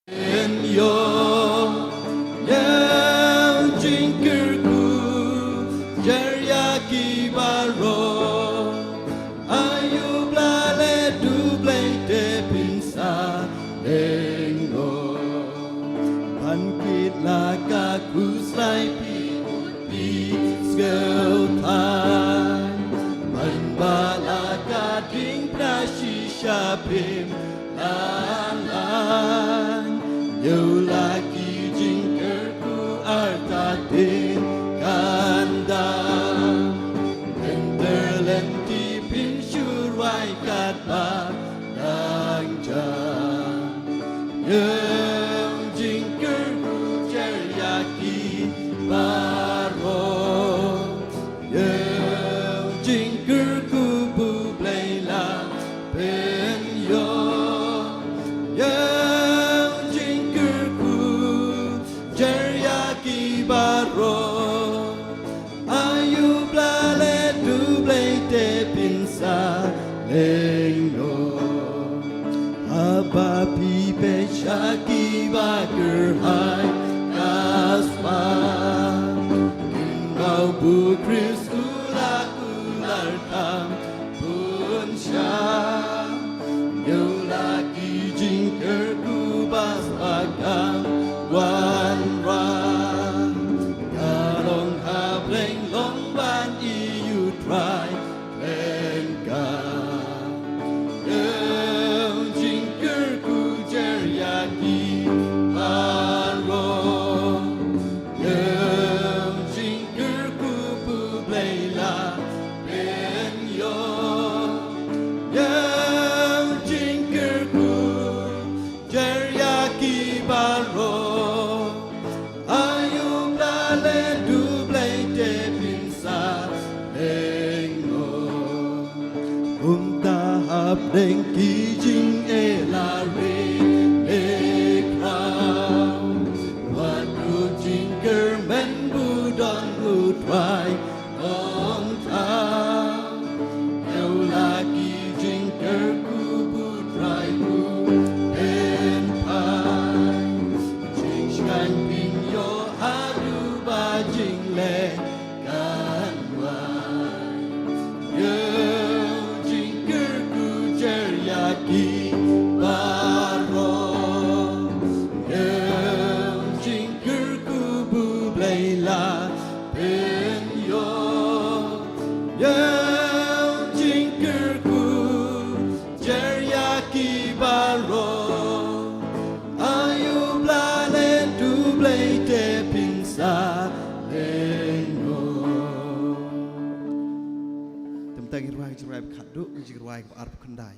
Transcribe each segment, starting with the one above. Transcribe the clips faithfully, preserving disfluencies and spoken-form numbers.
Ïoh, ïoh jingkyrkhu jer ïa ki baroh. Aïu ba la leh U Blei te phin sa lyngngoh. Ban kit la ka khuslai phi phi sngewthuh. Ban ba la ka diengphna shisha phim Lalang, ïoh la ki jingkyrkhu artatien kan dang. Hynter lynti phin shu rwai katba dang jan. Ïoh jingkyrkhu jer ïa ki baroh. Ïoh jingkyrkhu ba U Blei la pynïoh. Ïoh jingkyrkhu jer ïa ki baroh. Aïu ba la leh U Blei te phin sa lyngngoh. Haba phi peit sha ki ba kyrhai ka spah, kynmaw ba U Khrist u la kular kham bun sha. Ïoh la ki jingkyrkhu ba spah kan wanrah. Ka long hapdeng long ban ïohi U Trai khlem kam. Ïoh jingkyrkhu jer ïa ki baroh. Ïoh jingkyrkhu ba U Blei la pynïoh. Ïoh jingkyrkhu jer ïa ki baroh. Aïu ba la leh U Blei te phin sa lyngngoh. Kumta hapdeng ki jingeh la ri ne khraw, wat u jingkyrmen ba u don U Trai ong thaw. Ïoh la ki jingkyrkhu ba U Trai u pynphai. Jingshngaiñ phin ïoh haduh ba jingleh kan wai. Ïoh jingkyrkhu jer ïa ki baroh. Ïoh jingkyrkhu ba U Blei la pynïoh. Ïoh jingkyrkhu jer ïa ki baroh. Aïu ba la leh U Blei te phin sa lyngngoh. Te mynta ngin rwai jingrwai ba khatduh, jingrwai ba arphew khyndai.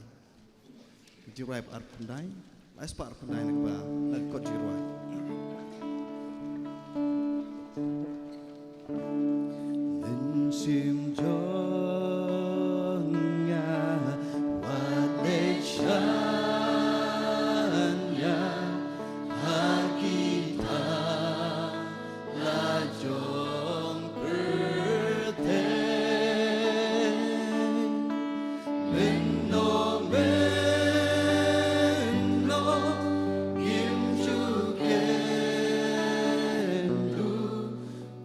Jingrwai ba arphew khyndai. Lai spah arphew khyndai na ka ba, na ka kot jingrwai. Mynsiem jong nga wat leit shaniah ha ki thala jong pyrthei. Mynno mynno ngim ju kynduh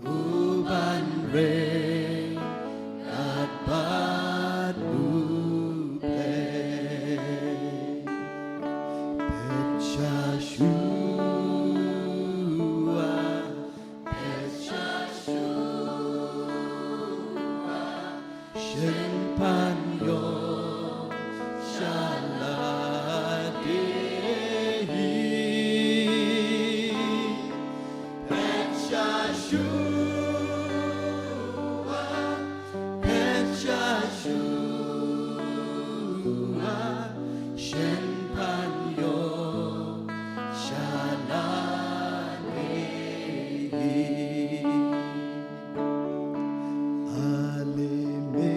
u ban rei kat bad U Blei. Pyrshah shuwa, pyrshah shuwa, shen pan ïoh sha lade hi. Pyrshah shuwa, pyrshah shuwa, shen pan ïoh sha lade hi. Ale me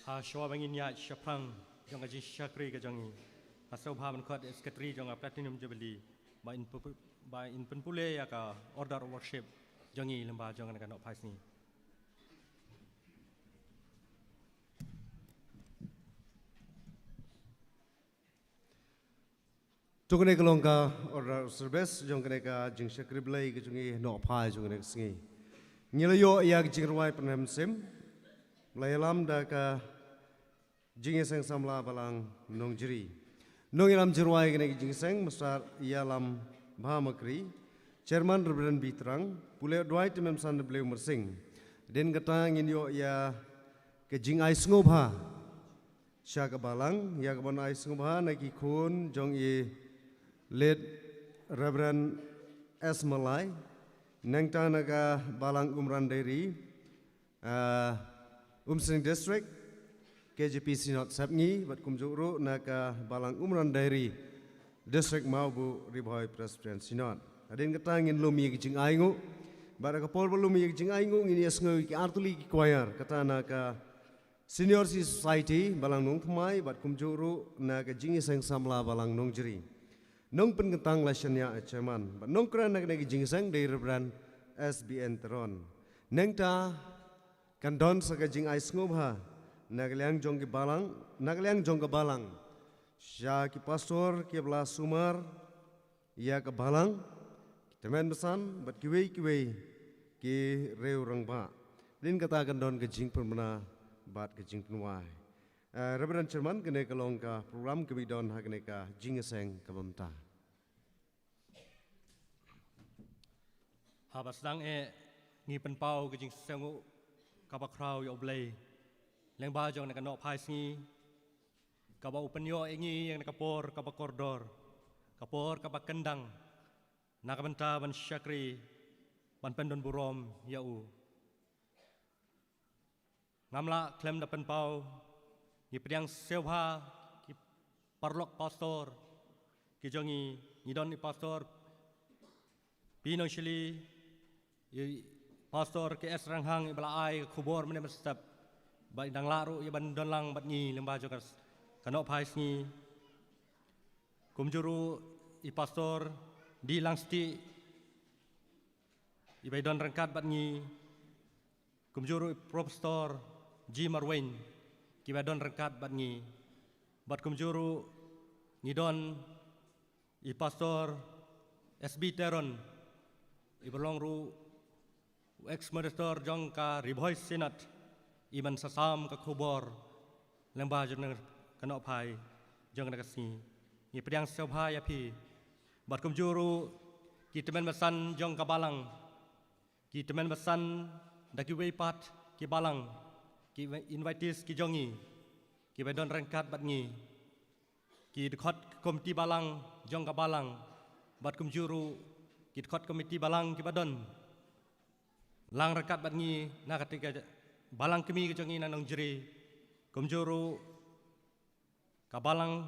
Ha shuwa ba ngin ïaid shaphrang jong ka jingshakri ka jong ngi, nga sngewbha ban khot ïa u Secretary jong ka Platinum Jubilee ba in pu-, ba in pynpule ïa ka Order of Worship jong ngi lyngba jong kane ka nohphai sngi. To kane ka long ka Order of Service jong kane ka jingshakri Blei ka jong ngi nohphai jong kane ka sngi. Ngi la ïoh ïa ka jingrwai pynrem sim, la ïalam da ka Jingïaseng Samla Balang Nongjri. Nongïalam jingrwai kane ka jingïaseng, Mister Ïalam Bhamakri, Chairman Reverend B Trang, pule u Dwight Tymmen Basan W Myrsing. Hadien kata ngin ïoh ïa ka jingai sngewbha sha ka balang, ïa kaban ai sngewbha na ki khun jong i Late Reverend S Malai, nangta na ka balang Umran Dairy, ah, Umsning District, K J P Synod Sepngi, bad kumjuh ruh na ka balang Umran Dairy, District Mawbuk, Ri Bhoi Presbyterian Synod. Hadien kata ngin lum ïa ki jingai nguh, bad ha ka por ba lum ïa ki jingai nguh ngin ïa sngew ïa ki artylli ki choir, kata na ka Senior Citizen Society, Balang Nongthymmai, bad kumjuh ruh na ka Jingïaseng Samla Balang Nongjri. Nongpynkyntang la shaniah, eh, Chairman. Bad nongkren na kane ka jingïaseng dei Reverend S B N Teron. Nangta kan don sa ka jingai sngewbha na ka liang jong ki balang, na ka liang jong ka balang, sha ki pastor kiba la sumar ïa ka balang, ki tymmen basan bad kiwei kiwei ki riew rangbah. Hadien kata kan don ka jingpynbna bad ka jingpynwai. Eh, Reverend Chairman, kane ka long ka program kaba don ha kane ka jingïaseng kaba mynta. Haba sdang eh, ngi pynpaw ka jingsngewnguh kaba khraw ïa U Blei lyngba jong kane ka nohphai sngi, kaba u pynïoh ïa ngi ïa kane ka por kaba kordor, ka por kaba kyndang na ka bynta ban shakri, ban pyndonburom ïa u. Ngam lah khlem da pynpaw, ngi pdiang sngewbha ki paralok pastor ki jong ngi, ngi don i Pastor P Nongshili, i Pastor K S Ranghang, iba la ai ka khubor mynne mynstep, bad i dang lah ruh ïa ban don lang bad ngi lyngba jong ka s-, ka nohphai sngi. Kumjuh ruh i Pastor D Langstieh, iba don ryngkat bad ngi. Kumjuh ruh i Professor G Marwein, kiba don ryngkat bad ngi. Bad kumjuh ruh ngi don i Pastor S B Teron, iba long ruh u ex-moderator jong ka Ri Bhoi Synod, iban sa sam ka khubor lyngba jong ka nohphai jong kane ka sngi. Ngi pdiang sngewbha ïa phi. Bad kumjuh ruh ki tymmen basan jong ka balang, ki tymmen basan da kiwei pat ki balang, ki invitees ki jong ngi, kiba don ryngkat bad ngi, ki dkhot komiti balang jong ka balang, bad kumjuh ruh ki dkhot komiti balang kiba don lang ryngkat bad ngi na kata ka balang kmie ka jong ngi na Nongjri, kumjuh ruh ka balang,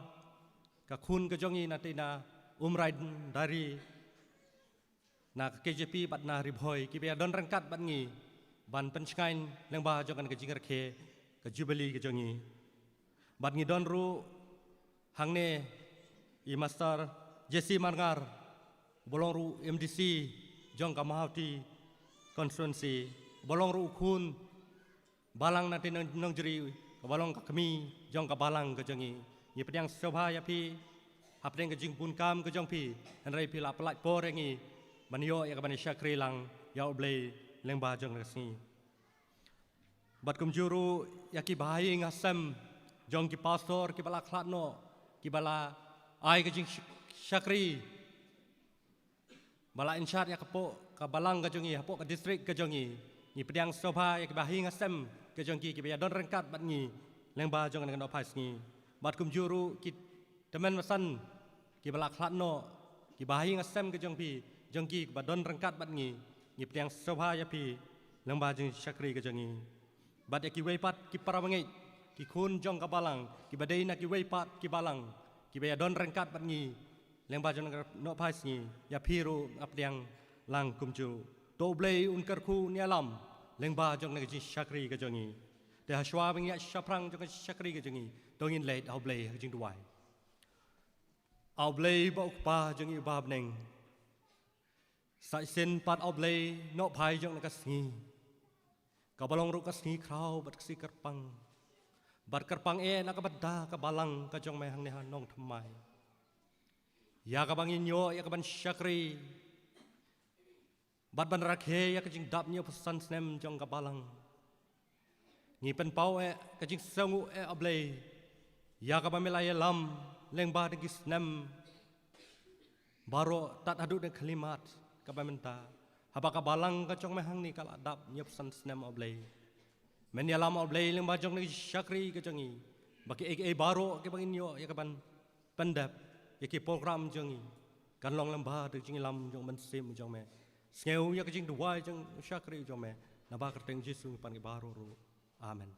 ka khun ka jong ngi na te na Umran Dairy, na ka K J P bad na Ri Bhoi, kiba ïa don ryngkat bad ngi ban pynshngaiñ lyngba jong kane ka jingrakhe ka Jubilee ka jong ngi. Bad ngi don ruh hangne i Master J C Marngar, uba long ruh M D C jong ka Mawhati constituency, uba long ruh u khun balang na te Nong-, Nongjri, kaba long ka kmie jong ka balang ka jong ngi. Ngi pdiang sngewbha ïa phi hapdeng ka jingbun kam ka jong phi, hynrei phi la pyllait por ïa ngi ban ïoh ïa kaban ïa shakri lang ïa U Blei lyngba jong ka sngi. Bad kumjuh ruh ïa ki bahaïing hasem jong ki pastor kiba la khlad noh, kiba la ai ka jingshakri, ba la in charge ïa ka hapoh ka balang ka jong ngi, hapoh ka district ka jong ngi. Ngi pdiang sngewbha ïa ki bahaïing hasem ka jong ki, kiba ïa don ryngkat bad ngi lyngba jong kane ka nohphai sngi. Bad kumjuh ruh ki tymmen basan kiba la khlad noh, ki bahaïing hasem ka jong phi, jong ki, kiba don ryngkat bad ngi. Ngi pdiang sngewbha ïa phi lyngba jingshakri ka jong ngi. Bad ïa kiwei pat ki para bangeit, ki khun jong ka balang, kiba dei na kiwei pat ki balang, kiba ïa don ryngkat bad ngi lyngba jong ka nohphai sngi, ïa phi ruh nga pdiang lang kumjuh. To U Blei un kyrkhu un ïalam lyngba jong ka jingshakri ka jong ngi. Te hashwa ban ïaid shaphrang jong ka shakri ka jong ngi, to ngin leit ha U Blei ha ka jingduwai. A U Blei ba u Kpa jong ngi uba ha bneng, sa shisien pat, a U Blei, nohphai jong na ka sngi, kaba long ruh ka sngi khraw bad ka sngi kyrpang, bad kyrpang eh na kaba da ka balang ka jong me hangne ha Nongthymmai, ïa kaba ngin ïoh ïa kaban shakri bad ban rakhe ïa ka jingdap hynñiewphew san snem jong ka balang. Ngi pynpaw eh ka jingsngewnguh eh, a Blei, ïa kaba me la ïalam lyngba da ki snem baroh tad haduh da ka khyllipmat kaba mynta, haba ka balang ka jong me hangne ka la dap hynñiewphew san snem, a Blei. Men ïalam, a Blei, lyngba jong na ka shakri ka jong ngi, ba kiei kiei baroh kiba ngin ïoh ïa kaban pyndep, ïa ki program jong ngi, kan long lyngba da ka jingïalam jong u Mynsiem jong me. Sngew ïa ka jingduwai jong u shakri jong me, naba kyrteng Jisu ngi pan ki baroh ruh. Amen.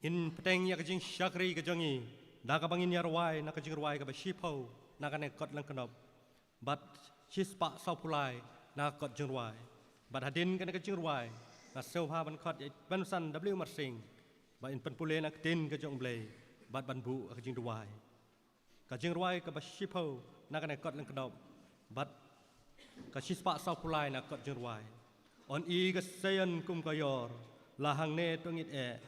Ngin bteng ïa ka jingshakri ka jong ngi da kaba ngin ïa rwai na ka jingrwai kaba shiphew na kane ka kot lyngkdop, bad shispah sawphew lai na ka kot jingrwai. Bad hadien kane ka jingrwai, nga sngewbha ban khot ïa i Pensan W Marsing ba in pynpule na ka ktien ka jong u Blei bad ban buh ïa ka jingduwai. Ka jingrwai kaba shiphew na kane ka kot lyngkdop, bad ka shispah sawphew lai na ka kot jingrwai. Yn i ka Seion kum ka ïor, la hangne to ngeit eh,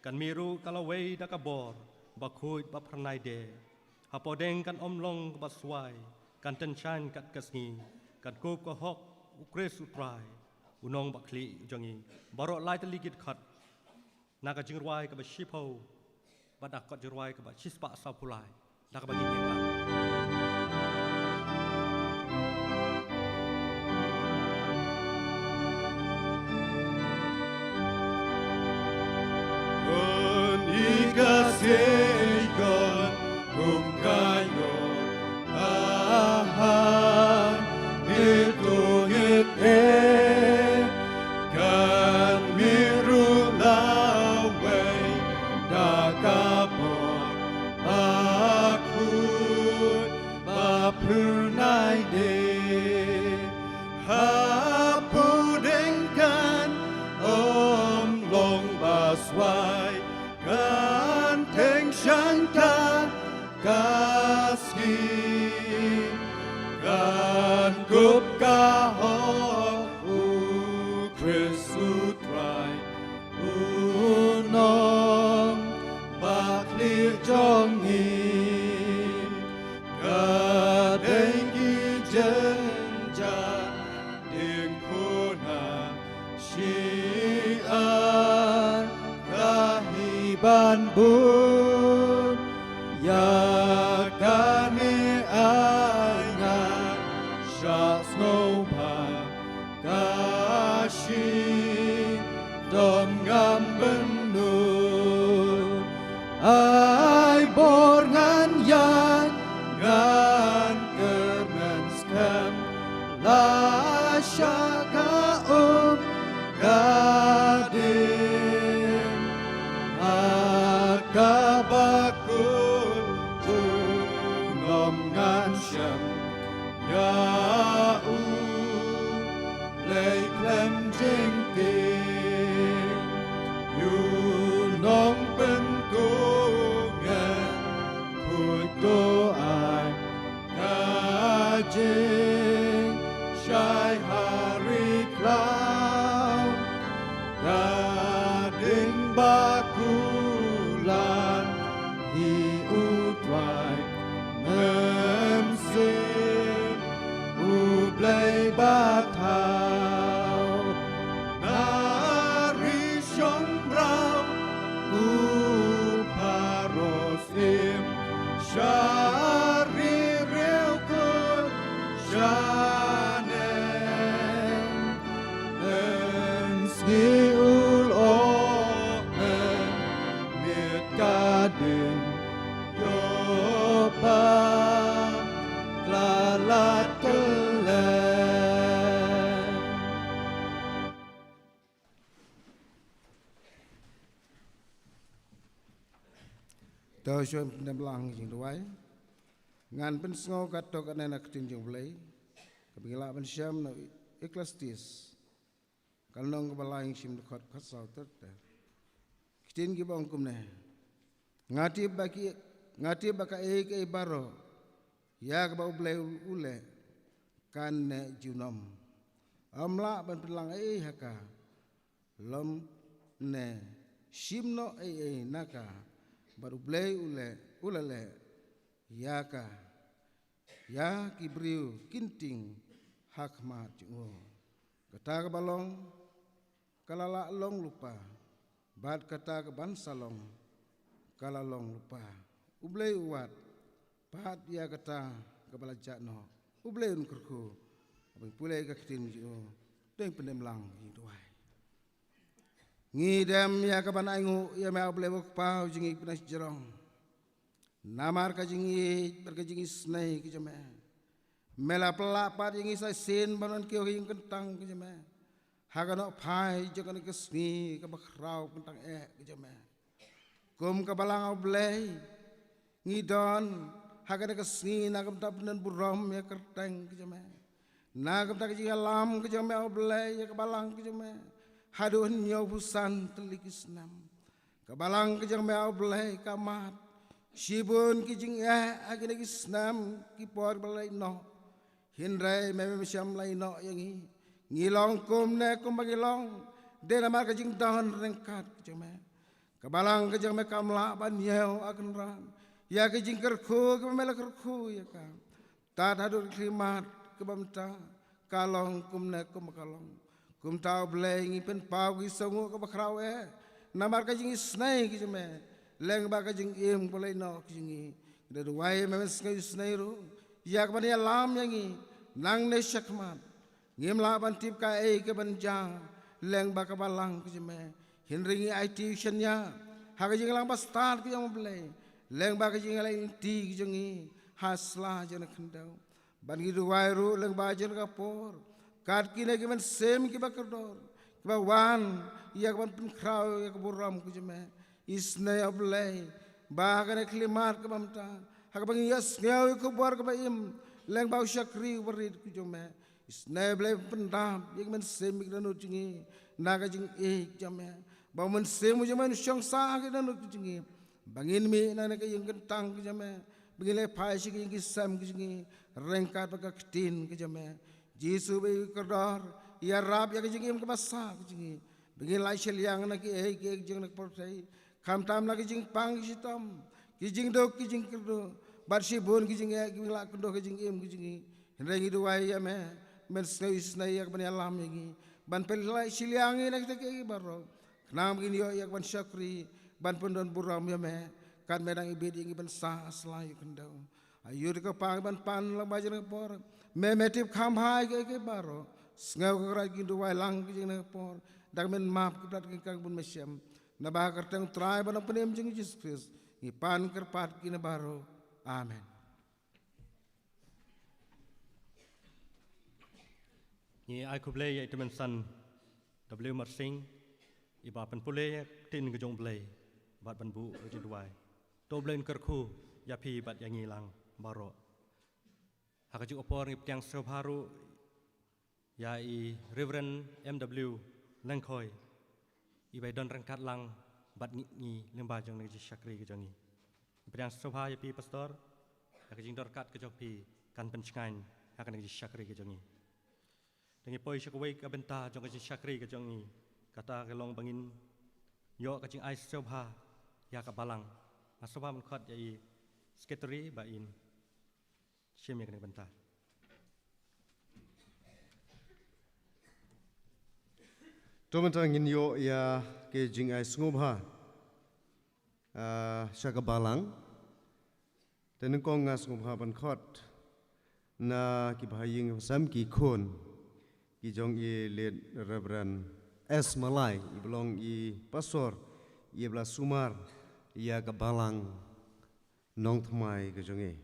kan mih ruh ka lawei da ka bor, bakhuid baphyrnai de. Hapdeng kan ym long kaba swai, kan tyngshaiñ kat ka sngi, kan kup ka hok U Khrist U Trai, U Nongbakhlieh jong ngi. Baroh lai tylli ki dkhot na ka jingrwai kaba shiphew bad na ka kot jingrwai kaba shispah sawphew lai, da kaba ngin ïeng lang. Yn i ka Seion kum ka ïor, la hangne to ngeit eh, kan mih ruh lawei da ka bor, bakhuid baphyrnai de. Hapdeng kan ym long ba swai, kan tyngshaiñ kat ka sngi, kan kup ka hok U Khrist U Trai, U Nongbakhlieh jong ngi. Ka dei ki jynjar diengphna, syiar ka hi ban bun. Ïa kane ai ngan shah sngewbha, ka shitom ngam bynnud. Ai bor ngan ïaid, ngan kyrmen skhem, lashai ka um ka ding. Ha kaba kut junom ngan shem, ïa U Blei khlem jingtieng. Ïa U Nongpyntngen khuid to ai ka jingshai ha ri khlaw. Ka ding ba kular hi U Trai, Mynsiem U Blei bathaw. Na ri shong rau u pharot im, sha ri riewkhuid shaneng. Mynsngi u lyoh mynmiet ka ding, ïoh ba khlad kylleng. To shuwa ban pyndem lang jingduwai, ngan pynsngew katto katne na ka ktien jong U Blei kaba ngi lah ban shem na Ecclesiastes Ka lynnong kaba lai, ngi shim dkhot khatsaw ter ter. Ki ktien kiba ong kumne: Nga tip ba ki, nga tip ba kaei kaei baroh ïa kaba U Blei u leh kan neh junom. Ym lah ban pynlang ei ei ha ka, lymne shim noh ei ei na ka, bad U Blei u leh, u la leh ïa ka, ïa ki briew kin tieng ha khmat jong u. Kata kaba long ka la lah long lypa, bad kata kaban sa long ka la long lypa. U Blei u wad pat ïa kata kaba la jah noh. U Blei un kyrkhu. Haba ngi pule ka ktien jong u, to ngin pyndem lang, ngi duwai. Ngi dem ïa kaban ainguh ïa me, A Blei, U Kpa jong ngi, pynshai jrong. Namar ka jingïeit bad ka jingisynei ka jong me, me la pynlah pat ïa ngi sa shisien ban wan kiew ha ka ïing kyntang ka jong me ha ka nohphai jong kane ka sngi kaba khraw kyntang eh ka jong me. Kum ka balang, A Blei, ngi don ha kane ka sngi na ka bynta pyndon burom ïa ka kyrteng ka jong me, na ka bynta ka jingïalam ka jong me, A Blei, ïa ka balang ka jong me haduh hynñiewphew san tylli ki snem. Ka balang ka jong me, A Blei, ka mad shibun ki jingeh ha kine ki snem ki por ba la ïehnoh. Hynrei me, mem shym la ïehnoh ïa ngi. Ngi long kumne kumba ngi long dei namar ka jingdon ryngkat ka jong me. Ka balang ka jong me kam lah ban ñiew, A Kynrad, ïa ka jingkyrkhu kaba me la kyrkhu ïa ka. Tad haduh ka khlieh mat kaba mynta ka long kumne kumba ka long. Kumta, A Blei, ngi pynpaw ka jingsngewnguh kaba khraw eh namar ka jingisynei ka jong me lyngba ka jingim kaba la ïehnoh ka jong ngi. Ngi da duwai, me, men sngew isynei ruh ïa kaban ïalam ïa ngi nangne shakhmat. Ngim lah ban tip kaei kaban jia lyngba ka balang ka jong me, hynrei ngi aiti u shaniah ha ka jingïalang bastad ka jong me, A Blei, lyngba ka jingïaleh lynti ka jong ngi ha sla jong kane ka khyndew. Bad ngi duwai ruh lyngba jong kane ka por, kat kine ki mynsiem kiba kordor kiba wan ïa kaban pynkhraw ïa ka burom ka jong me. Isynei, A Blei, ba ha kane ka khlieh mat kaba mynta, ha kaba ngi ïohsngew ïa ka khubor kaba im lyngba u shakri uba rit ka jong me, isynei, A Blei, pyndap ïa ki mynsiem, ïa ki dohnud jong ngi na ka jingïeit jong me, ba u Mynsiem u jong me un shong sah ha ki dohnud ka jong ngi, ba ngin mih na kane ka ïing kyntang ka jong me, ba ngin leit phai sha ki ïing ki sem ka jong ngi ryngkat bad ka ktien ka jong me. Jisu, ba ïa kordor, ïarap ïa ka jingim kaba sah ka jong ngi, ba ngin lait shiliang na kiei kiei ka jong kane ka pyrthei, khamtam na ka jingpang ka shitom, ki jingduk ki jingkyrduh, bad shibun ki jingeh kiba la kynduh ka jingim ka jong ngi. Hynrei ngi duwai ïa me, men sngew isynei ïa kaban ïalam ïa ngi ban pynlait shiliang ïa kita kiei kiei baroh, khnang ba ngin ïoh ïa kaban shakri, ban pyndon burom ïa me, kat me dang ibit ïa ngi ban sah ha sla ïa ka khyndew. Aïu te ko Kpa, ngi ban pan lyngba jong kane ka por, me, me tip kham bha ïa kiei kiei baroh. Sngewkyrmen, ngi duwai lang ka jong kane ka por, da ka men map ki bad ki kyrkhu bun, me shem, naba ha ka kyrteng u Trai bad u Nongpynim jong ngi Jisu Khrist, ngi pan kyrpad kine baroh. Amen. Ngi ai khublei ïa i Tymmen San W Marsing, iba pynpule ïa ka ktien ka jong U Blei bad ban buh ïa ka jingduwai. To U Blei un kyrkhu ïa phi bad ïa ngi lang baroh. Ha kajuh ka por ngi pdiang sngewbha ruh ïa i Reverend M W Lyngkhoi, iba don ryngkat lang bad ngi, ngi lyngba jong kane ka jingshakri ka jong ngi. Ngi pdiang sngewbha ïa phi Pastor, ïa ka jingdon ryngkat ka jong phi kan pynshngaiñ ha kane ka jingshakri ka jong ngi. Te ngin poi sha kawei ka bynta jong ka jingshakri ka jong ngi, kata ka long ba ngin ïoh ka jingai sngewbha ïa ka balang. Nga sngewbha ban khot ïa i Secretary ba in shim ïa kane ka bynta. To mynta ngin ïoh ïa ka jingai sngewbha, ah, sha ka balang. Te nyngkong nga sngewbha ban khot na ki bahaïing bahasem, ki khun ki jong i Late Reverend S Malai, iba long i Pastor, iba la sumar ïa ka balang nongthymmai ka jong i.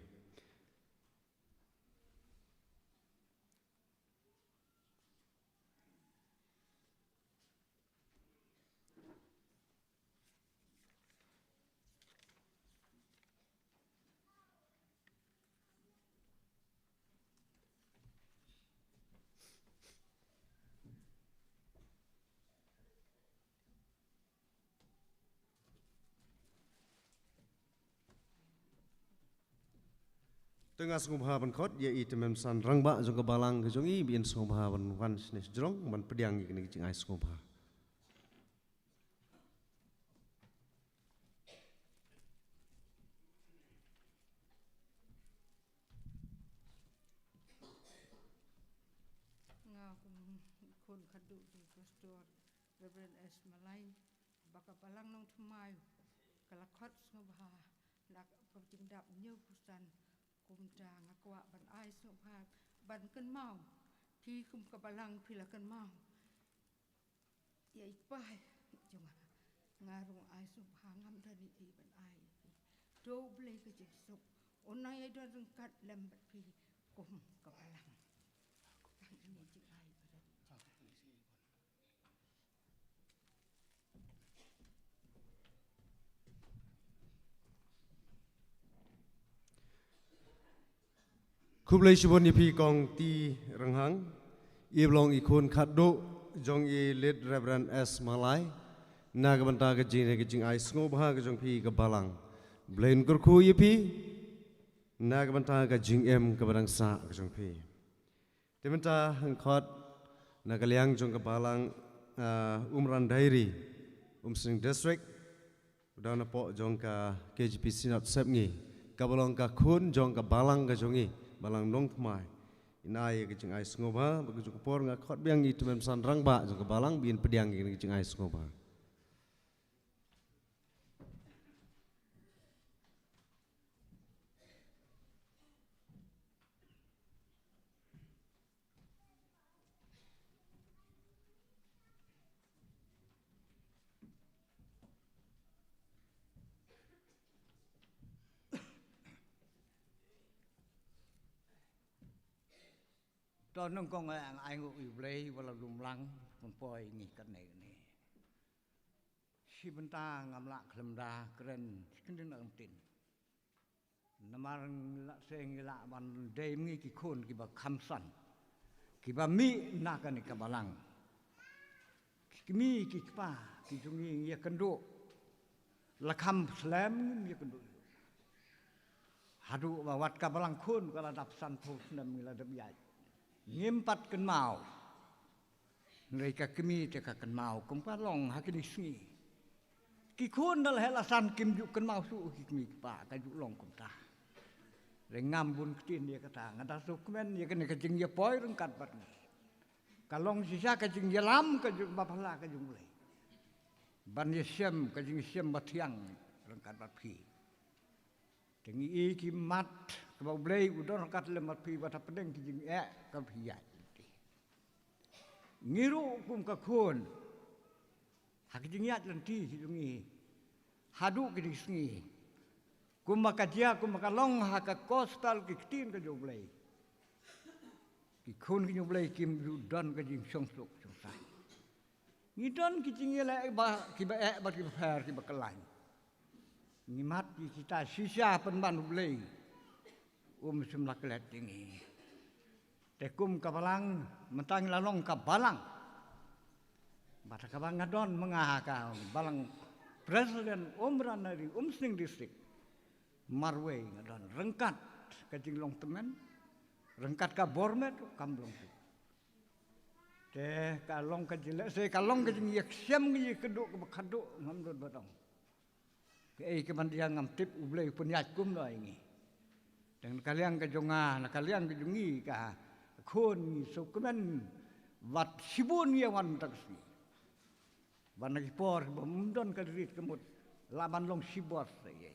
Te nga sngewbha ban khot ïa i tymmen san rangbah jong ka balang ka jong i, ba in sngewbha ban wan shane shajrong ban pdiang ïa kane ka jingai sngewbha. Nga kum khun khadduh jong Pastor Reverend S Malai, ba ka balang Nongthymmai ka la khot sngewbha na ka jingdap hynñiewphew san. Kumta nga kwah ban ai sngewbha ban kynmaw phi kum ka balang, phi la kynmaw ïa i kpa jong nga. Nga ruh ai sngewbha, ngam don ei ei ban ai ïa phi. To U Blei ka jingsuk un nang ïai don ryngkat lem bad phi kum ka balang. Tang ine i jingai ba don. Khublei shibun ïa phi Kong T Rynghang, i ba long i khun khadduh jong i Late Reverend S Malai. Na ka bynta ka jing, ka jingai sngewbha ka jong phi ka balang. Blei un kyrkhu ïa phi na ka bynta ka jingim kaba dang sah ka jong phi. Te mynta nga khot na ka liang jong ka balang, ah, Umran Diary, Umsning District, u dang napoh jong ka K J P Synod Sepngi, kaba long ka khun jong ka balang ka jong i, balang Nongthymmai. In ai ka jingai sngewbha, bad ka jong ka por nga khot biang i tymmen san rangbah jong ka balang ba in pdiang ïa ka jingai sngewbha. To nyngkong nga ai nguh ïa U Blei ba la lum lang ban poi ngi katne kane. Shi bynta ngam lah khlem da kren shi kyntien na ka ktien. Namar ngi lah seng, ngi lah ban dei ngi ki khun kiba kham san, kiba mih na kane ka balang. Ki kmie ki kpa ki jong ngi ngi ïakynduh, la kham slem ngim ïakynduh. Haduh ba wat ka balang khun ka la dap sanphew snem ngi la dep ïaid, ngim pat kynmaw. Hynrei ka kmie te ka kynmaw, kum ka long ha kine ki sngi. Ki khun da la heh la san kim ju kynmaw shuh ki kmie ki kpa, ka ju long kumta. Hynrei ngam bun ktien ïa kata, nga da sngewkmen ïa kane ka jingïapoi ryngkat bad ngi. Ka long shisha ka jingïalam ka jong ba phylla ka jong U Blei ban ïashem ka jingshem ba thiang ryngkat bad phi. Te ngi i ki mat kaba U Blei u don ryngkat lem bad phi, bad hapdeng ki jingeh kaba phi ïaid lynti. Ngi ruh kum ka khun ha ki jingïaid lynti ki jong ngi haduh kine ki sngi, kumba ka jia, kumba ka long ha ka gospel, ki ktien ka jong U Blei, ki khun ki jong U Blei kim ju don ka jingsngewsuk sngewsai. Ngi don ki jingïaleh ba kiba eh bad kiba pher kiba kyllain. Ngi mat ïa kita shisha pynban U Blei um shym la klet ïa ngi. Te kum ka balang mynta ngi la long ka balang. Bad kaba nga don ma nga ka balang president Umran Diary, Umsning District. Marwei nga don ryngkat ka jinglong tymmen, ryngkat ka bor met ruh kam long shuh. Te ka long ka jingleh se, ka long ka jingïashem, ka jingïakynduh kaba khadduh ngam don ba dang. Kaei kaban ïa ngam tip U Blei u pynïaid kumno ïa ngi. Te na ka liang ka jong nga, na ka liang ka jong ngi ka khun, ngi sngewkmen bad shibun ngi ïa wan mynta ka sngi. Bad na ki por bym don ka rit ka mut lah ban long shibor sa ïa.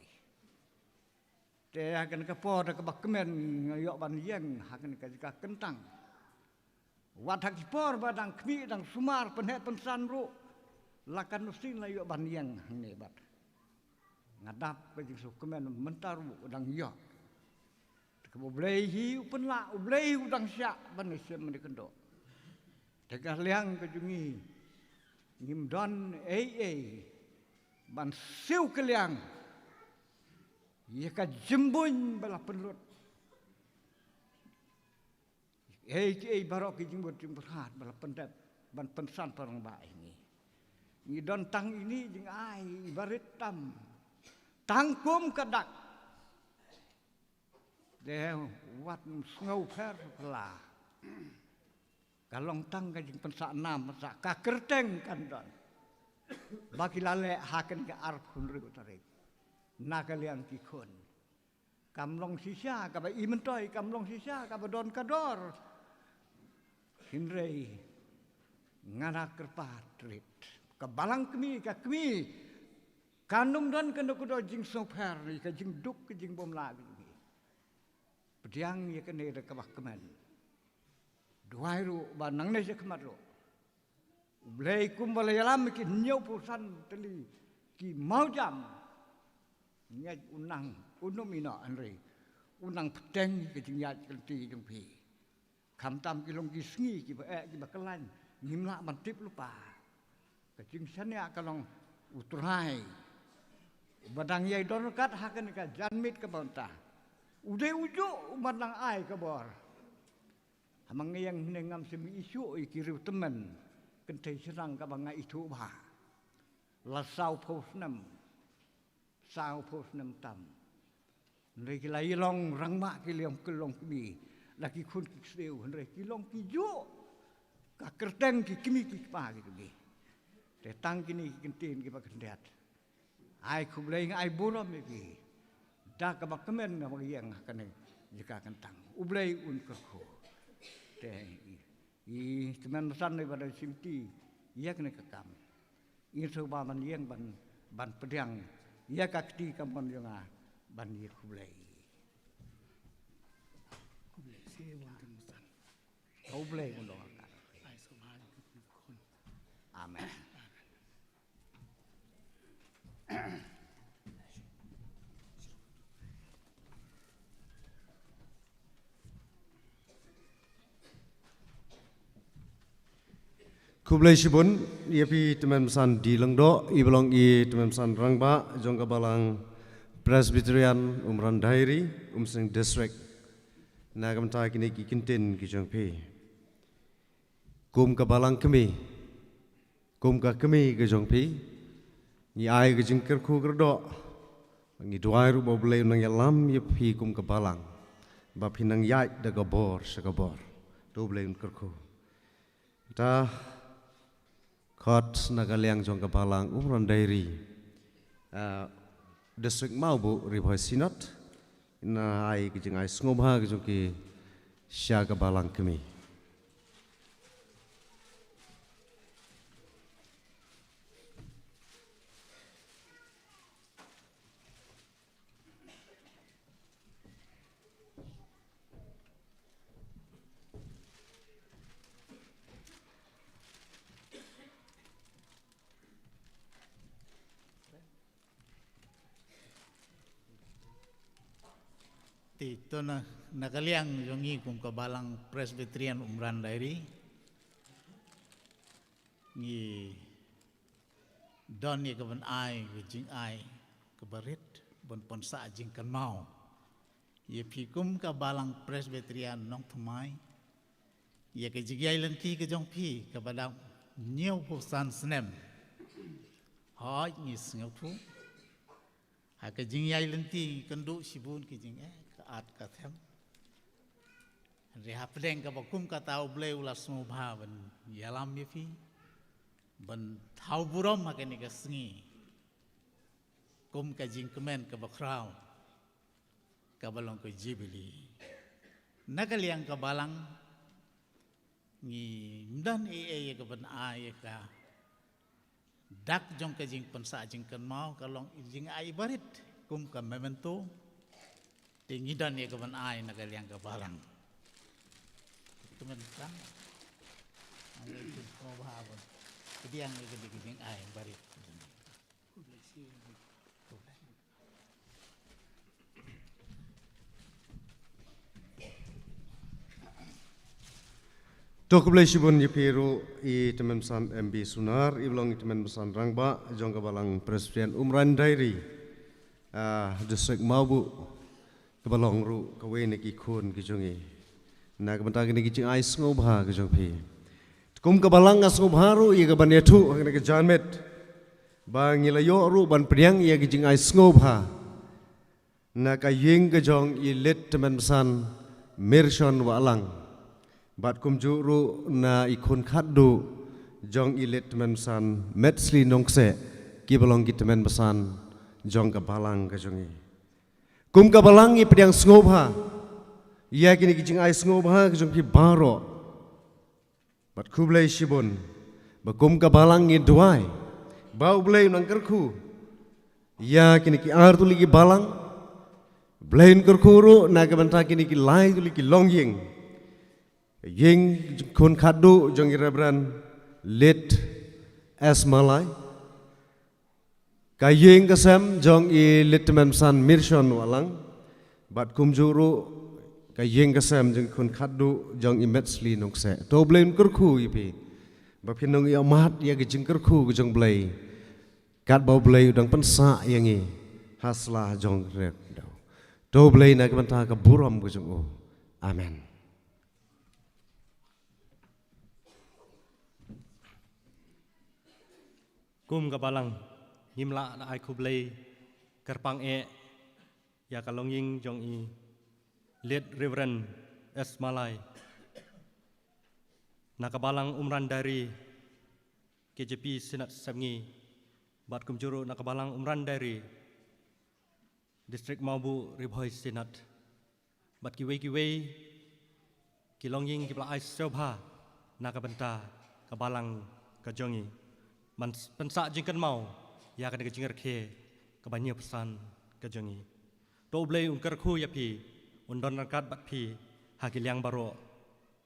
Te ha kane ka por da kaba kmen nga ïoh ban ïeng ha kane ka jaka kyntang. Wat ha ki por ba dang khmih dang sumar pynheh pynsan ruh, la kan sien la ïoh ban ïeng hangne bad nga dap ka jingsngewkmen mynta ruh dang ïoh. Te kaba U Blei hi u pynlah, U Blei u dang shah ban ïashem ban ïakynduh. Te ka liang ka jong ngi ngim don ei ei ban siew kylliang ïa ka jingbuiñ ba la pynlut. Ei ki ei baroh ki jingmut jingpyrkhat ba la pyndep ban pynsan pynrangbah ïa ngi. Ngi don tang ine i jingai iba rit tam, tang kum ka dak. Te wat sngewpher pla. Ka long tang ka jingpynsah nam pynsah ka kyrteng kan don. Ba ki la leh ha kane ka arphew hynriew tarik. Na ka liang ki khun. Kam long shisha kaba i myntoi, kam long shisha kaba don ka dor. Hynrei nga la kyrpad rit. Ka balang kmie, ka kmie. Kan ym don kano kano jingsngewpher, ka jingduk, ka jingbymlah ka jong ngi. Pdiang ïa kane da kaba kmen. Duwai ruh ba nangne shakhmat ruh. U Blei kumba la ïalam ki hynñiewphew san tylli ki mawjam. Ngi ïaid u nang, u nym ïa noh hynrei u nang bteng ka jingïaid ka lynti jong phi. Khamtam ki long ki sngi kiba eh kiba kyllain ngim lah ban tip lypa. Ka jingshaniah ka long U Trai uba dang ïai don ryngkat ha kane ka janmiet kaba mynta. U dei u juh uba dang ai ka bor. Ha ma ngi ïeng hangne ngam shym ïohi ïa ki riewtymmen kynthei shynrang kaba nga ithuh bha. La sawphew snem. Sawphew snem tam. Hynrei ki la ïalong rangbah, ki long, ki long kmie. La ki khun ki ksiew, hynrei ki long ki juh. Ka kyrteng ki kmie ki kpa ki kmie. Te tang kine ki kyntien kiba khyndiat. Ai khublei nga ai burom ïa phi. Da kaba kmen nga ba ïeng ha kane jaka kyntang. U Blei un kyrkhu. Te i, i tymmen basan ne ba da shimti ïa kane ka kam. Ngin sngewbha ban ïeng ban, ban pdiang ïa ka kti kamon jong nga ban ïa khublei. Khublei shi bun tymmen basan. Khublei un long ka. Ai sngewbha ïa ki khun. Amen. Khublei shibun ïa phi tymmen basan D. Lyngdoh, i ba long i tymmen basan rangbah jong ka balang Presbyterian Umran Diary, Umsning District. Na ka bynta kine ki kyntien ki jong phi. Kum ka balang kmie, kum ka kmie ka jong phi, ngi ai ka jingkyrkhu kyrdoh. Ngi duwai ruh ba U Blei un nang ïalam ïa phi kum ka balang, ba phin nang ïaid da ka bor sha ka bor. To U Blei un kyrkhu. Ta khot na ka liang jong ka balang Umran Diary, ah, District Mawbuh, Ri Bhoi Synod, na ai ka jingai sngewbha ka jong ki sha ka balang kmie. Te to na, na ka liang jong ngi kum ka balang Presbyterian Umran Diary, ngi don ïa ka ban ai ka jingai kaba rit ban pynsah jingkynmaw ïa phi kum ka balang Presbyterian Nongthymmai, ïa ka jingïaid lynti ka jong phi kaba dang hynñiewphew san snem. Hooid ngi sngewthuh ha ka jingïaid lynti ngi kynduh shibun ki jingeh, ka at ka them. Hynrei hapdeng kaba kum kata U Blei u la sngewbha ban ïalam ïa phi, ban thaw burom ha kane ka sngi kum ka jingkmen kaba khraw, kaba long ka Jubili. Na ka liang ka balang ngim don ei ei ïa ka ban ai ïa ka dak jong ka jingpynsah jingkynmaw, ka long i jingai barit kum ka memento. Te ngi don ïa ka ban ai na ka liang ka balang. Kmen kan. Ang ïa ka ba ha ban pdiang ïa ka jingai barit. To khublei shibun ïa phi ruh i tymmen basan M B Sunar, i ba long i tymmen basan rangbah jong ka balang Presbyterian Umran Diary, ah, District Mawbuh, kaba long ruh kawei na ki khun ki jong ngi. Na ka bynta kine ki jingai sngewbha ki jong phi. Kum ka balang nga sngewbha ruh ïa ka ban ïathuh ha kane ka janmiet ba ngi la ïoh ruh ban pdiang ïa ki jingai sngewbha Na ka ïing ka jong i Lit Tymmen Basan Mirshon Wahlang. Bad kumjuh ruh na i khun khatduh jong i Lit Tymmen Basan Metsli Nongkseh, kiba long ki tymmen basan jong ka balang ka jong i. Kum ka balang ngi pdiang sngewbha ïa kine ki jingai sngewbha ka jong phi baroh. Bad khublei shibun ba kum ka balang ngi duwai ba U Blei un nang kyrkhu ïa kine ki artylli ki balang. Blei un kyrkhu ruh na ka bynta kine ki laitylli ki longïing. Ïing khun khatduh jong i Reverend Lit S Malai. Ka ïing ka sem jong i Lit Tymmen Basan Mirshon Wahlang. Bad kumjuh ruh ka ïing ka sem jong i khun khatduh jong i Metsli Nongkseh. To Blei un kyrkhu ïa phi ba phin nang ïa mad ïa ka jingkyrkhu ka jong Blei. Katba U Blei u dang pynsah ïa ngi ha sla jong rek daw. To Blei na ka bynta ka burom ka jong u. Amen. Kum ka balang ngim lah da ai khublei kyrpang eh ïa ka longïing jong i Late Reverend S Malai. Na ka balang Umran Diary K J P Synod Sepngi bad kumjuh ruh na ka balang Umran Diary District Mawbuh Ri Bhoi Synod. Bad kiwei kiwei ki longïing kiba la ai sngewbha na ka bynta ka balang ka jong i. Ban s-, pynsah jingkynmaw ïa kane ka jingrakhe kaba ñiewpyrsan ka jong i. To U Blei un kyrkhu ïa phi, un don ryngkat bad phi ha ki liang baroh,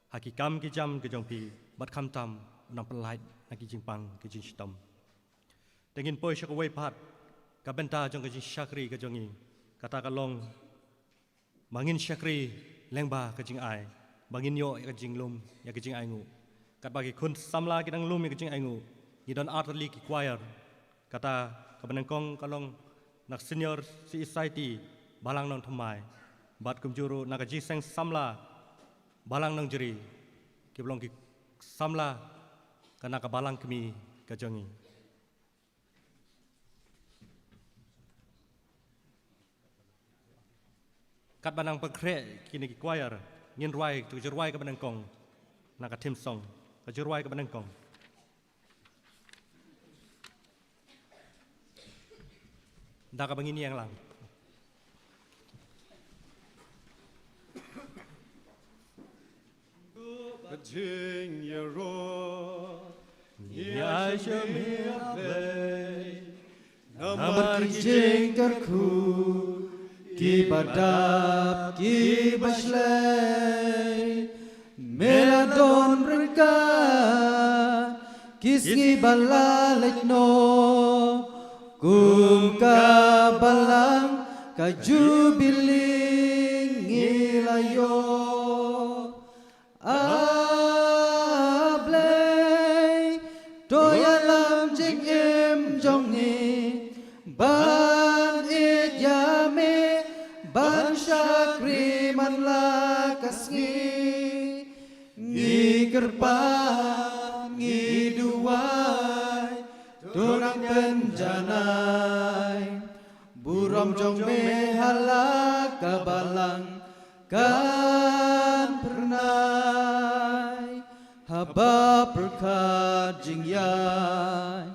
ha ki kam ki jam ka jong phi, bad khamtam un nang pynlait na ki jingpang ki jingshitom. Te ngin poi sha kawei pat ka bynta jong ka jingshakri ka jong i. Kata ka long ba ngin shakri lyngba ka jingai, ba ngin ïoh ïa ka jinglum ïa ka jingainguh. Katba ki khun samla ki dang lum ïa ka jingainguh, ngi don artylli ki choir. Kata kaba nyngkong ka long na ka Senior C E Society Balang Nongthymmai, bad kumjuh ruh na ka Jingïaseng Samla Balang Nongjri, kiba long ki samla ka na ka balang kmie ka jong i. Katba nang pynkhreh kine ki choir, ngin rwai, to ka jingrwai kaba nyngkong na ka theme song, ka jingrwai kaba nyngkong. Da kaba ngin ïeng lang. Ka jingïaroh ngi ai sha me, A Blei. Namar ki jingkyrkhu kiba dap kiba shlei, me la don ryngkat ki sngi ba la leit noh. Kum ka balang ka jubili ngi la ïoh. A Blei, to ïalam jingim jong ngi ban ïeit ïa me, ban shakri man la ka sngi. Ngi kyrpad, ngi duwai, to nang pynjanai. Burom jong me ha la ka balang kan pyrnai. Haba pyrkhat jingïaid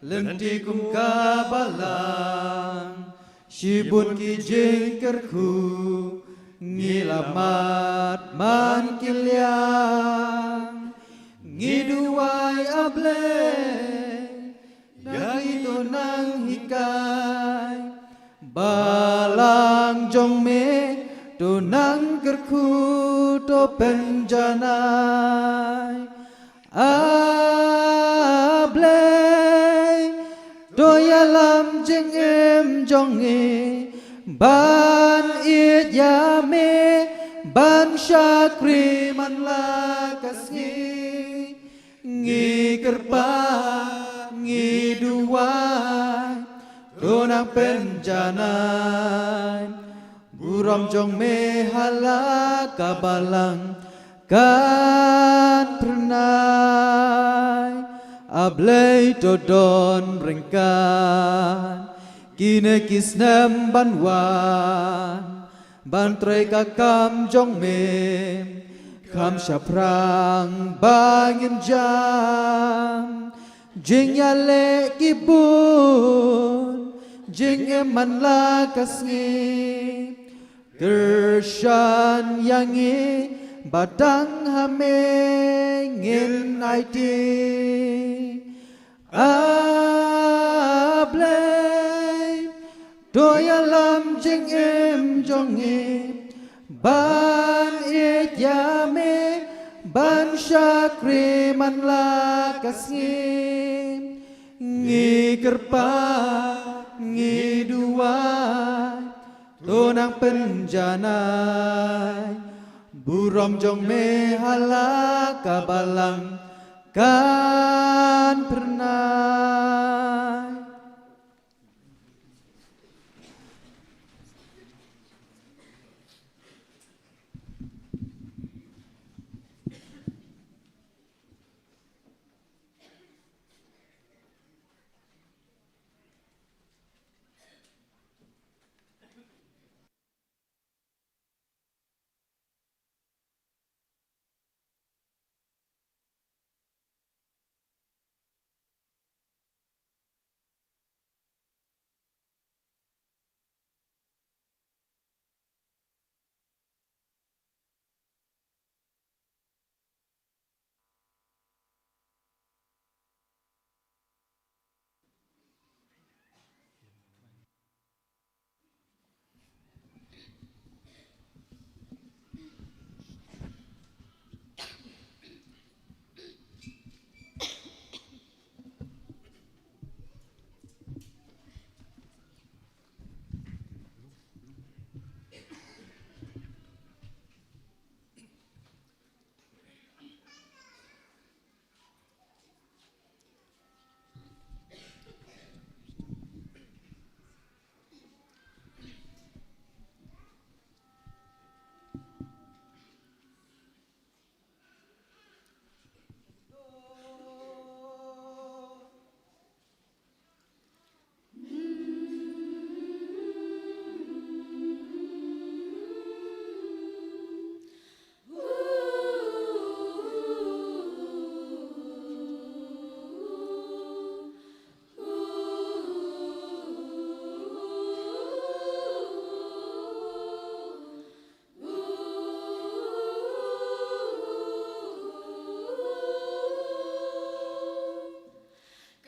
lynti kum ka balang, shibun ki jingkyrkhu ngi la mad man ki liang. Ngi duwai, A Blei, ïa ngi to nang hikai. Balang jong me to nang kyrkhu, to pynjanai. A Blei, to ïalam jingim jong ngi ban ïeit ïa me, ban shakri man la ka sngi. Ngi kyrpad, ngi duwai, to nang pynjanai. Burom jong me ha la ka balang kan pyrnai. A Blei, to don ryngkat Kine ki snem ban wan, ban trei ka kam jong me, kham shaphrang ba ngin jam. Jingïaleh ki bun, jingim man la ka sngi, kyrshan ïa ngi ba tang ha me ngin aiti. A Blei, to ïalam jingim jong ngi ban ïeit ïa me, ban shakri man la ka sngi. Ngi kyrpad, ngi duwai, to nang pynjanai, burom jong me ha la ka balang kan phyrnai.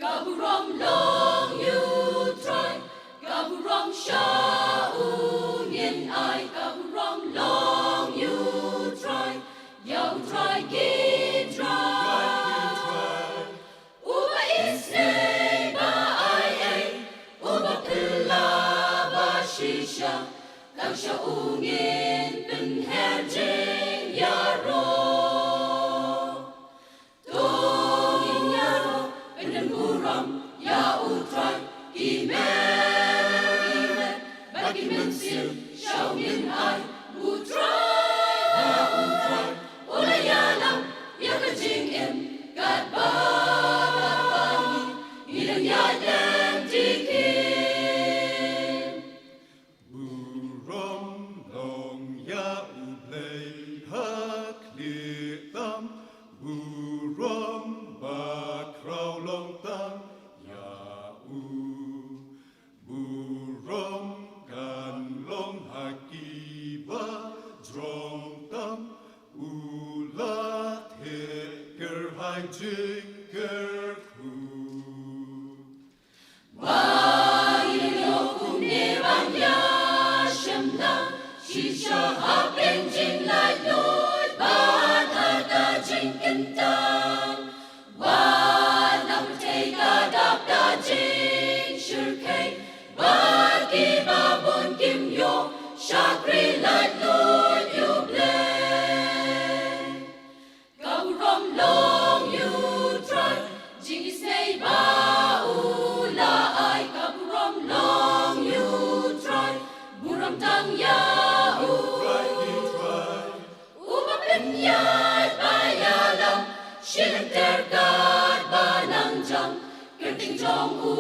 Ka burom long ïa U Trai, ka burom sha u ngin ai, ka burom long ïa U Trai, ïa U Trai ki trai. Uba isynei ba ai ei, uba phylla ba shisha, tang sha u ngin pynher jingïaroh. To ngin ïaroh, pyndem burom ïa U Trai, ki met, ki met, bad ki mynsiem sha u ngin ai. U Trai, ha U Trai, u la ïalam ïa ka jingim katba, katba ngi, ngi dang ïaid lynti khin. Burom long ïa U Blei ha khlieh tam, burom bakhraw long tang ïa u. Burom kan long ha kiba jrong tam, u la theh kyrhai jingkyrkhu. Ba ngin ïoh kumne ban ïashem lang shisha hapdeng jinglaitluid bad ha ka jingkyntang. Wat nang pyrthei ka dap da jingshyrkhei, ba kiba bun kim ïoh shakri laitluid ïa U Blei. Ka burom long ïa U Trai, jingisynei ba u la ai. Ka burom long ïa U Trai, burom tang ïa U Trai. Uba pynïaid ba ïalam, shilynter katba nang jam, Kyrteng jong u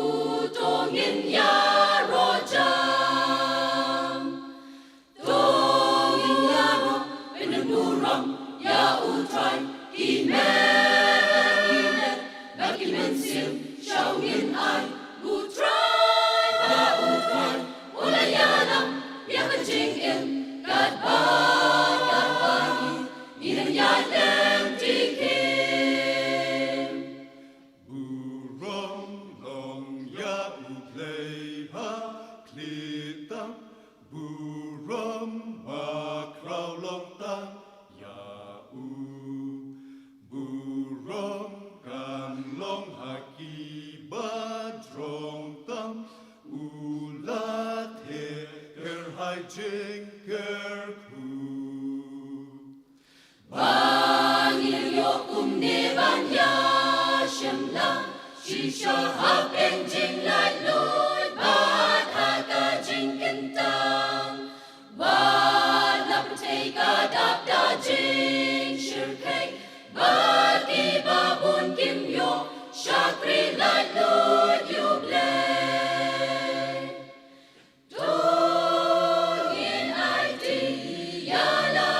to ngin ïaroh jam. To ngin ïaroh pynburom ïa u Trai, ki met ki met bad ki mynsiem sha u ngin ai. U Trai, ba u Trai u la ïalam ïa ka jingim katba katba ngi, ngi dang ïaid lynti khim. Burom long ïa U Blei ha khlieh tam, burom bakhraw long tang ïa u. Burom kan long ha kiba jrong tam, u la theh kyrhai jingkyrkhu. Ba ngin ïoh kumne ban ïashem lang shisha hapdeng jinglaitluid bad ha ka jingkyntang. Wat la pynthei ka dap da jingshyrkhei, ba kiba bun kim ïoh shakri laitluid ïa U Blei. To ngin aiti ïa la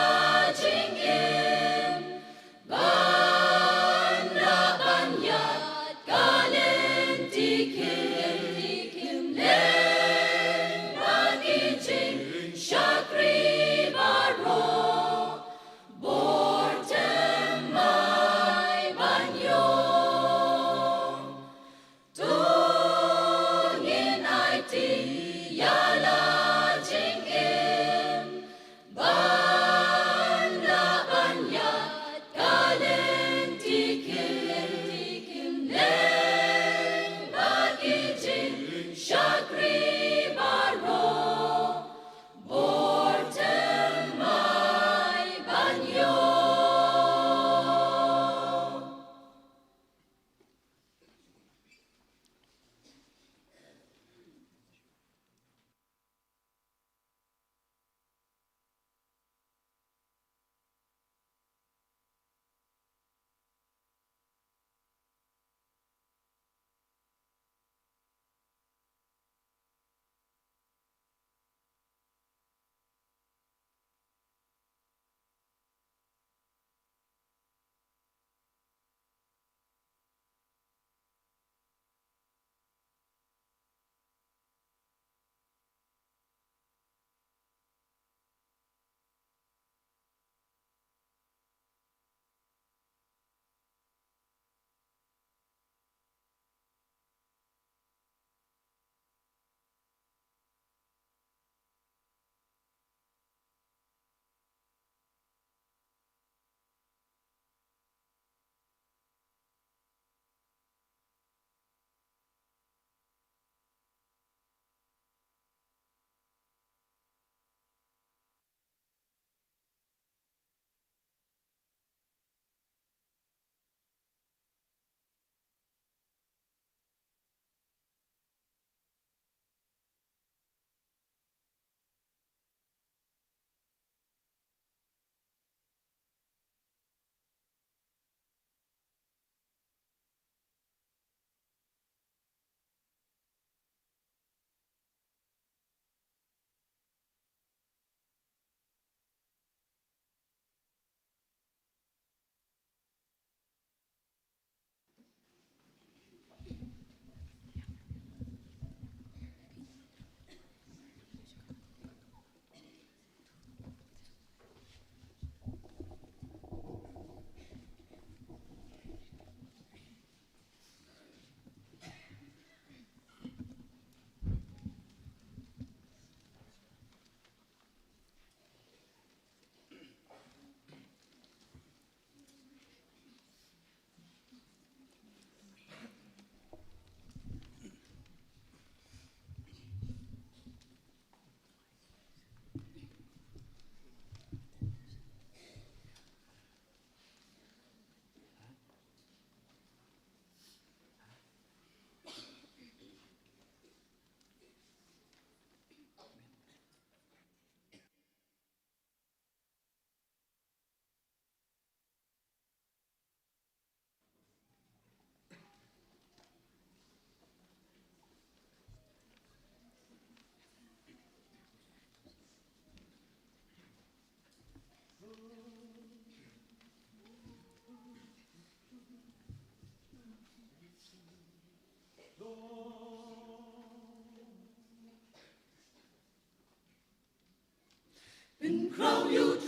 jingim ban da ban ïaid ka lynti khim, lynti khim.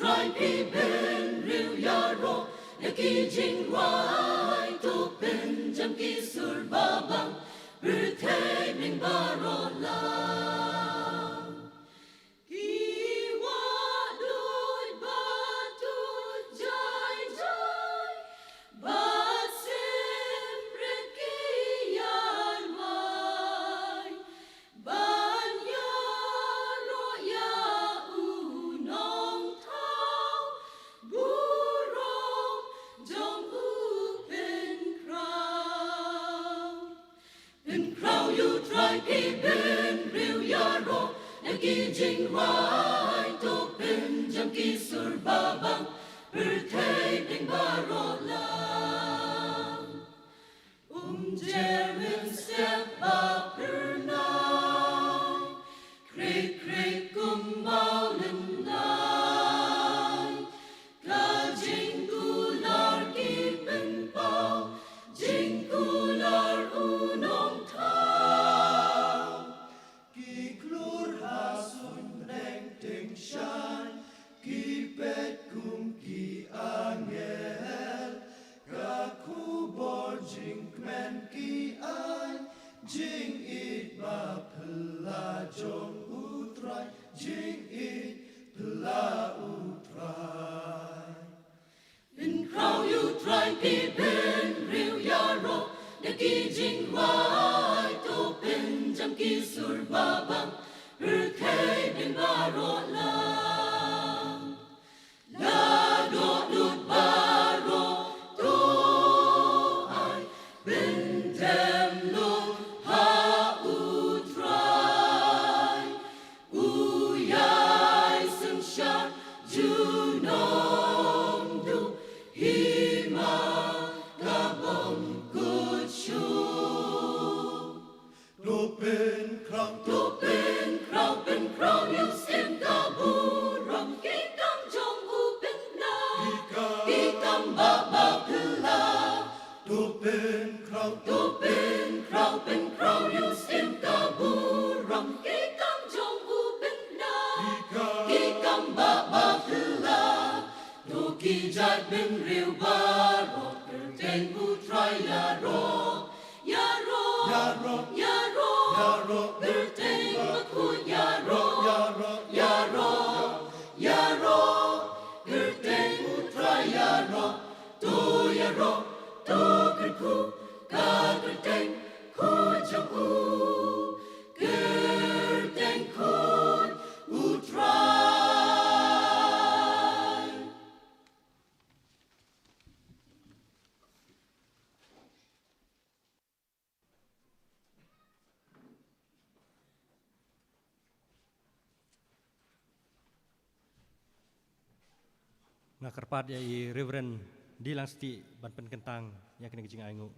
Trai phi bynriew ïaroh ïa ki jingrwai, to pynjem ki sur babang, pyrthei beiñ baroh lang. Ki wah duid ba duid jai jai, bad symrit ki ïarwai, ban ïaroh ïa u Nongthaw burom jong u Pynkhraw. Pynkhraw ïa u Trai phi bynriew ïaroh ïa ki jingrwai, to pynjem ki sur babang, pyrthei beiñ baroh lang. Um jer mynstep ba phyrnai, krik krik kum baw lyndai, ka jingkular ki pynpaw, jingkular u Nongthaw. Ki khlur ha suiñ bneng tyngshaiñ, ki peit kum ki angel, ka khubor jingkmen ki ai, jingïeit ba phylla jong u Trai, jingïeit phylla u Trai. Pynkhraw ïa u Trai phi bynriew ïaroh ïa ki jingrwai, to pynjem ki sur babang, pyrthei beiñ baroh lang. La dohnud baroh to ai, pyndem lum ha u Trai. U ïai synshar junom, duh hima ka bym kut shuh. To pynkhraw, to pynkhraw, pynkhraw ïa u Syiem ka burom, ki kam jong u pynbna, ki kam, ki kam ba, ba phylla. To pynkhraw, to pynkhraw, pynkhraw ïa u Syiem ka burom, ki kam jong u pynbna, ki kam, ki kam ba, ba phylla. To ki jaitbynriew baroh, kyrteng u Trai ïaroh, ïaroh, ïaroh, ïaroh, ïaroh, kyrteng bakhuid ïaroh, ïaroh, ïaroh, ïaroh, kyrteng u Trai ïaroh. To ïaroh, to kyrkhu ka kyrteng khuid jong u, kyrteng khuid u Trai. Nga kyrpad ïa i Reverend D. Langstieh ban pynkyntang ïa kane ka jingainguh.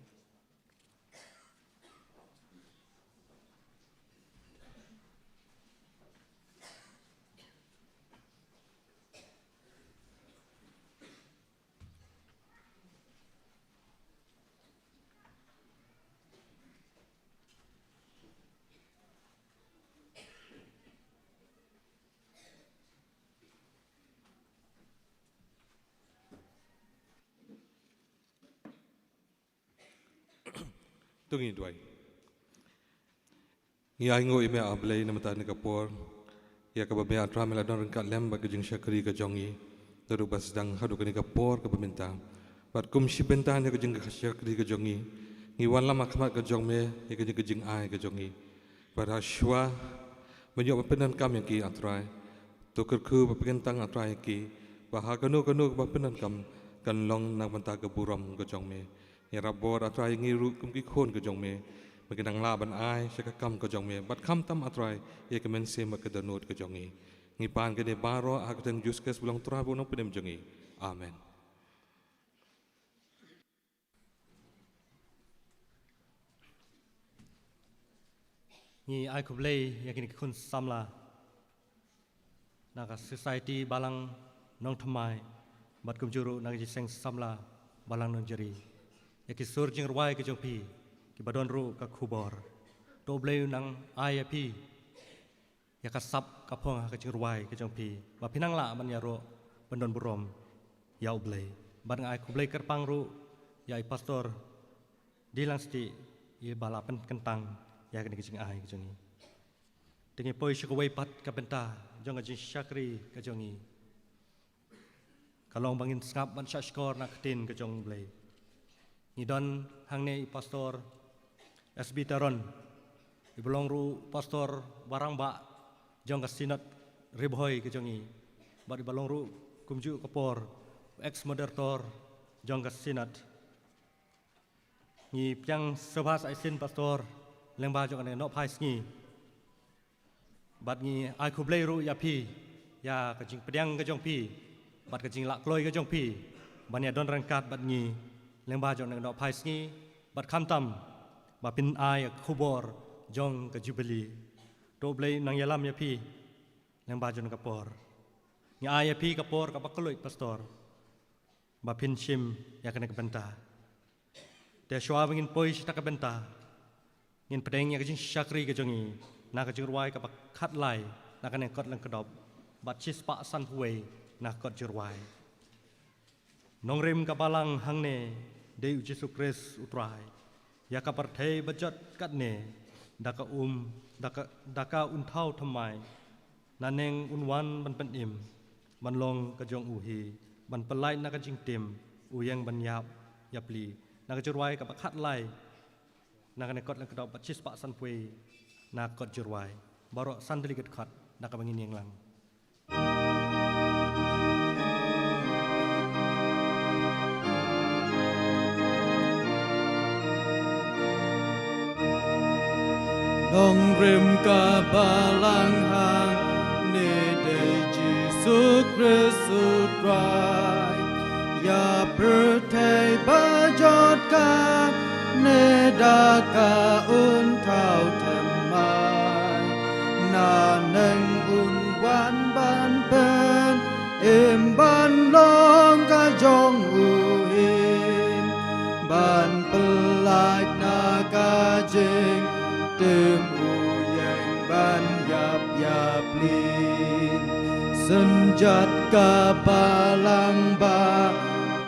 To ngin duwai. Ngi ainguh ïa me, A Blei, namar kane ka por ïa kaba me, A Trai, me la don ryngkat lem bad ka jingshakri ka jong ngi, naduh ba sdang haduh kane ka por kaba mynta. Bad kum shi bynta ïa ka jingshakri ka jong ngi, ngi wanlam ha khmat ka jong me ïa ka jing, ka jingai ka jong ngi. Bad ha shuwa me ïoh ban pyndonkam ïa ki, A Trai. To kyrkhu bad pynkyntang, A Trai, ïa ki ba ha kano kano kaba pyndonkam kan long na ka bynta ka burom ka jong me. Ngi ïarap bor, A Trai, ngi ruh kum ki khun ka jong me, ba ngin nang lah ban ai sha ka kam ka jong me bad khamtam, A Trai, ïa ka mynsiem bad ka dohnud ka jong ngi. Ngi pan kane baroh ha ka kyrteng Jisu Khrist ba long Trai bad u Nongpynim jong ngi. Amen. Ngi ai khublei ïa kine ki khun samla na ka Society Balang Nongthymmai bad kumjuh ruh na ka Jingïaseng Samla Balang Nongjri, ïa ki sur jingrwai ki jong phi kiba don ruh ka khubor. To U Blei un nang ai ïa phi ïa ka sap ka phong ha ka jingrwai ka jong phi ba phin nang lah ban ïaroh ban don burom ïa U Blei. Bad nga ai khublei kyrpang ruh ïa i Pastor Dilang Siti, i ba la pynkyntang ïa kane ka jingai ka jong ngi. Te ngin poi sha kawei pat ka bynta jong ka jingshakri ka jong ngi. Ka long ba ngin sngap ban shah shkor na ka ktien ka jong U Blei. Ngi don hangne i Pastor S B Teron, i ba long ruh Pastor Rangbah jong ka Synod Ri Bhoi ka jong ngi, bad i ba long ruh kumjuh ka por ex moderator jong ka Synod. Ngi pdiang sngewbha sa shisien Pastor, lyngba jong kane ka nohphai sngi. Bad ngi ai khublei ruh ïa phi ïa ka jingpdiang ka jong phi bad ka jinglah kloi ka jong phi ban ïa don ryngkat bad ngi lyngba jong kane ka nohphai sngi, bad khamtam ba phin ai ïa ka khubor jong ka Jubili. To U Blei un nang ïalam ïa phi lyngba jong kane ka por. Ngi ai ïa phi ka por kaba kylluid Pastor, ba phin shim ïa kane ka bynta. Te shuwa ba ngin poi sha kata ka bynta, ngin pdiang ïa ka jingshakri ka jong ngi na ka jingrwai kaba khatlai na kane ka kot Lyngkdop bad shispah sanphew wei na ka kot jingrwai. Nongrim ka balang hangne dei U Jisu Khrist U Trai. Ïa ka pyrthei ba jot katne da ka um, da ka, da ka un thaw thymmai. Naneng un wan ban pynim ban long ka jong u hi, ban pyllait na ka jingtim, u ïeng ban ïap ïapli. Na ka jingrwai kaba khatlai na kane ka kot Lyngkdop bad shispah sanphew wei na ka kot jingrwai. Baroh san tylli ki dkhot da kaba ngin ïeng lang. Nongrim ka balang hangne dei Jisu Khrist U Trai. Ïa pyrthei ba jot katne da ka un thaw thymmai. Naneng un wan ban pyn im ban long ka jong u hi, ban pyllait na ka jingtim, u ïeng ban ïap ïapli. Synjat ka balang ba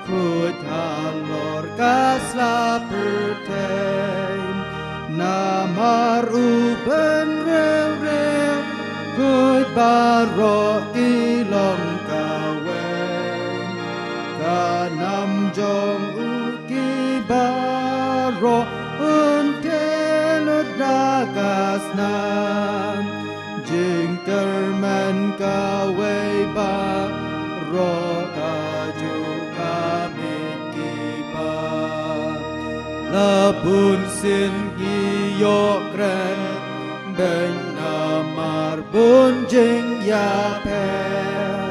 khuid halor ka sla pyrthei. Namar u pynriewriewkhuid baroh ki long kawei. Ka nam jong u ki baroh un khie lut da ka snam. Jingkyrmen kawei baroh ka juh ka miet ki ba. La bun sien ngi ïoh kren beiñ namar bun jingïapher.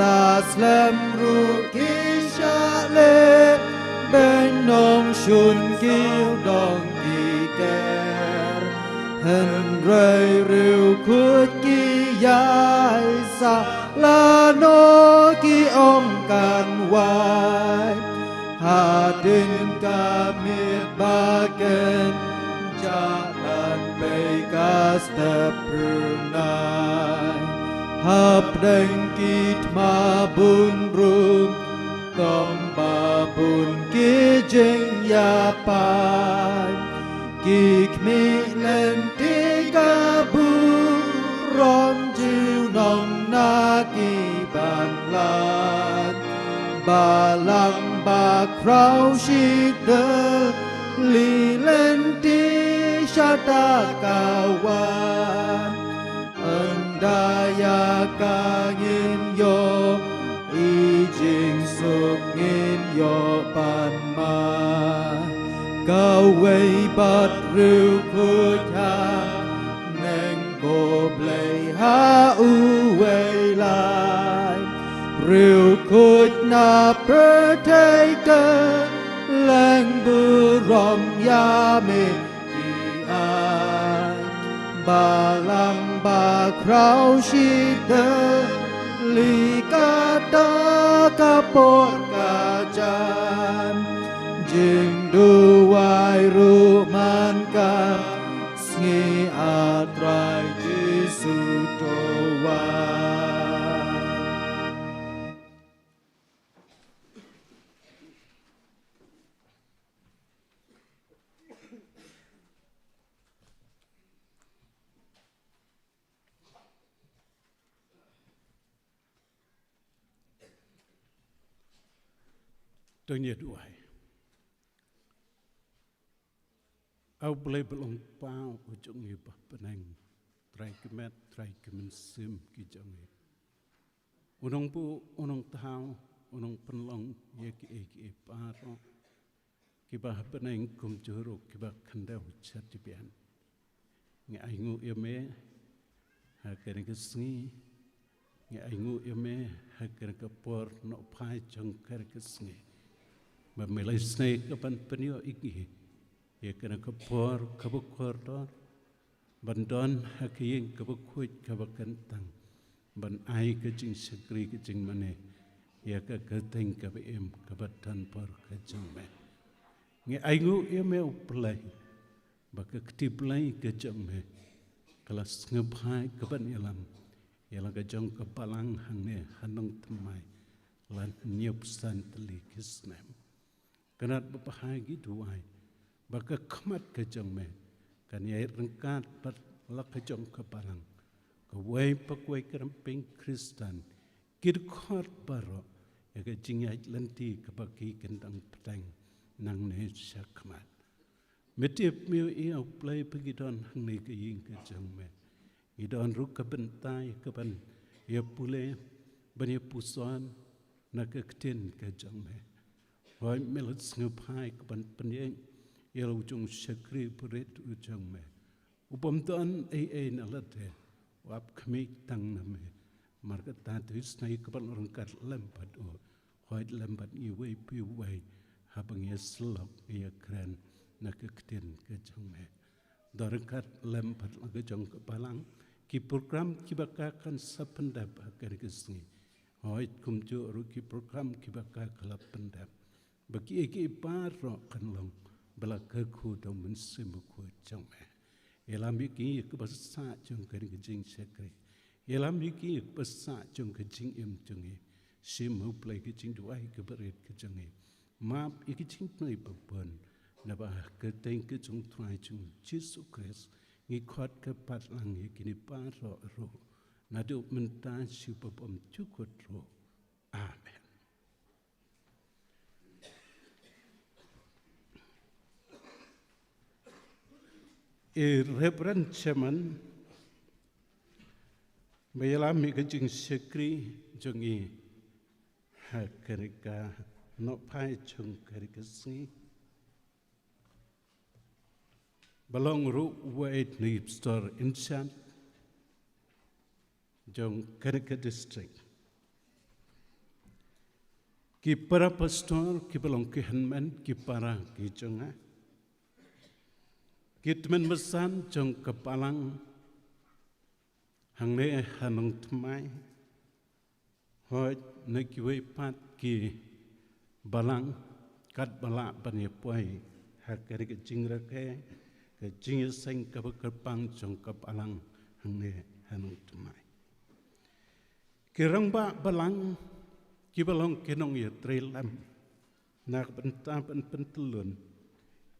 La slem ruh ki shah leh beiñ, nongshun ki dong ki ker. Hynrei riewkhuid ki ïai sah lano ki ong kan wai. Hadien ka miet ba kynjah, la pei ka step phyrnai. Hapdeng ki thma bun rum, kumba bun ki jingïapaid. Ki khmih lynti ka burom junom na ki ban lait. Balang bakhraw shi tylli lynti shata ka wah. Ynda ïa ka ngin ïoh, i jingsuk ngin ïoh pan ma. Kawei pat riewkhuid haneng, ko Blei ha uwei lai. Riewkhuid na pyrthei kylleng, burom ïa me ki ai. Balang bakhraw shi tylli kata ka por ka jan. Jingduwai ruh man ka sngi, A Trai Jisu, to wan. To ngin ïa duwai. A U Blei ba long Kpa u jong ngi ba ha bneng, Trai ki met, Trai ki mynsiem ki jong ngi. U nongbuh, u nongthaw, u nongpynlong ïa kiei kiei baroh kiba ha bneng kumjuh ruh kiba khyndew sha shadbian. Ngi ainguh ïa me ha kane ka sngi. Ngi ainguh ïa me ha kane ka por nohphai jong kane ka sngi, ba me la isynei ka ban pynïoh ïa ngi ïa kane ka por kaba kordor ban don ha ka ïing kaba khuid kaba kyntang, ban ai ka jingshakri ka jingmane ïa ka kyrteng kaba im kaba don bor ka jong me. Ngi ainguh ïa me U Blei ba ka kti Blei ka jong me ka la sngewbha ka ban ïalam ïa la ka jong ka balang hangne ha Nongthymmai la hynñiewphew san tylli ki snem. Kane ba bha ngi duwai ba ka khmat ka jong me kan ïai ryngkat bad la ka jong ka balang, kawei pa kawei ka rympei Khristan, ki dkhot baroh ïa ka jingïaid lynti kaba ki kyndang pdeng nangne sha khmat. Me tip me ïa U Blei ba ngi don hangne ka ïing ka jong me, ngi don ruh ka bynta ïa ka ban ïa pule ban ïa puson na ka ktien ka jong me. Hooid me la sngewbha ka ban pynïeng ïa la u jong u shakri barit u jong me, u bym don ei ei na lade, u ap khmih tang na me. Namar kata to isynei ka ban ryngkat lem bad u, hooid lem bad ngi uwei pa uwei haba ngi ïa syllok ngi ïa kren na ka ktien ka jong me. To ryngkat lem bad la ka jong ka balang, ki program kiba ka kan sa pyndep ha kane ka sngi, hooid kumjuh ruh ki program kiba ka ka la pyndep, ba kiei kiei baroh kan long ba la kyrkhu da U Mynsiem Bakhuid jong me. Ïalam ïa ki ïa kaba sah jong kane ka jingshakri, ïalam ïa ki ïa kaba sah jong ka jingim jong ngi. Shim U Blei ka jingduwai kaba rit ka jong ngi. Map ïa ka jingpynïaid ba bun, naba ha ka kyrteng ka jong U Trai jong ngi U Jisu Khrist ngi khot ka pat lang ïa kine baroh ruh, naduh mynta sha ba bymjukut ruh. Amen. I Reverend Chairman ba ïalam ïa ka jingshakri jong ngi ha kane ka nohphai jong kane ka sngi, ba long ruh uwei na ki pastor in charge jong kane ka district, ki para pastor kiba long ki hynmen ki para ki jong nga, ki tymmen basan jong ka balang hangne ha Nongthymmai, hooid na kiwei pat ki balang katba lah ban ïa poi ha kane ka jingrakhe ka jingïaseng kaba kyrpang jong ka balang hangne ha Nongthymmai. Ki rangbah balang kiba long ki nongïatreilang na ka bynta ban pyntyllun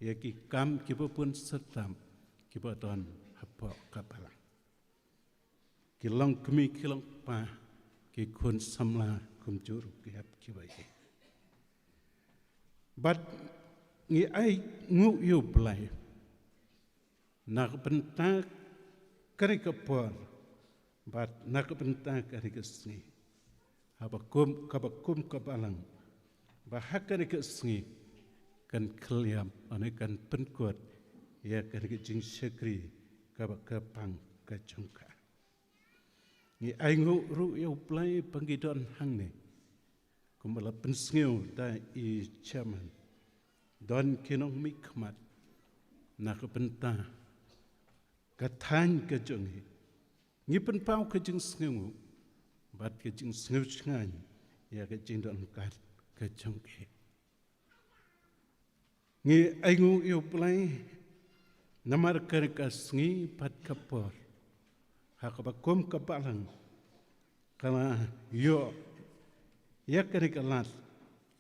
ïa ki kam kiba bun syrtap kiba don hapoh ka balang. Ki longkmie ki longkpa, ki khun samla kumjuh ruh ki hep kiba ïeit. Bad ngi ainguh ïa U Blei na ka bynta kane ka por bad na ka bynta kane ka sngi, haba kum kaba kum ka balang ba ha kane ka sngi kan khlem ane kan pynkut ïa kane ka jingshakri kaba kyrpang ka jong ka. Ngi ainguh ruh ïa U Blei ba ngi don hangne kumba la pynsngew da i Chairman, don ki nongmihkhmat na ka bynta ka thaiñ ka jong ngi. Ngi pynpaw ka jingsngewnguh bad ka jingsngew shngaiñ ïa ka jingdon kat ka jong ki. Ngi ainguh ïa U Blei namar kane ka sngi bad ka por ha kaba kum ka balang ka la ïoh ïa kane ka lad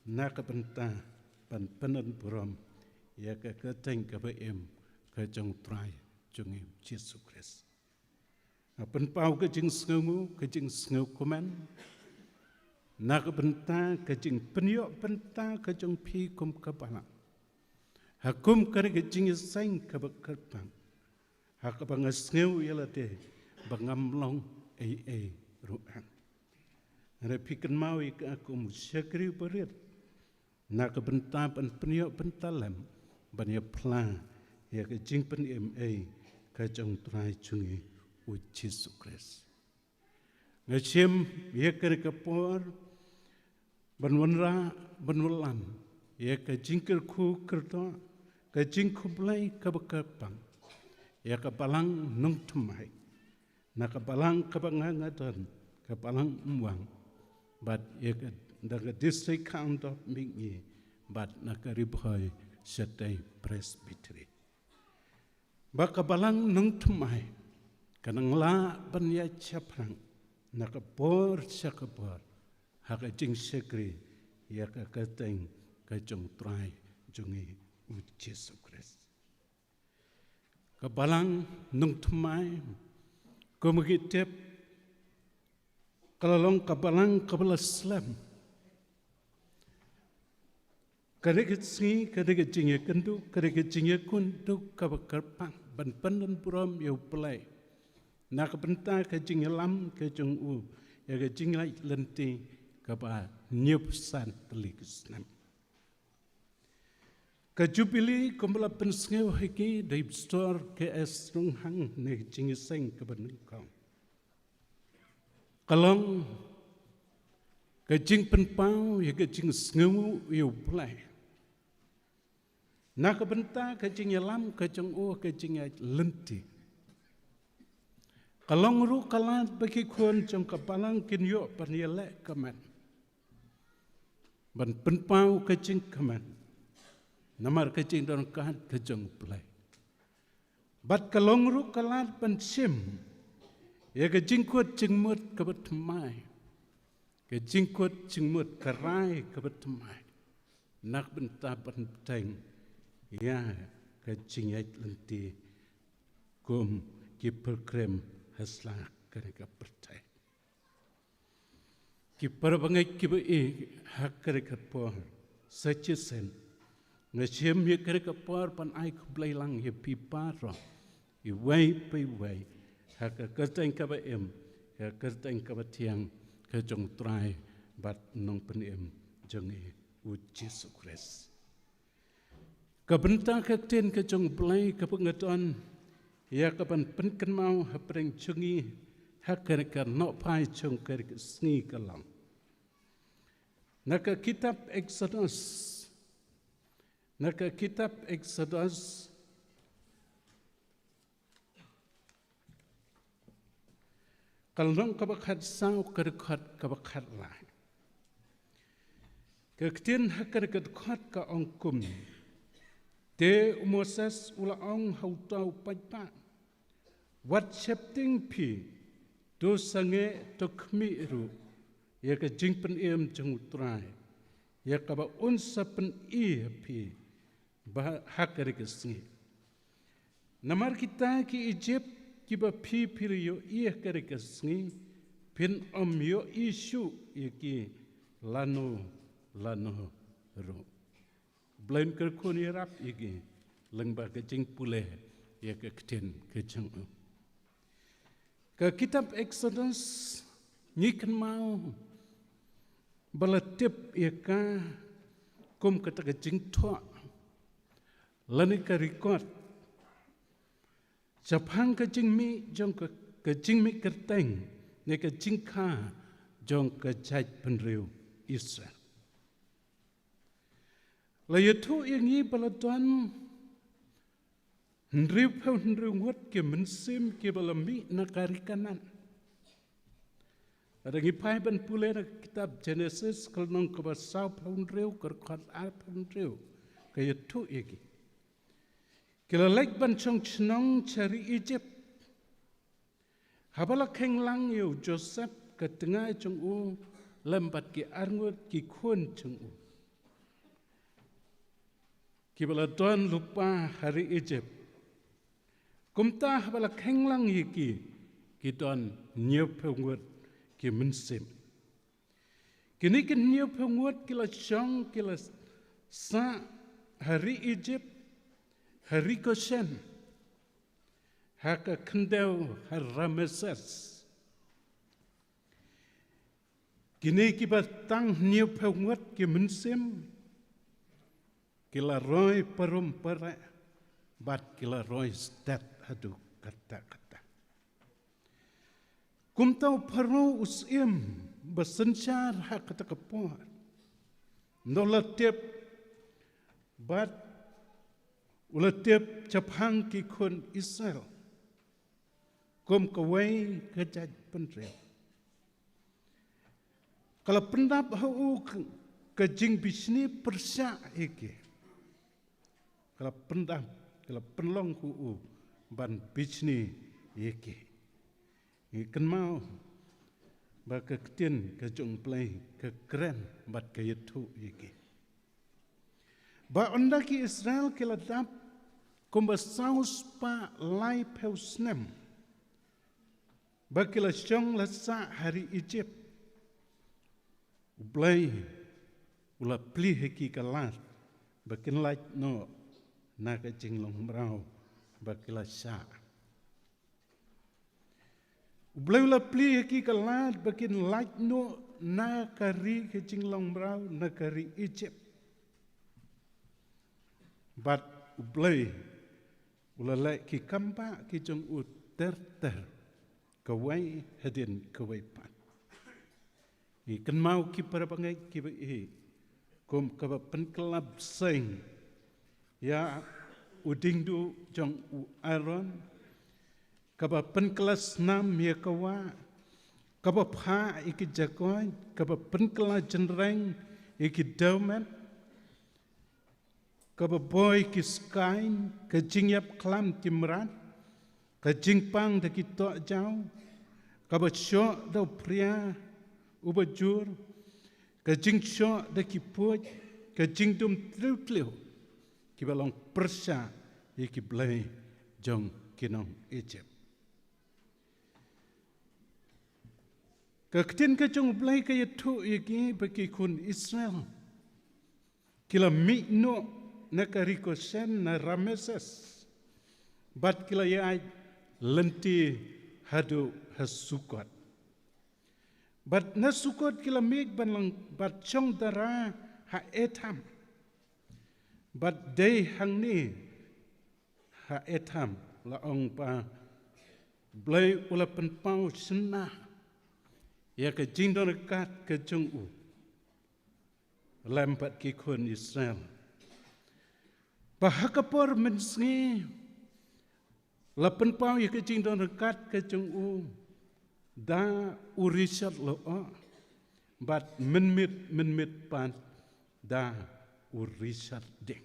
na ka bynta ban pynbun burom ïa ka kyrteng kaba im ka jong U Trai jong ngi U Jisu Khrist. Nga pynpaw ka jingsngewnguh, ka jingsngewkmen Na ka bynta ka jingpynïoh bynta ka jong phi kum ka balang, ha kum kane ka jingïaseng kaba kyrpang, ha kaba nga sngew ïa lade ba ngam long ei ei ruh. Hynrei phi kynmaw ïa ka kum u shakri barit, na ka bynta ban pynïoh bynta lem, ban ïa phla ïa ka jingpynim ei ka jong u Trai jong ngi u Jisu Khrist. Nga shim ïa kane ka por ban wanrah, ban wallam ïa ka jingkyrkhu kyrdoh, ka jingkhublei kaba kyrpang ïa ka balang nongthymmai, na ka balang kaba nga nga don, ka balang Umwang, bad ïa ka, da ka distrik Khandong Mihngi, bad na ka Ri Bhoi Shatei Presbytery. Ba ka balang nongthymmai ka nang lah ban ïa shaphrang na ka por sha ka por, ha ka jingshakri ïa ka kyrteng ka jong u Trai jong ngi u Jisu Khrist. Ka balang nongthymmai, kum ki tip, ka la long ka balang kaba la slem. Kane ka sngi, kane ka jingïakynduh, kane ka jingïakynduh kaba kyrpang ban pyndonburom ïa u Blei, na ka bynta ka jingïalam ka jong u ïa ka jinglait lynti kaba hynñiewphew san tylli ki snem. Ka Jubili kumba la pynsngew ha ki da i Pastor K S Ronghang, ne ka jingïaseng kaba nyngkong, ka long ka jingpynpaw ïa ka jingsngew ïa u Blei, na ka bynta ka jingïalam ka jong u, ka jinglait lynti. Ka long ruh ka lad ba ki khun jong ka balang kin ïoh ban ïaleh kmen, ban pynpaw ka jingkmen namar ka jingdonkam ka jong u Blei. Bad ka long ruh ka lad ban shim ïa ka jingkut jingmut kaba thymmai, ka jingkut jingmut ka rai kaba thymmai, na ka bynta ban bteng ïa ka jinglait lynti kum ki pilgrim ha sla kane ka pyrthei. Ki para bangeit kiba ïeit, ha kane ka por sa shisien nga shim ïa kane ka por ban ai khublei lang ïa phi baroh, iwei pa iwei, ha ka kyrteng kaba im, ha ka kyrteng kaba thiang ka jong u Trai bad Nongpynim jong ngi u Jisu Khrist. Ka bynta ka ktien ka jong u Blei kaba nga don ïa ka ban pynkynmaw hapdeng jong ngi ha kane ka nohphai jong kane ka sngi ka long na ka kitab Eksodos, na ka kitab Eksodos, ka lynnong kaba khatsaw, ka dkhot kaba khatlai. Ka ktien ha kane ka dkhot ka ong kumne: Te u Moses u la ong ha uta u paidbah, wat sheptieng phi, to sangeh to khmih ruh ïa ka jingpynim jong u Trai, ïa kaba un sa pyni ha phi ba ha kane ka sngi. Namar kita ki Ijipt kiba phi phi la ïohi ha kane ka sngi, phin ym ïohi shuh ïa ki lano lano ruh. Blei un kyrkhu un ïarap ïa ngi lyngba ka jingpule ïa ka ktien ka jong u. Ka kitab Eksodos ngi kynmaw ba la tip ïa ka kum kata ka jingthoh lane ka record shaphang ka jingmih jong ka, ka jingmih kyrteng ne ka jingkha jong ka jaitbynriew Israel. La ïathuh ïa ngi ba la don hynriewphew hynriew ngut ki mynsiem kiba la mih na ka ri Kanaan. Lada ngi phai ban pule na ka kitab Jenesis ka lynnong kaba sawphew hynriew, ka dkhot arphew hynriew, ka ïathuh ïa ngi, ki la leit ban shong shnong sha ri Ijipt. Haba la kheiñ lang ïa u Joseph ka tnga jong u lem bad ki arngut ki khun jong u kiba la don lypa ha ri Ijipt. Kumta haba la kheiñ lang ïa ki, ki don hynñiewphew ngut ki mynsiem. Kine ki hynñiewphew ngut ki la shong, ki la sah ha ri Egypt, ha ri Goshen, ha ka khyndew ha Rameses. Kine kiba tang hynñiewphew ngut ki mynsiem, ki la roi parum para bad ki la roi stet haduh katta katta. Kumta u Pharaoh u syiem ba synshar ha kata ka por, u la tip bad u la tip shaphang ki khun Israel kum kawei ka jaitbynriew. Ka la pyndap ha u ka, ka jingbishni pyrshah ïa ki. Ka la pyndap, ka la pynlong ha u ban bishni ïa ki. Ngi kynmaw ba ka ktien ka jong U Blei ka kren bad ka ïathuh ïa ki. Ba ynda ki Israel ki la dap kumba saw spah laiphew snem ba ki la shong la sah ha ri Egypt, U Blei u la plie ha ki ka lad ba kin lait noh na ka jinglong mraw ba ki la shah. U Blei u la plie ha ki ka lad ba kin lait noh na ka ri ka jinglong mraw, na ka ri Egypt. Bad U Blei u la leh ki kambah ki jong u ter ter, kawei hadien kawei pat. Ngi kynmaw ki para bangeit kiba ïeit, kum kaba pynkylla bseiñ ïa u diengduh jong u Aaron, kaba pynkylla snam ïa ka wah, kaba phah ïa ki jakoit, kaba pynkylla jynreng ïa ki dewmet, kaba boi ki skaiñ, ka jingïap khlam ki mrad, ka jingpang da ki tohjaw, kaba shoh da u phria uba jur, ka jingshoh da ki puid, ka jingdum tliw tliw, kiba long pyrshah ïa ki blei jong ki nong Egypt. Ka ktien ka jong U Blei ka ïathuh ïa ki ba ki khun Israel ki la mih noh na ka ri Goshen, na Rameses, bad ki la ïaid lynti haduh ha Sukot. Bad na Sukot ki la mih ban long bad shong dara ha Etham. Bad dei hangne ha Etham, la ong ba U Blei u la pynpaw shynna ïa ka jingdon ryngkat ka jong u lem bad ki khun Israel. Ba ha ka por mynsngi la pynpaw ïa ka jingdon ryngkat ka jong u da u Richard Lo'o, bad mynmiet mynmiet pat da u Richard Ding.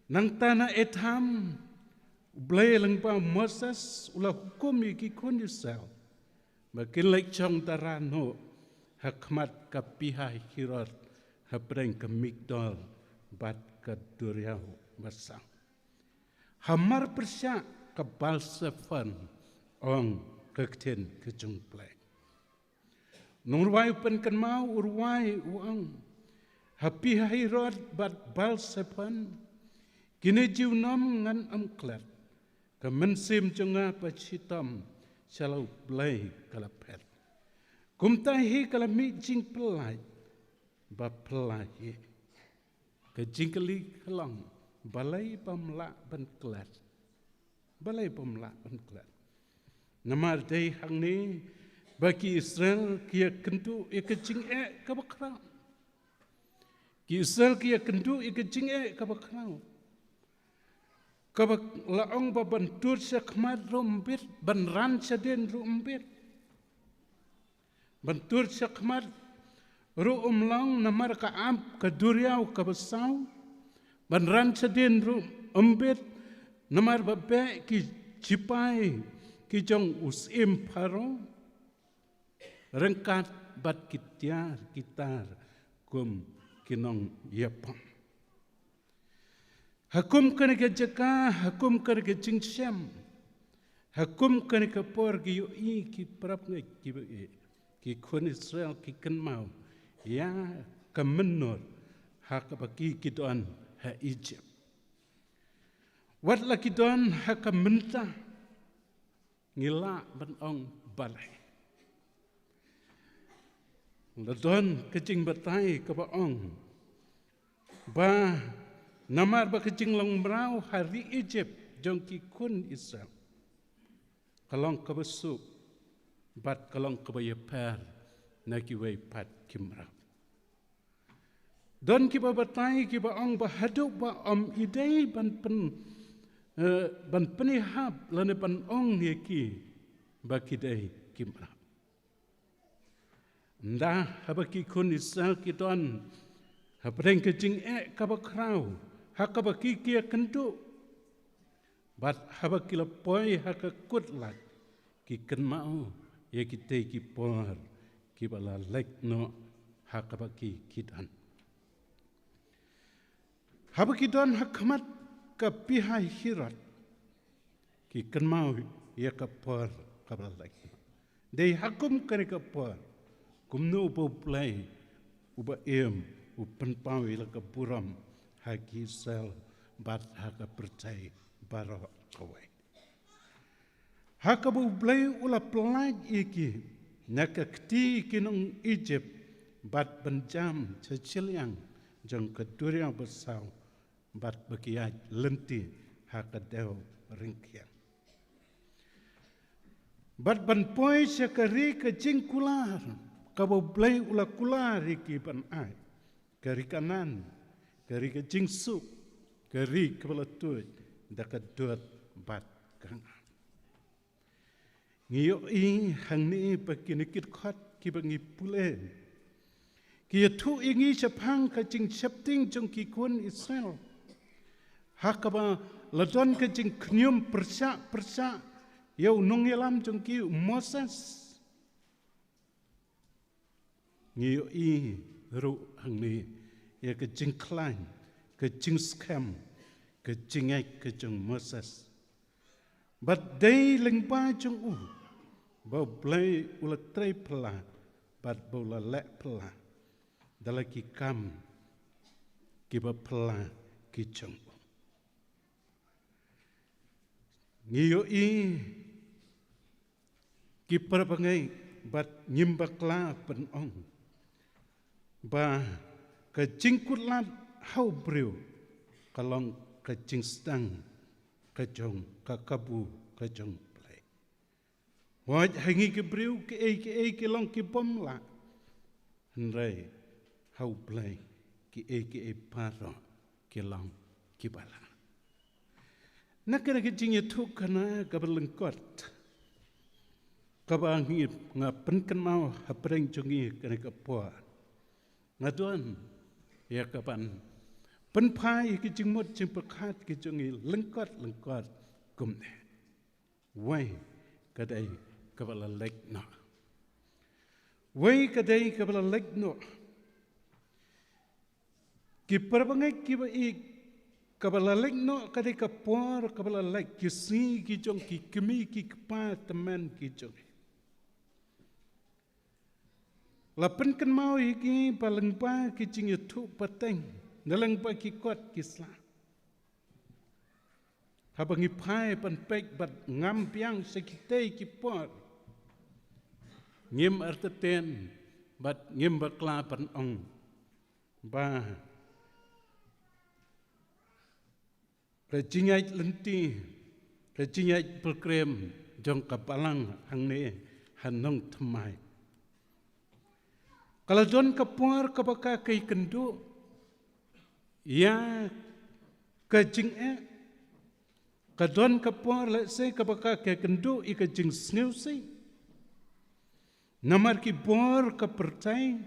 Nangta na Etham, U Blei lyngba u Moses u la hukum ïa ki khun Israel ba kin leit shong dara noh ha khmat ka Pi-hahiroth, hapdeng ka Migdol bad ka duriaw basaw. Hamar pyrshah ka Baal-zephon, ong ka ktien ka jong U Blei. Nongrwai u pynkynmaw, u rwai u ong, ha Pi-hahiroth bad Baal-zephon, kine junom ngan ym klet, ka mynsiem jong nga ba shitom sha la U Blei ka la phet. Kumta hi ka la mih jingpyllait ba phylla hi. Ka jingkylli ka long, balei bym lah ban klet? Balei bym lah ban klet? Namar dei hangne ba ki Israel ki ïakynduh ïa ka jingeh kaba khraw. Ki Israel ki ïakynduh ïa ka jingeh kaba khraw, kaba la ong ba ban tur shakhmat ruh ym bit, ban ran shadien ruh ym bit. Ban tur shakhmat ruh ym long namar ka ap ka duriaw kaba saw. Ban ran shadien ruh ym bit namar ba beh ki shipai ki jong u syiem Pharaoh, ryngkat bad ki tiar ki tar kum ki nongïapom. Ha kum kane ka jaka, ha kum kane ka jingshem, ha kum kane ka por, ki ïohi ki parabangeit kiba ïeit, Ki khun Israel ki kynmaw ïa ka mynnor ha kaba ki ki don ha Egypt. Wat la ki don ha ka mynta, ngi lah ban ong balei. La don ka jingbatai kaba ong ba namar ba ka jinglong mraw ha ri Egypt jong ki khun Israel ka long kaba suk bad ka long kaba ïapher na kiwei pat ki mraw. Don kiba batai kiba ong ba haduh ba ym dei ban pyn, eh, ban pynïahap lane ban ong ïa ki ba ki dei ki mraw. Ynda haba ki khun Israel ki don hapdeng ka jingeh kaba khraw ha kaba ki ki ïakynduh, bad haba ki la poi ha ka kut lait, ki kynmaw ïa kitei ki por kiba la leit noh ha kaba ki ki don. Haba ki don ha khmat ka Pi-hahiroth, ki kynmaw ïa ka por kaba la leit. Dei ha kum kane ka por, kumno ba U Blei uba im u pynpaw ïa la ka burom ha ki Israel bad ha ka pyrthei baroh kawei. Ha kaba U Blei u la pyllait ïa ki na ka kti ki nong Egypt bad ban jam sha shiliang jong ka duriaw basaw bad ba ki ïaid lynti ha ka dew ryngkiang. Bad ban poi sha ka ri ka jingkular kaba U Blei u la kular ïa ki ban ai, ka ri Kanaan, ka ri ka jingsuk, ka ri kaba la tuid da ka dud bad ka ngam. Ngi ïohi hangne ba kine ki dkhot kiba ngi pule ki ïathuh ïa ngi shaphang ka jingsheptieng jong ki khun Israel. Ha kaba la don ka jingkhñium pyrshah pyrshah ïa u nongïalam jong ki u Moses. Ngi ïohi ruh hangne ïa ka jingkhlaiñ, ka jingskhem, ka jingngeit ka jong u Moses. Bad dei lyngba jong u ba U Blei u la trei phylla bad ba u la leh phylla da la ki kam kiba phylla ki jong u. Ngi ïohi ki para bangeit bad ngim bakla ban ong ba ka jingkutlad ha u briew ka long ka jingsdang ka jong, ka kabu ka jong U Blei. Wat ha ngi ki briew kiei kiei ki long kibym lah, hynrei ha U Blei kiei kiei baroh ki long kiba lah. Na kane ka jingïathuhkhana kaba lyngkot kaba ngi, nga pynkynmaw hapdeng jong ngi kane ka por, nga don ïa kaban pynphai ïa ki jingmut jingpyrkhat ki jong ngi lyngkot lyngkot kumne. Wei ka dei kaba la leit noh. Wei ka dei kaba la leit noh. Ki para bangeit kiba ïeit, kaba la leit noh ka dei ka por kaba la leit, ki sngi ki jong ki kmie ki kpa tymmen ki jong ngi. La pynkynmaw ïa ngi ba lyngba ki jingïathuh pateng, na lyngba ki kot ki sla, haba ngi phai ban peit bad ngam biang sha kitei ki por, ngim entertain bad ngim bakla ban ong ba ka jingïaid lynti, ka jingïaid pilgrim jong ka balang hangne ha Nongthymmai, ka la don ka por kaba ka ïakynduh ïa ka jingeh. Ka don ka por lehse kaba ka ïakynduh ïa ka jingsngewsih. Namar ki bor ka pyrthei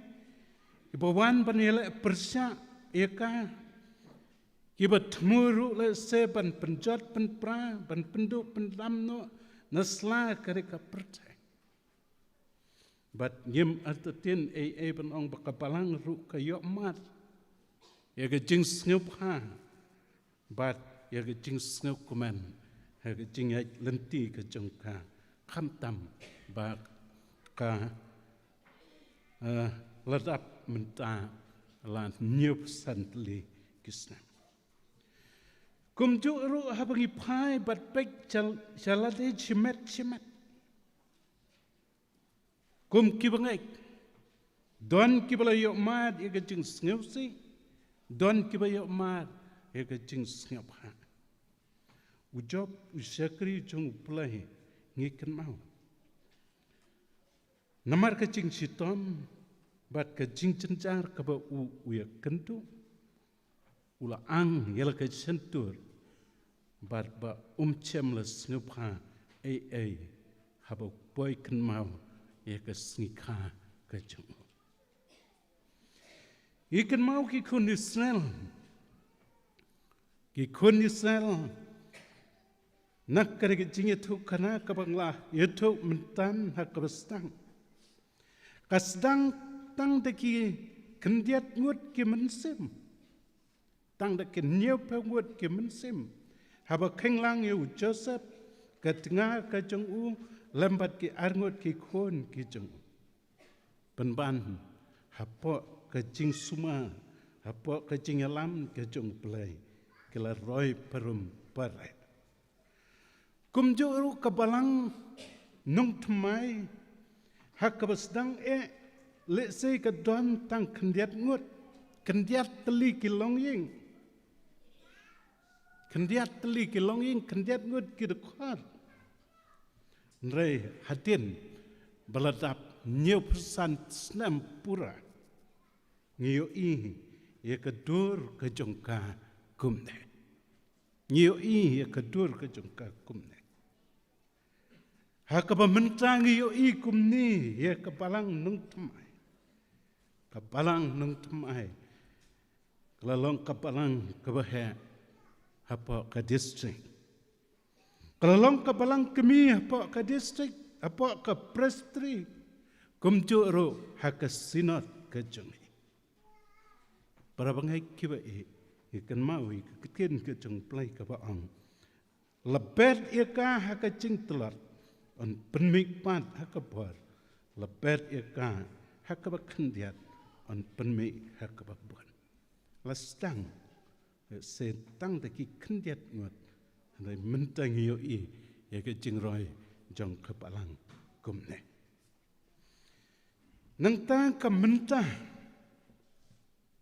kiba wan ban ïaleh pyrshah ïa ka, kiba thmu ruh lehse ban pynjot pynpra, ban pynduh pyndam noh na sla ka ri ka pyrthei. Bad ngim entertain ei ei ban ong ba ka balang ruh ka ïohmad ïa ka jingsngewbha bad ïa ka jingsngewkmen ha ka jingïaid lynti ka jong ka, khamtam ba ka eh, la dap mynta la hynñiewphew san tylli ki snem. Kumjuh ruh haba ngi phai bad peit sha, sha lade shimet shimet. Kum ki bangeit, don kiba la ïoh mad ïa ka jingsngewsih, don kiba ïoh mad ïa ka jingsngewbha. U Job, u shakri jong U Blei, ngi kynmaw. Namar ka jingshitom bad ka jingjynjar kaba u, u ïakynduh, u la ang ïa la ka shyntur, bad ba um shym la sngewbha ei ei haba u poi kynmaw ïa ka sngi kha ka jong u. Ngi kynmaw ki khun Israel, ki khun Israel, na ka ri ka jingïathuhkhana kaba nga la ïathuh mynta ha kaba sdang. Ka sdang tang da ki khyndiat ngut ki mynsiem. Tang da ki hynñiewphew ngut ki mynsiem. Haba kheiñ lang ïa u Joseph, ka tnga ka jong u, lem bad ki arngut ki khun ki jong u. Pynban, hapoh ka jingsumar, hapoh ka jingïalam ka jong U Blei, ki la roi parum parai. Kumjuh ruh ka balang nongthymmai, ha kaba sdang eh, lehse ka don tang khyndiat ngut, khyndiat tylli ki longïing. Khyndiat tylli ki longïing, khyndiat ngut ki dkhot. Hynrei hadien ba la dap hynñiewphew san snem pura, ngi ïohi ïa ka dur ka jong ka kumne. Ngi ïohi ïa ka dur ka jong ka kumne. Ha kaba mynta ngi ïohi kumne ïa ka balang nongthymmai. Ka balang nongthymmai ka la long ka balang kaba heh hapoh ka district. Ka la long ka balang kmie hapoh ka district, hapoh ka presbytery. Kumjuh ruh ha ka synod ka jong ngi. Para bangeit kiba ïeit, ngi kynmaw ïa ka ktien ka jong U Blei kaba ong, la bet ïa ka ha ka jingtlot, yn pynmih pat ha ka bor. La bet ïa ka ha kaba khyndiat, yn pynmih ha kaba bun. La sdang, eh, se tang da ki khyndiat ngut, hynrei mynta ngi ïohi ïa ka jingroi jong ka balang kumne. Nangta ka mynta,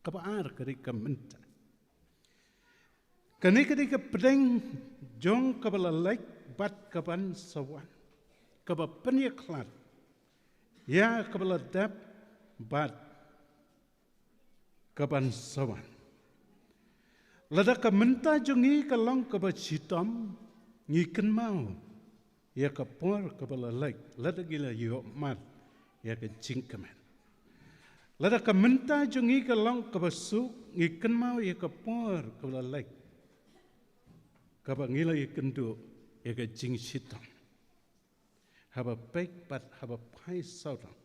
kaba ar ka dei ka mynta. Kane ka dei ka pdeng jong kaba la leit bad kaban sa wan. Kaba pynïakhlad ïa kaba la dep bad kaban sa wan. Lada ka mynta jong ngi ka long kaba shitom, ngi kynmaw ïa ka por kaba la leit, lada ngi la ïoh mad ïa ka jingkmen. Lada ka mynta jong ngi ka long kaba suk, ngi kynmaw ïa ka por kaba la leit, kaba ngi la ïakynduh ïa ka jingshitom. Haba peit bad haba phai sawdong,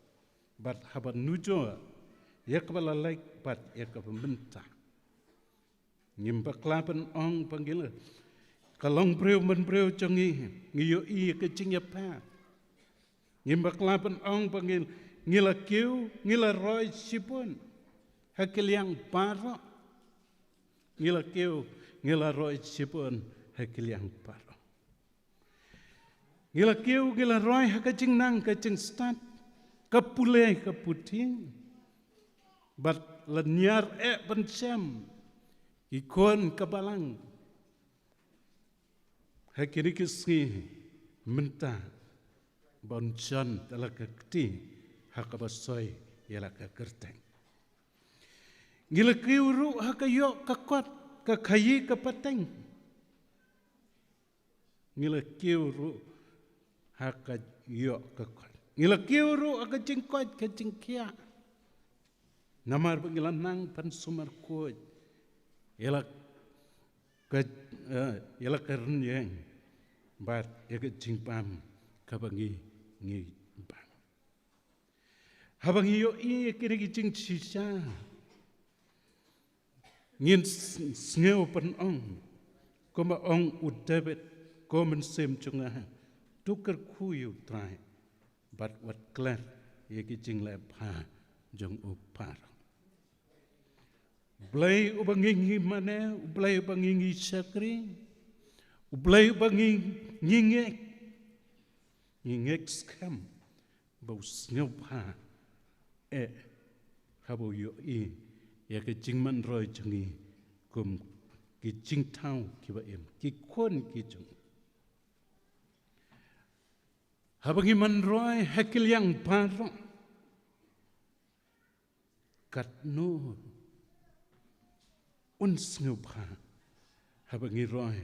bad haba nujor ïa kaba la leit bad ïa kaba mynta. Ngim bakla ban ong ba ngi la, ka longbriew manbriew jong ngi, ngi ïohi ïa ka jingïapher. Ngim bakla ban ong ba ngi, ngi la kiew, ngi la roi shibun ha ki liang baroh. Ngi la kiew, ngi la roi shibun ha ki liang baroh. Ngi la kiew, ngi la roi ha ka jingnang ka jingstad, ka pule ka puthi. Bad la ñiar eh ban shem ki khun ka balang. Ha kine ki sngi mynta ban jan da la ka kti ha kaba soi ïa la ka kyrteng. Ngi la kiew ruh ha ka ïoh ka kot, ka khaïi ka pateng. Ngi la kiew ruh ha ka ïoh ka kot. Ngi la kiew ruh ha ka jingkoit ka jingkhiah. Namar ba ngi la nang ban sumar khuid ïa la ka, eh, ïa la ka rynïeng bad ïa ka jingbam kaba ngi, ngi bam. Haba ngi ïohi ïa kine ki jingshisha, ngin s-, sngew ban ong kumba ong u David, ko Mynsiem jong nga, to kyrkhu ïa u Trai, bad wat klet ïa ki jingleh bha jong u baroh. U Blei uba ngi ngi mane, u Blei uba ngi ngi shakri, u Blei uba ngi ngi ngeit, ngi ngeit skhem ba u sngewbha eh haba u ïohi ïa ka jingman roi jong ngi kum ki jingthaw kiba im, ki khun ki jong u. Haba ngi man roi ha ki liang baroh, katno un sngewbha haba ngi roi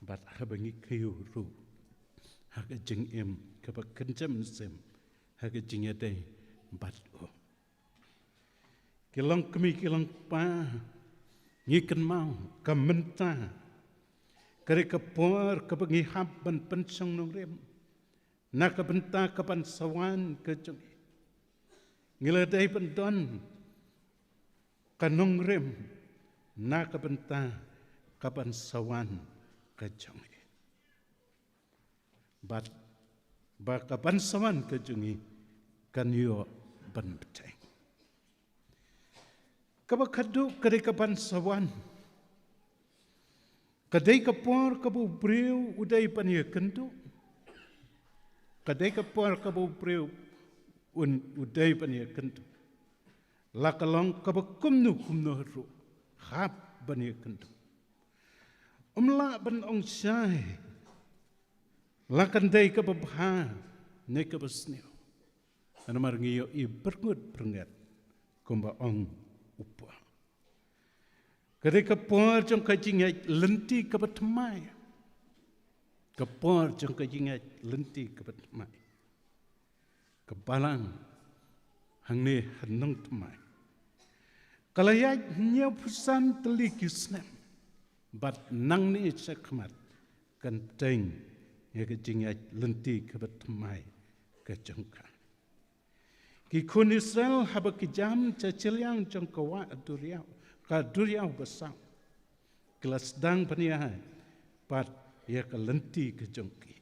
bad haba ngi kiew ruh ha ka jingim kaba kynja mynsiem, ha ka jingïadei bad u. Ki longkmie ki longkpa, ngi kynmaw ka mynta ka dei ka por kaba ngi hap ban pynshong nongrim na ka bynta ka ban sa wan ka jong i. Ngi la dei ban don ka nongrim na ka bynta ka ban sa wan ka jong i. Bad ba ka ban sa wan ka jong i kan ïoh ban bteng. Kaba khadduh ka dei ka ban sa wan. Ka dei ka por kaba u briew u dei ban ïakynduh. Ka dei ka por kaba u briew un, u dei ban ïakynduh. La ka long kaba kumno kumno ruh, hap ban ïakynduh. Um lah ban ong shai la kan dei kaba bha ne kaba sniew. Namar ngi ïohi byrngut byrngat kumba ong u Paul. Ka dei ka por jong ka jingïaid lynti kaba thymmai. Ka por jong ka jingïaid lynti kaba thymmai. Ka balang hangne ha Nongthymmai ka la ïaid hynñiewphew san tylli ki snem. Bad nangne shakhmat kan bteng ïa ka jingïaid lynti kaba thymmai ka jong ka. Ki khun Israel haba ki jam sha shiliang jong ka wah duriaw, ka duriaw basaw, ki la sdang ban ïaid pat ïa ka lynti ka jong ki.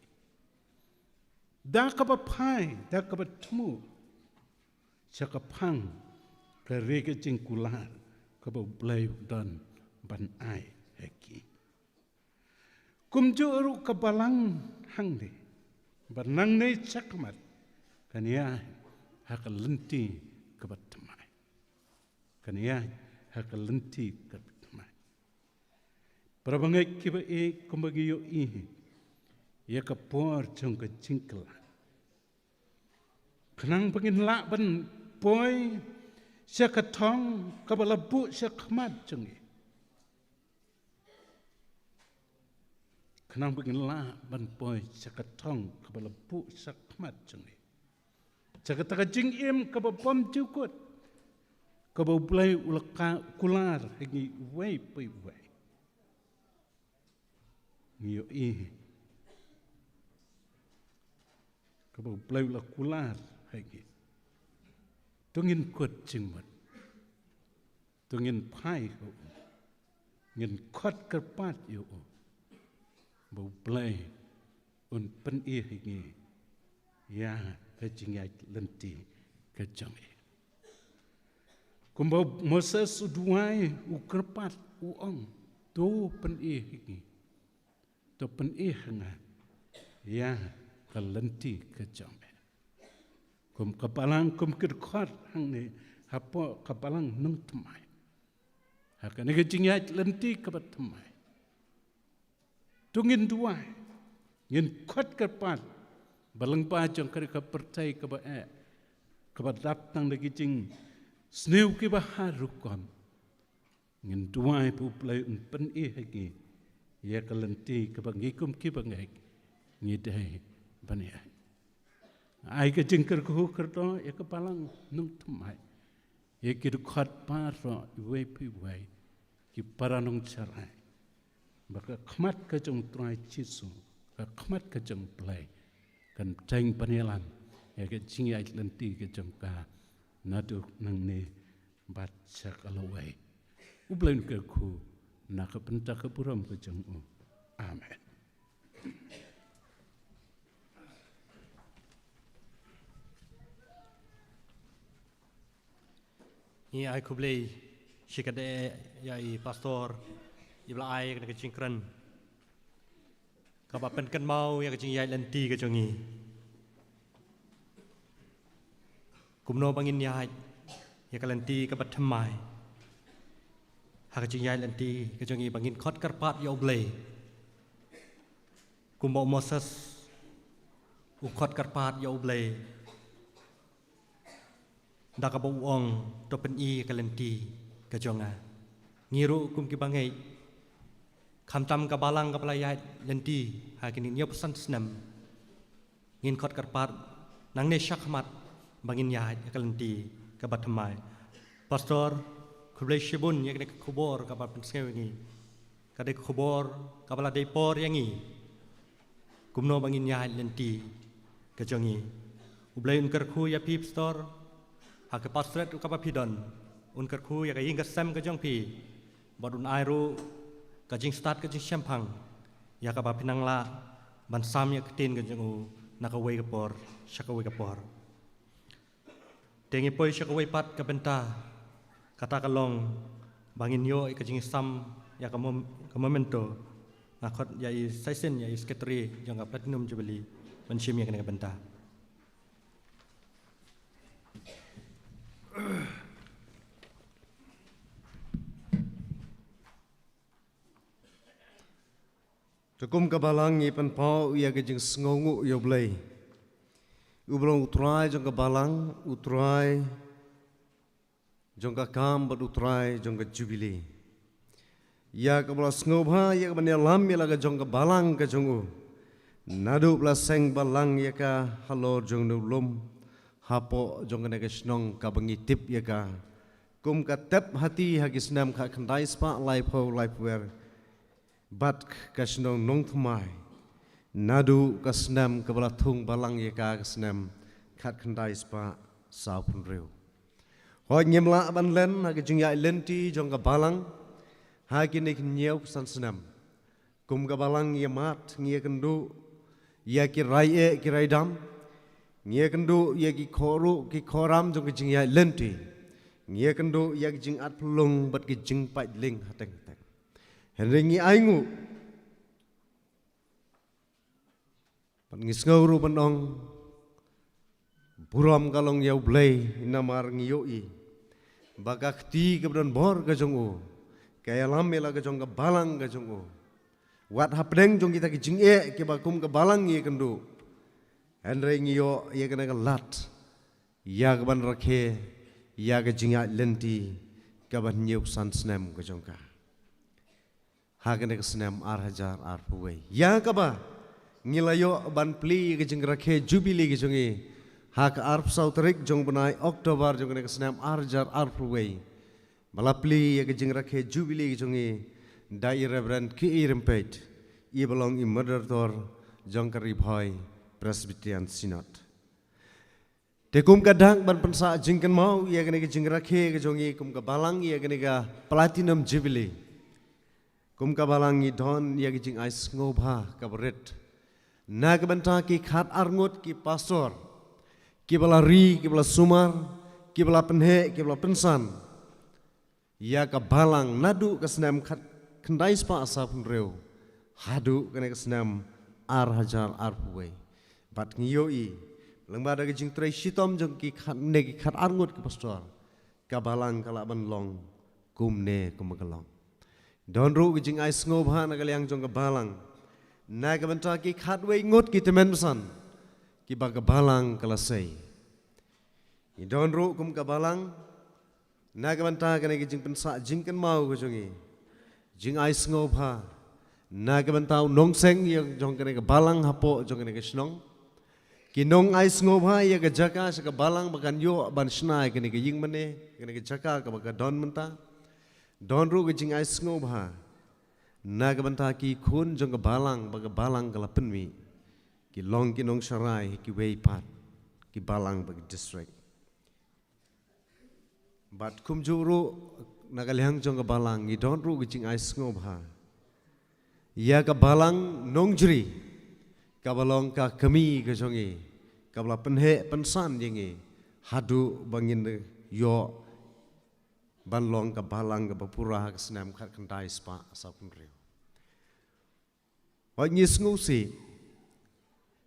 Da kaba phai, da kaba thmu sha ka phang ka ri ka jingkular kaba u Blei u don ban ai ha ki. Kumjuh ruh ka balang hangne, ba nangne shakhmat kan ïaid ha ka lynti kaba thymmai. Kan ïaid ha ka lynti kaba thymmai. Para bangeit kiba ïeit, kumba ngi ïohi ïa ka por jong ka jingkylla, khnang ba ngin lah ban poi sha ka thong kaba la buh sha khmat jong ngi. Khnang ba ngin lah ban poi sha ka thong kaba la buh sha khmat jong ngi, sha kata ka jingim kaba bymjukut kaba u Blei u la ka kular ha ngi uwei pa uwei. Ngi ïohi kaba u Blei u la kular ha ngi. To ngin kut jingmut, to ngin phai ha u, ngin khot kyrpad ïa u ba u Blei un pyni ha ngi ïa ka jingïaid lynti ka jong i. Kumba u Moses u duwai, u kyrpad, u ong, to pyni ha ngi, to pyni ha nga ïa ka lynti ka jong me. Kum ka balang, kum ki dkhot hangne hapoh ka balang Nongthymmai, ha kane ka jingïaid lynti kaba thymmai, to ngin duwai, ngin khot kyrpad ba lyngba jong kane ka pyrthei kaba eh, kaba dap tang da ki jingsniew kiba har rukom, ngin duwai ba u Blei un pyni ha ngi ïa ka lynti kaba ngi kum ki bangeit ngi dei ban ïaid. Ai ka jingkyrkhu kyrdoh ïa ka balang Nongthymmai, ïa ki dkhot baroh, iwei pa iwei, ki para nongshakri, ba ka khmat ka jong u Trai Jisu, ka khmat ka jong u Blei, kan bteng ban ïalam ïa ka jingïaid lynti ka jong ka, naduh nangne bad sha ka lawei. U Blei un kyrkhu na ka bynta ka burom ka jong u. Amen. Ngi ai khublei shikatdei ïa i pastor, i ba la ai ïa kane ka jingkren kaba pynkynmaw ïa ka jingïaid lynti ka jong ngi. Kumno ba ngin ïaid ïa ka lynti kaba thymmai ha ka jingïaid lynti ka jong ngi, ba ngin khot kyrpad ïa U Blei kumba u Moses u khot kyrpad ïa U Blei da kaba u ong, to pyni ka lynti ka jong nga. Ngi ruh kum ki bangeit, khamtam ka balang kaba la ïaid lynti ha kine ki hynñiewphew san snem, ngin khot kyrpad nangne shakhmat ba ngin ïaid ïa ka lynti kaba thymmai. Pastor, khublei shibun ïa kane ka khubor kaba pynsngew ïa ngi. Ka dei ka khubor kaba la dei por ïa ngi kumno ba ngin ïaid lynti ka jong ngi. U Blei un kyrkhu ïa phi pastor ha ka pastorate kaba phi don, un kyrkhu ïa ka ïing ka sem ka jong phi, bad un ai ruh ka jingstad ka jingshemphang ïa kaba phin nang lah ban sam ïa ka ktien ka jong u na kawei ka por sha kawei ka por. Te ngi poi sha kawei pat ka bynta, kata ka long ba ngin ïoh ïa ka jingsam ïa ka mom-, ka memento. Nga khot ïa i Saisin, ïa i secretary jong ka Platinum Jubilee ban shim ïa kane ka bynta. Te kum ka balang ngi pynpaw ïa ka jingsngewnguh ïa U Blei, uba long U Trai jong ka balang, U Trai jong ka kam bad U Trai jong ka Jubilee. Ïa kaba la sngewbha ïa kaban ïalam ïa la ka jong ka balang ka jong u, naduh ba la seng balang ïa ka halor jong une u lum, hapoh jong kane ka shnong kaba ngi tip ïa ka kum ka Tep Hati ha ki snem khatkhyndai spah laiphew laiphew wei. Bad ka shnong Nongthymmai, naduh ka snem kaba la thung balang ïa ka, ka snem khatkhyndai spah sawphew hynriew. Hooid, ngim lah ban len ha ka jingïaid lynti jong ka balang ha kine ki hynñiewphew san snem. Kum ka balang ngi ïa mad, ngi ïa kynduh ïa ki rai eh ki rai dam, ngi ïa kynduh ïa ki khor ruh ki khoram jong ka jingïaid lynti, ngi ïa kynduh ïa ki jingat pynlong bad ki jingpait lieng hateng hateng. Hynrei ngi ainguh bad ngi sngew ruh ban ong, burom ka long ïa U Blei, namar ngi ïohi ba ka kti kaba don bor ka jong u ka ïalam ïa la ka jong ka balang ka jong u. Wat hapdeng jong kita ki jingeh kiba kum ka balang ngi ïa kynduh, hynrei ngi ïoh ïa kane ka lad ïa kaban rakhe ïa ka jingïaid lynti kaba hynñiewphew san snem ka jong ka ha kane ka snem ar hajar arphew wei, ïa kaba ngi la ïoh ban plie ïa ka jingrakhe Jubilee ka jong ngi ha ka arphew saw tarik jong u bnai October jong kane ka snem ar hajar arphew wei. Ba la plie ïa ka jingrakhe Jubilee ka jong ngi da i Reverend K. A. Rympeit, i ba long i Moderator jong ka Ri Bhoi Presbyterian Synod. Te kum ka dak ban pynsah jingkynmaw ïa kane ka jingrakhe ka jong ngi kum ka balang ïa kane ka Platinum Jubilee, kum ka balang ngi don ïa ka jingai sngewbha kaba rit na ka bynta ki khatar ngut ki pastor kiba la ri, kiba la sumar, kiba la pynheh, kiba la pynsan ïa ka balang naduh ka snem khatkhyndai spah sawphew hynriew haduh kane ka snem ar hajar arphew wei. Bad ngi ïohi lyngba da ka jingtrei shitom jong ki khat ne ki khatar ngut ki pastor, ka balang ka lah ban long kumne kumba ka long. Don ruh ka jingai sngewbha na ka liang jong ka balang na ka bynta ki khatwei ngut ki tymmen basan kiba ka balang ka la sei. Ngi don ruh kum ka balang na ka bynta kane ka jingpynsah jingkynmaw ka jong ngi, jingai sngewbha na ka bynta u nongseng ïa jong kane ka balang hapoh jong kane ka shnong, ki nongai sngewbha ïa ka jaka sha ka balang ba kan ïoh ban shna ïa kane ka ïing mane, kane ka jaka kaba ka don mynta. Don ruh ka jingai sngewbha na ka bynta ki khun jong ka balang ba ka balang ka la pynmih, ki long ki nongsharai ha kiwei pat ki balang bad ki district. Bad kumjuh ruh na ka liang jong ka balang ngi don ruh ka jingai sngewbha ïa ka balang Nongjri, kaba long ka kmie ka jong ngi, kaba la pynheh pynsan ïa ngi haduh ba ngin ïoh ban long ka balang kaba pura ha ka snem khatkhyndai spah sawphew hynriew. Wat ngi sngewsih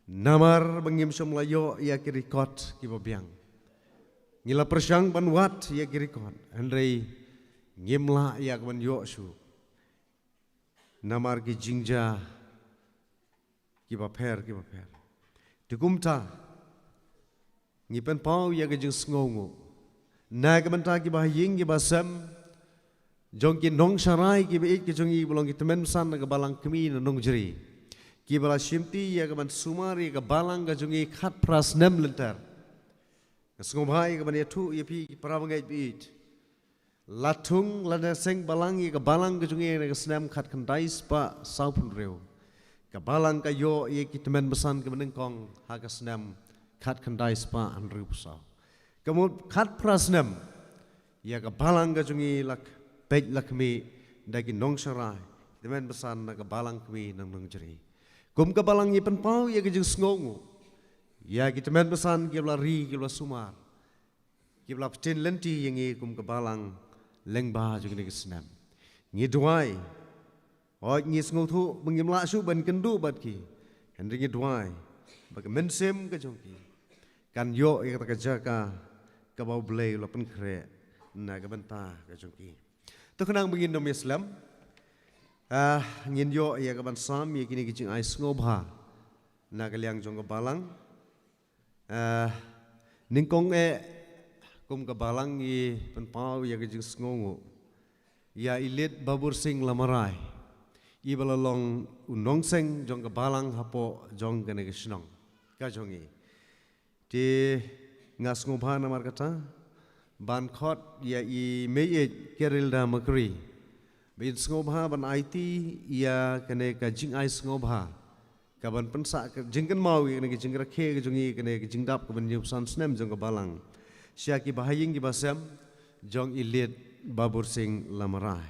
namar ba ngim shym la ïoh ïa ki record kiba biang. Ngi la pyrshang ban wad ïa ki record, hynrei ngim lah ïa ka ban ïoh shuh namar ki jingjia kiba pher kiba pher. Te kumta ngi pynpaw ïa ka jingsngewnguh na ka bynta kiba ha ïing kiba sem jong ki nongsharai kiba ïeit ka jong ngi ba long ki tymmen basan na ka balang kmie na Nongjri, kiba la shimti ïa ka ban sumar ïa ka balang ka jong ngi khatphra snem lynter. Nga sngewbha ïa ka ban ïathuh ïa phi ki para bangeit ba ïeit, la thung la da seng balang ïa ka balang ka jong ngi na ka snem khatkhyndai spah sawphew hynriew. Ka balang ka ïoh ïa ki tymmen basan kiba nyngkong ha ka snem khatkhyndai spah hynriewphew saw. Ka mut khatphra snem ïa ka balang ka jong ngi la peit la khmih da ki nongsharai, tymmen basan na ka balang kmie na Nongjri. Kum ka balang ngi pynpaw ïa ka jingsngewnguh ïa ki tymmen basan kiba la ri kiba la sumar, kiba la pyntin lynti ïa ngi kum ka balang lyngba jong kine ki snem. Ngi duwai, hooid ngi sngewthuh ba ngim lah shuh ban kynduh bad ki, hynrei ngi duwai ba ka mynsiem ka jong ki kan ïoh ïa kata ka jaka kaba U Blei u la pynkhreh na ka bynta ka jong ki. To khnang ba ngin ym ïaslem, ah, ngin ïoh ïa ka ban sam ïa kine ki jingai sngewbha na ka liang jong ka balang. Ah, nyngkong eh kum ka balang ngi pynpaw ïa ka jingsngewnguh ïa i Lit Babur Sing Lamarai, iba la long u nongseng jong ka balang hapoh jong kane ka shnong ka jong ngi. Te nga sngewbha namar kata ban khot ïa i Meiieit Kerilda Makri ba in sngewbha ban aiti ïa kane ka jingai sngewbha, ka ban pynsah ka jingkynmaw ïa kane ka jingrakhe ka jong ngi, kane ka jingdap ka ban hynñiewphew san snem jong ka balang, sha ki bahaïing ki basem jong i Lit Babur Sing Lamarai.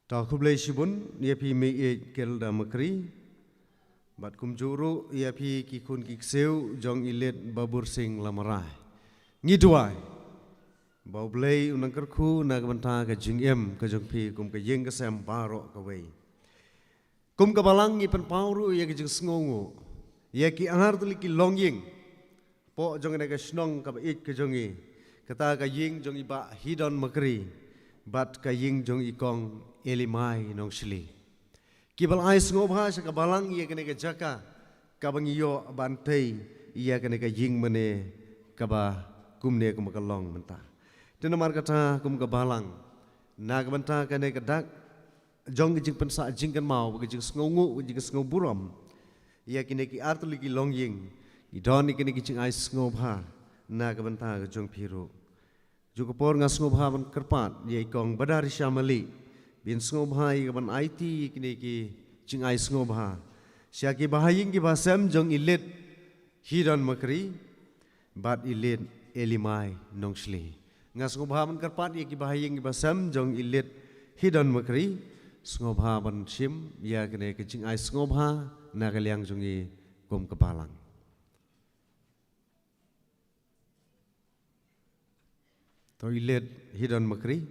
To khublei shibun ïa phi Meiieit Kerilda Makri, bad kumjuh ruh ïa phi ki khun ki ksiew jong i Lit Babur Sing Lamarai. Ngi duwai ba U Blei un nang kyrkhu na ka bynta ka jingim ka jong phi kum ka ïing ka sem baroh kawei. Kum ka balang ngi pynpaw ruh ïa ka jingsngewnguh ïa ki artylli ki longïing hapoh jong kane ka shnong kaba ïeit ka jong ngi, kata ka ïing jong i Bah Hidon Makri bad ka ïing jong i Kong Elimai Nongshli, kiba la ai sngewbha sha ka balang ïa kane ka jaka kaba ngi ïoh ban tei ïa kane ka ïing mane kaba kumne kumba ka long mynta. Te namar kata kum ka balang, na ka bynta kane ka dak jong ka jingpynsah jingkynmaw, ka jingsngewnguh, ka jingsngewburom ïa kine ki artylli ki longïing, ngi don ïa kine ki jingai sngewbha na ka bynta ka jong phi ruh. Ju ka por nga sngewbha ban kyrpad ïa i Kong Badarisha Malik ba in sngewbha ïa ka ban aiti ïa kine ki jingai sngewbha sha ki bahaïing ki basem jong i Lit Hidon Makri bad i Lit Elimai Nongshli. Nga sngewbha ban kyrpad ïa ki bahaïing ki basem jong i Lit Hidon Makri, sngewbha ban shim ïa kane ka jingai sngewbha na ka liang jong ngi kum ka balang. To i Lit Hidon Makri,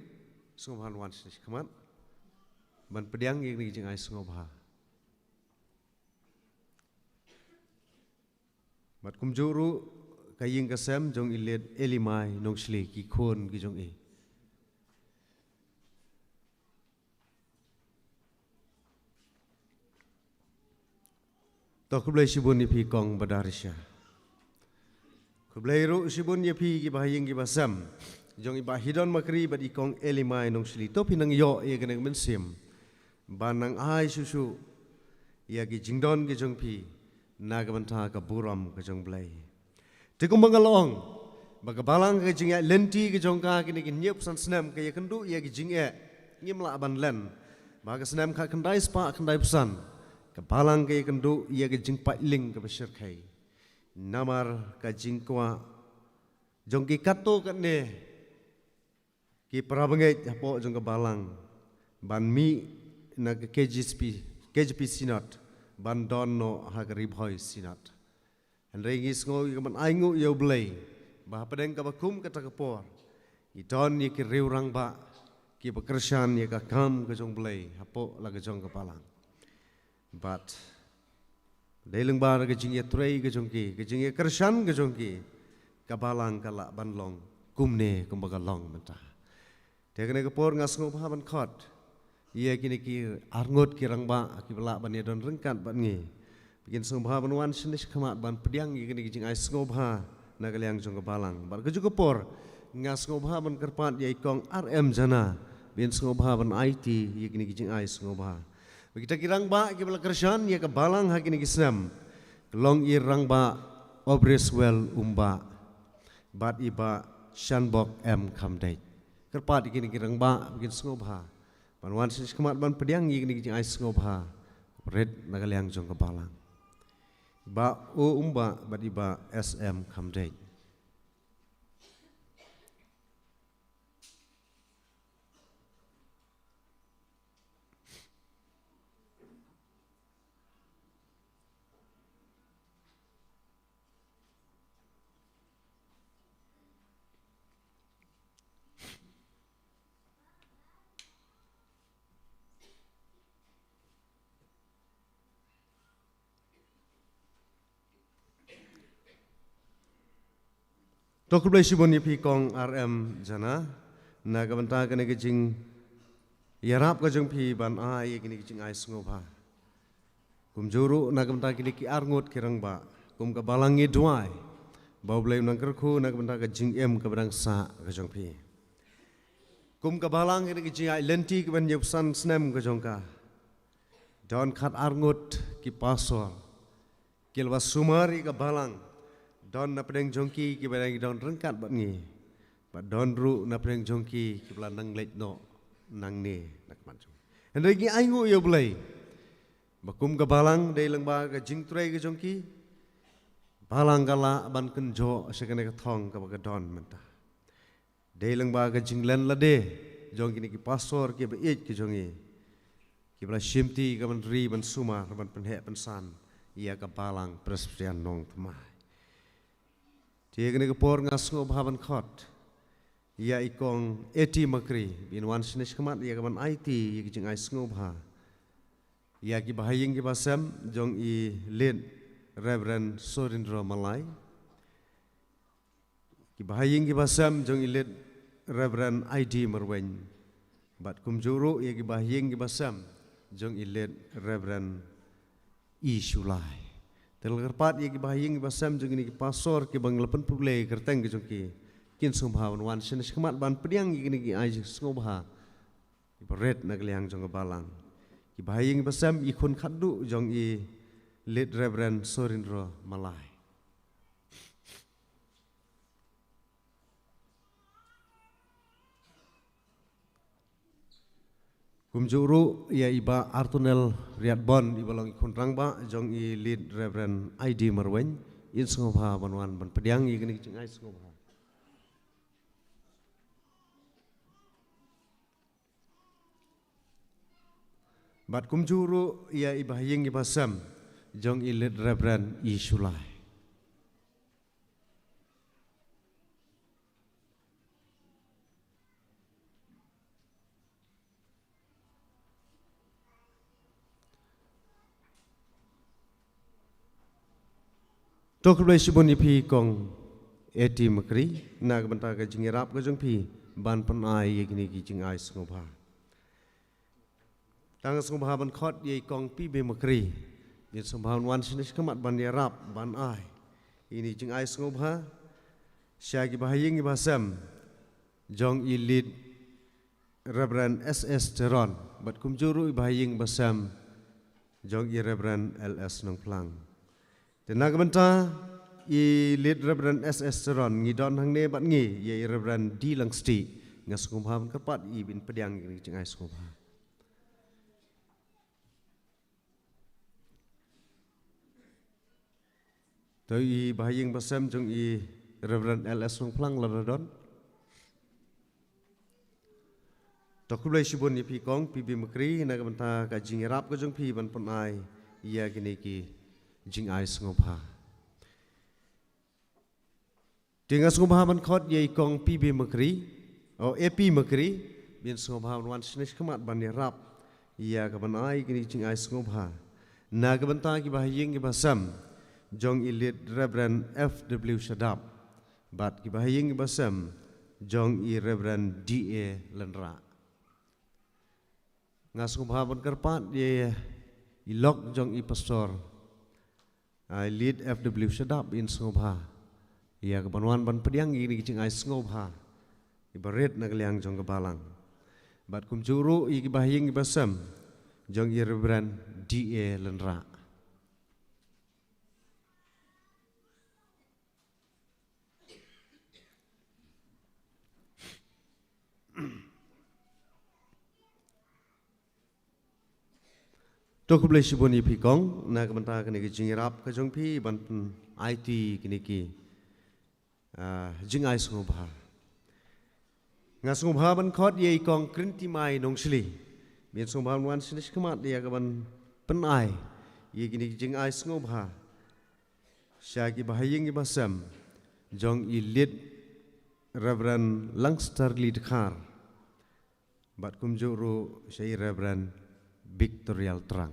sngewbha wan sha khmat ban pdiang ïa kane ka jingai sngewbha. Bad kumjuh ruh ka ïing ka sem jong i Lit Elimai Nongshli, ki khun ki jong i. To khublei shibun ïa phi Kong Badarisha. Khublei ruh shibun ïa phi ki bahaïing ki basem jong i Bah Hidon Makri bad i Kong Elimai Nongshli. To phi nang ïoh ïa kane ka mynsiem ban nang ai shuh shuh ïa ki jingdon ki jong phi na ka bynta ka burom ka jong Blei. Te kumba nga la ong ba ka balang ka jingeh lynti ka jong ka kine ki hynñiewphew san snem ka ïakynduh ïa ki jingeh ngim lah ban len. Ba ka snem khatkhyndai spah khyndaiphew san ka balang ka ïakynduh ïa ka jingpait lieng kaba shyrkhei. Namar ka jingkwah jong ki katto katne ki para bangeit hapoh jong ka balang ban mih na ka K J P, K J P Synod ban don noh ha ka Ri Bhoi Synod. Hynrei ngi sngew ïa ka ban ainguh ïa U Blei ba hapdeng kaba kum kata ka por ngi don ïa ki riew rangbah kiba kyrshan ïa ka kam ka jong U Blei hapoh la ka jong ka balang. Bad dei lyngba ka jingïatrei ka jong ki, ka jingïakyrshan ka jong ki, ka balang ka lah ban long kumne kumba ka long mynta. Te kane ka por nga sngewbha ban khot ïa kine ki arngut ki rangbah kiba lah ban ïadon ryngkat bad ngi. Ba kin sngewbha ban wan shane shakhmat ban pdiang ïa kine ki jingai sngewbha na ka liang jong ka balang. Bad ka juh ka por nga sngewbha ban kyrpad ïa i kong R M Jana ba in sngewbha ban aiti ïa kine ki jingai sngewbha. Ba kita ki rangbah kiba la kyrshan ïa ka balang ha kine ki snem ka long i rangbah Obriswell Umbah bad i Bah Shanbok M Khamdeit. Kyrpad ïa kine ki rangbah ba kin sngewbha ban wan shane shakhmat ban pdiang ïa kine ki jingai sngewbha rit na ka liang jong ka balang. I Bah O Umbah bad i Bah S M Khamdeit. To khublei shibun ïa phi kong R M Jana na ka bynta kane ka jingïarap ka jong phi ban ai ïa kine ki jingai sngewbha. Kumjuh ruh na ka bynta kine ki arngut ki rangbah, kum ka balang ngi duwai ba U Blei un nang kyrkhu na ka bynta ka jingim kaba dang sah ka jong phi. Kum ka balang kine ki jingai lynti kiban ïa u san snem ka jong ka, don khat arngut ki pastor kiba la sumar ïa ka balang. Don na pdeng jong ki kiba dang don ryngkat bad ngi, bad don ruh na pdeng jong ki kiba la nang leit noh nangne na khmat jong ngi. Hynrei ngi ainguh ïa U Blei ba kum ka balang dei lyngba ka jingtrei ka jong ki, balang ka lah ban kynjoh sha kane ka thong kaba ka don mynta. Dei lyngba ka jinglen lade jong kine ki pastor kiba ïeit ki jong ngi, kiba la shimti ka ban ri ban sumar ban pynheh pynsan ïa ka balang Presbyterian Nongthymmai. Te kane ka por nga sngewbha ban khot ïa i kong Eti Makri ba in wan shane shakhmat ïa ka ban aiti ïa ka jingai sngewbha ïa ki bahaïing ki basem jong i Late Reverend Sorindro Malai, ki bahaïing ki basem jong i Late Reverend I D Marwein, bad kumjuh ruh ïa ki bahaïing ki basem jong i Late Reverend I Shulai. Te la kyrpad ïa ki bahaïing ki basem jong kine ki pastor kiba ngi la pynpule kyrteng ka jong ki, kin sngewbha ban wan shane shakhmat ban pdiang ïa kine ki ai sngewbha kiba rit na ka liang jong ka balang. Ki bahaïing ki basem, i khun khatduh jong i Late Reverend Sorindro Malai. Kumjuh ruh ïa i Bah Artunel Riatbon iba long i khun rangbah jong i Late Reverend I D Marwein, in sngewbha ban wan ban pdiang ïa kine ki jingai sngewbha. Bad kumjuh ruh ïa i bahaïing i basem jong i Late Reverend I Shulai. To khublei shibun ïa phi kong Eti Makri na ka bynta ka jingïarap ka jong phi ban pynai ïa kine ki jingai sngewbha. Tang sngewbha ban khot ïa i kong P B Makri, ïa sngewbha ban wan shane shakhmat ban ïarap ban ai ïa kine ki jingai sngewbha sha ki bahaïing ki basem jong i Late Reverend S S Teron bad kumjuh ruh i bahaïing basem jong i Reverend L S Nongphlang. Te na ka bynta i Late Reverend S S Teron ngi don hangne bad ngi ïa i Reverend D Langstieh, nga sngewbha ban kyrpad ïa i ban pdiang ïa kine ki jingai sngewbha. To i bahaïing basem jong i Reverend L S Nongphlang lada don. To khublei shibun ïa phi kong P B Makri na ka bynta ka jingïarap ka jong phi ban pynai ïa kine ki jingai sngewbha. Te nga sngewbha ban khot ïa i kong P B Makri, o A P Makri, bin sngewbha ban wan shane shakhmat ban ïarap ïa ka ban ai kine ki jingai sngewbha. Na ka bynta ki bahaïing ki bahasem jong i Late Reverend F W Shadap bad ki bahaïing ki bahasem jong i Reverend D A Lynrah. Nga sngewbha ban kyrpad ïa i lok jong i pastor, ah, i Late F W Shadap, in sngewbha ïa ka ban wan ban pdiang ïa kine ki jingai sngewbha iba rit na ka liang jong ka balang. Bad kumjuh ruh ïa ki bahaïing ki bahasem jong i Reverend D A Lynrah. To khublei shibun ïa phi kong na ka bynta kane ka jingïarap ka jong phi ban pyn-, aiti kine ki, ah, jingai sngewbha. Nga sngewbha ban khot ïa i kong Krintimai Nongshli, bin sngewbha ban wan shane shakhmat ïa ka ban pynai ïa kine ki jingai sngewbha sha ki bahaïing ki bahasem jong i Late Reverend Langstar Lee Dkhar bad kumjuh ruh sha i Reverend Victorial Trang.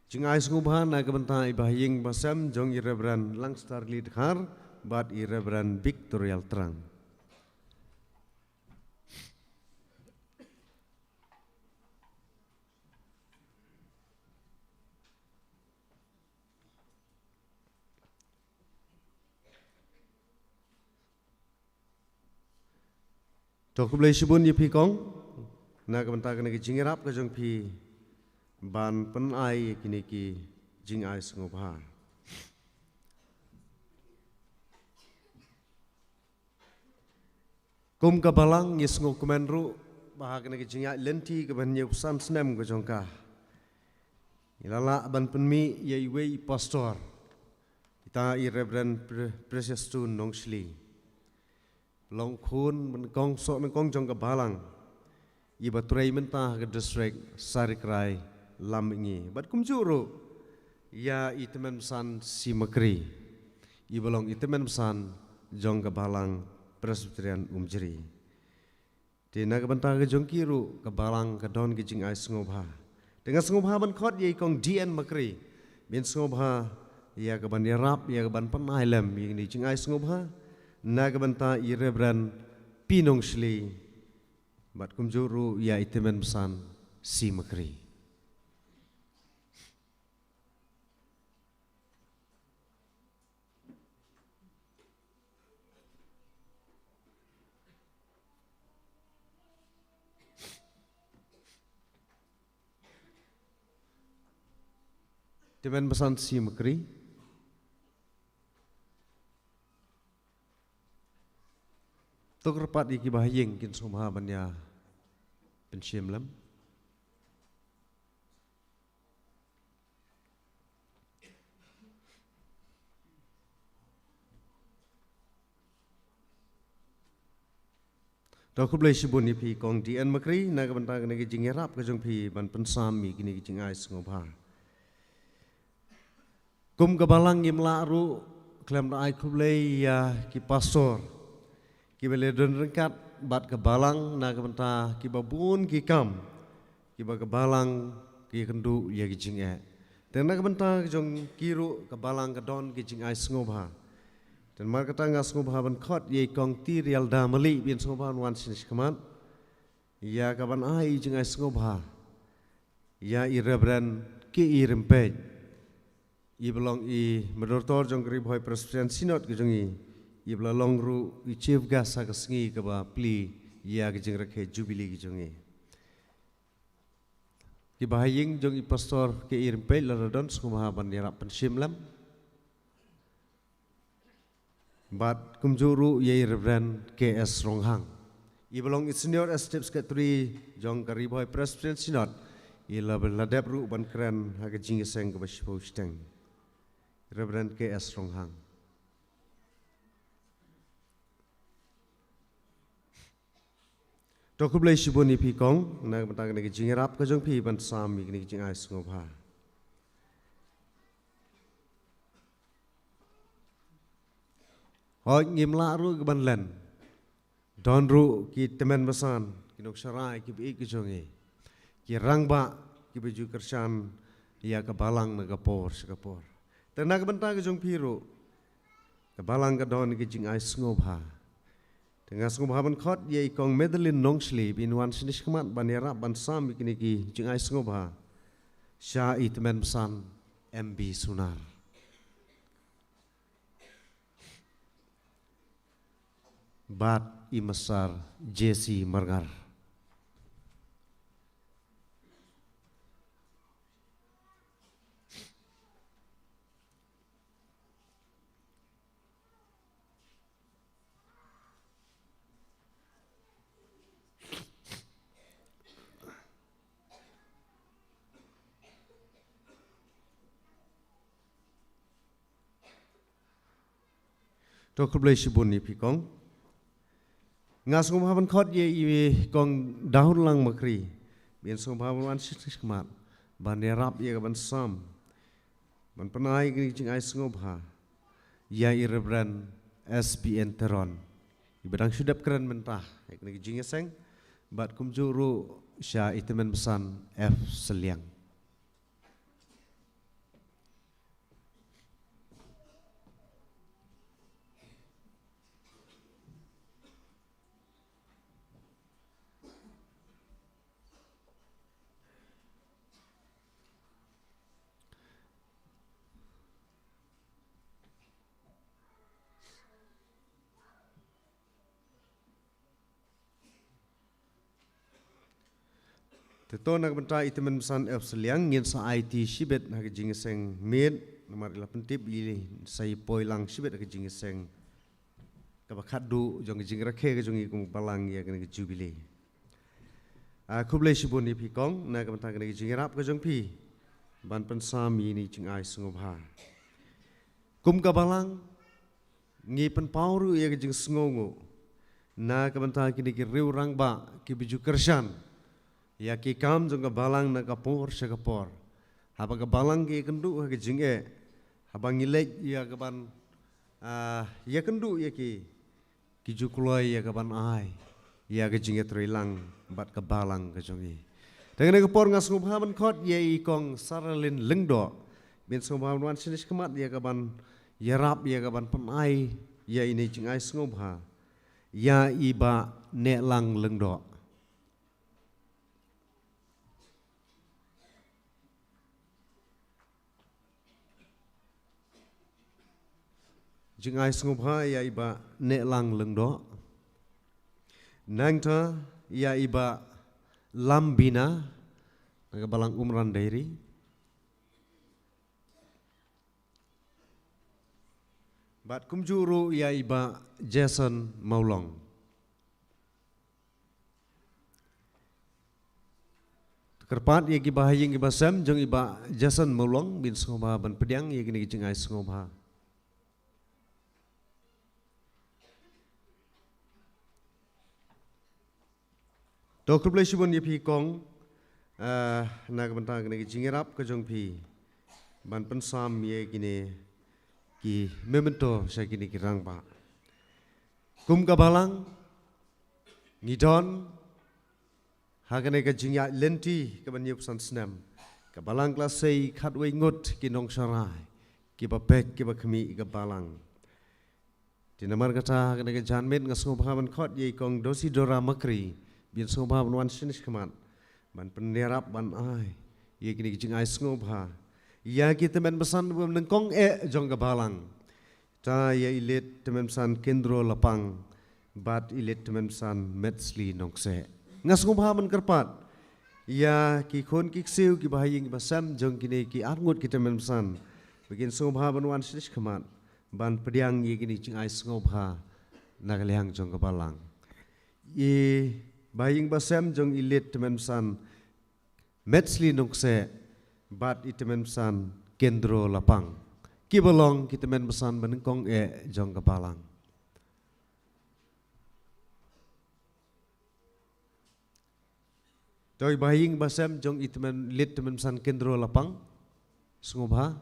Jingai sngewbha na ka bynta i bahaïing bahasem jong i Reverend Langstar Lee Dkhar bad i Reverend Victorial Trang. To khublei shibun ïa phi kong na ka bynta kane ka jingïarap ka jong phi ban pynai kine ki jingai sngewbha. Kum ka balang ngi sngewkmen ruh ba ha kane ka jingïaid lynti kaba hynñiewphew san snem ka jong ka, ngi la lah ban pynmih ïa iwei i pastor, ita i Reverend Pre-, Precious Stone Nongshli. Long khun ba nyngkong soh nyngkong jong ka balang iba trei mynta ha ka district Sarikhrai Lamngi. Bad kumjuh ruh ïa i Tymmen Basan C Makri iba long i Tymmen Basan jong ka balang Presbyterian Umjri. Te na ka bynta ka jong ki ruh ka balang ka don ki jingai sngewbha. Te nga sngewbha ban khot ïa i kong D N Makri, bin sngewbha ïa ka ban ïarap ïa ka ban pynai lem ïa kine ki jingai sngewbha na ka bynta i Reverend P Nongshli bad kumjuh ruh ïa i Tymmen Basan C Makri. Tymmen Basan C Makri. To kyrpad ïa ki bahaïing kin sngewbha ban ïa pynshim lem. To khublei shibun ïa phi kong D N Makri na ka bynta kane ka jingïarap ka jong phi ban pynsam ïa kine ki jingai sngewbha. Kum ka balang ngim lah ruh khlem da ai khublei ïa ki pastor kiba la don ryngkat bad ka balang na ka bynta kiba bun ki kam kiba ka balang ki kynduh ïa ki jingeh. Te na ka bynta ka jong ki ruh ka balang ka don ki jingai sngewbha. Te namar kata nga sngewbha ban khot ïa i kong T Rialda Malik, bin sngewbha ban wan shane shakhmat ïa ka ban ai jingai sngewbha ïa i Reverend K E Rympeit, iba long i Moderator jong ka Ri Bhoi Presbyterian Synod ka jong ngi, iba la long ruh i Chief Guest ha ka sngi kaba plie ïa ka jingrakhe Jubilee ka jong ngi. Ki bahaïing jong i Pastor K E Rympeit lada don sngewbha ban ïarap pynshim lem. Bad kumjuh ruh ïa i Reverend K S Ronghang, iba long i Senior Executive Secretary jong ka Ri Bhoi Presbyterian Synod, I la ba la dep ruh ban kren ha ka jingïaseng kaba shiphew shiteng. Reverend K S Ronghang. To khublei shibun ïa phi kong, na ka bynta kane ka jingïarap ka jong phi ban sam ïa kane ka jingai sngewbha. Hooid ngim lah ruh ka ban len. Don ruh ki tymmen basan, ki nongsharai, ki ba ïeit ki jong ngi. Ki rangbah, ki ba ju kyrshan, ïa ka balang na ka por, sha ka por. Te na ka bynta ka jong phi ruh. Ka balang ka don ki jingai sngewbha. Te nga sngewbha ban khot ïa i kong Madeline Nongshli, bin wan shane shakhmat, ban ïarap, ban sam ïa kine ki jingai sngewbha. Sha i tymmen basan, M B Sunar. Bad i Masar J C Marngar. To khublei shibun ïa phi kong. Nga sngewbha ban khot ïa i kong Dahun Lang Makri. Bin sngewbha ban wan shane shakhmat. Ban ïarap ïa ka ban sam. Ban pynai ïa kine ki jingai sngewbha. Ïa i Reverend S B N Teron. I ba dang shu dep kren mynta. Ïa kine ki jingïaseng. Bad kumjuh ruh sha i tymmen basan F Seliang. Te to na ka bynta i tymmen basan F Seliang ngin sa aiti shibit ha ka jingïaseng miet, namar i la pyntip i sa ïa poi lang shibit ha ka jingïaseng kaba khatduh jong ka jingrakhe ka jong i kum ka balang ïa kane ka jubili. Ah, khublei shibun ïa phi kong, na ka bynta kane ka jingïarap ka jong phi, ban pynsam ïa kine ki jingai sngewbha. Kum ka balang, ngi pynpaw ruh ïa ka jingsngewnguh. Na ka bynta kine ki riew rangbah, ki ba ju kyrshan. Ïa ki kam jong ka balang na ka por sha ka por. Haba ka balang ka ïakynduh ha ka jingeh. Haba ngi leit ïa ka ban, ah, ïakynduh ïa ki. Ki ju kloi ïa ka ban ai. Ïa ka jingïatreilang bad ka balang ka jong ngi. Te kane ka por nga sngewbha ban khot ïa i kong Saralin Lyngdoh. Bin sngewbha ban wan shane shakhmat ïa ka ban ïarap ïa ka ban pynai ïa ine i jingai sngewbha. Ïa i Bah Nehlang Lyngdoh. Jingai sngewbha ïa i Bah Nehlang Lyngdoh. Nangta ïa i Bah Lambina, na ka balang Umran Dairy. Bad kumjuh ruh ïa i Bah Jason Mawlong. Kyrpad ïa ki bahaïing ki basem jong i Bah Jason Mawlong bin sngewbha ban pdiang ïa kine ki jingai sngewbha. To khublei shibun ïa phi kong, ah, na ka bynta kane ka jingïarap ka jong phi ban pynsam ïa kine ki memento sha kine ki rangbah. Kum ka balang ngi don ha kane ka jingïaid lynti kaba hynñiewphew san snem. Ka balang ka la sei khatwei ngut ki nongsharai, ki ba beit, ki ba khmih ïa ka balang. Te namar kata ha kane ka janmiet nga sngewbha ban khot ïa i kong Dosidora Makri, bin sngewbha ban wan shane shakhmat, ban pynïarap ban ai ïa kine ki jingai sngewbha ïa ki tymmen basan ba nyngkong eh jong ka balang. Ta ïa i Late Tymmen Basan Kendro Lapang bad i Late Tymmen Basan Metsli Nongkseh. Nga sngewbha ban kyrpad ïa ki khun ki ksiew ki bahaïing ki basem jong kine ki arngut ki tymmen basan ba kin sngewbha ban wan shane shakhmat ban pdiang ïa kine ki jingai sngewbha na ka liang jong ka balang. I bahaïing basem jong i Late Tymmen Basan Metsley Nongkseh bad i tymmen basan Kendro Lapang, kiba long ki tymmen basan ba nyngkong eh jong ka balang. To i bahaïing bahasem jong i tymmen, leit tymmen basan Kendro Lapang, sngewbha.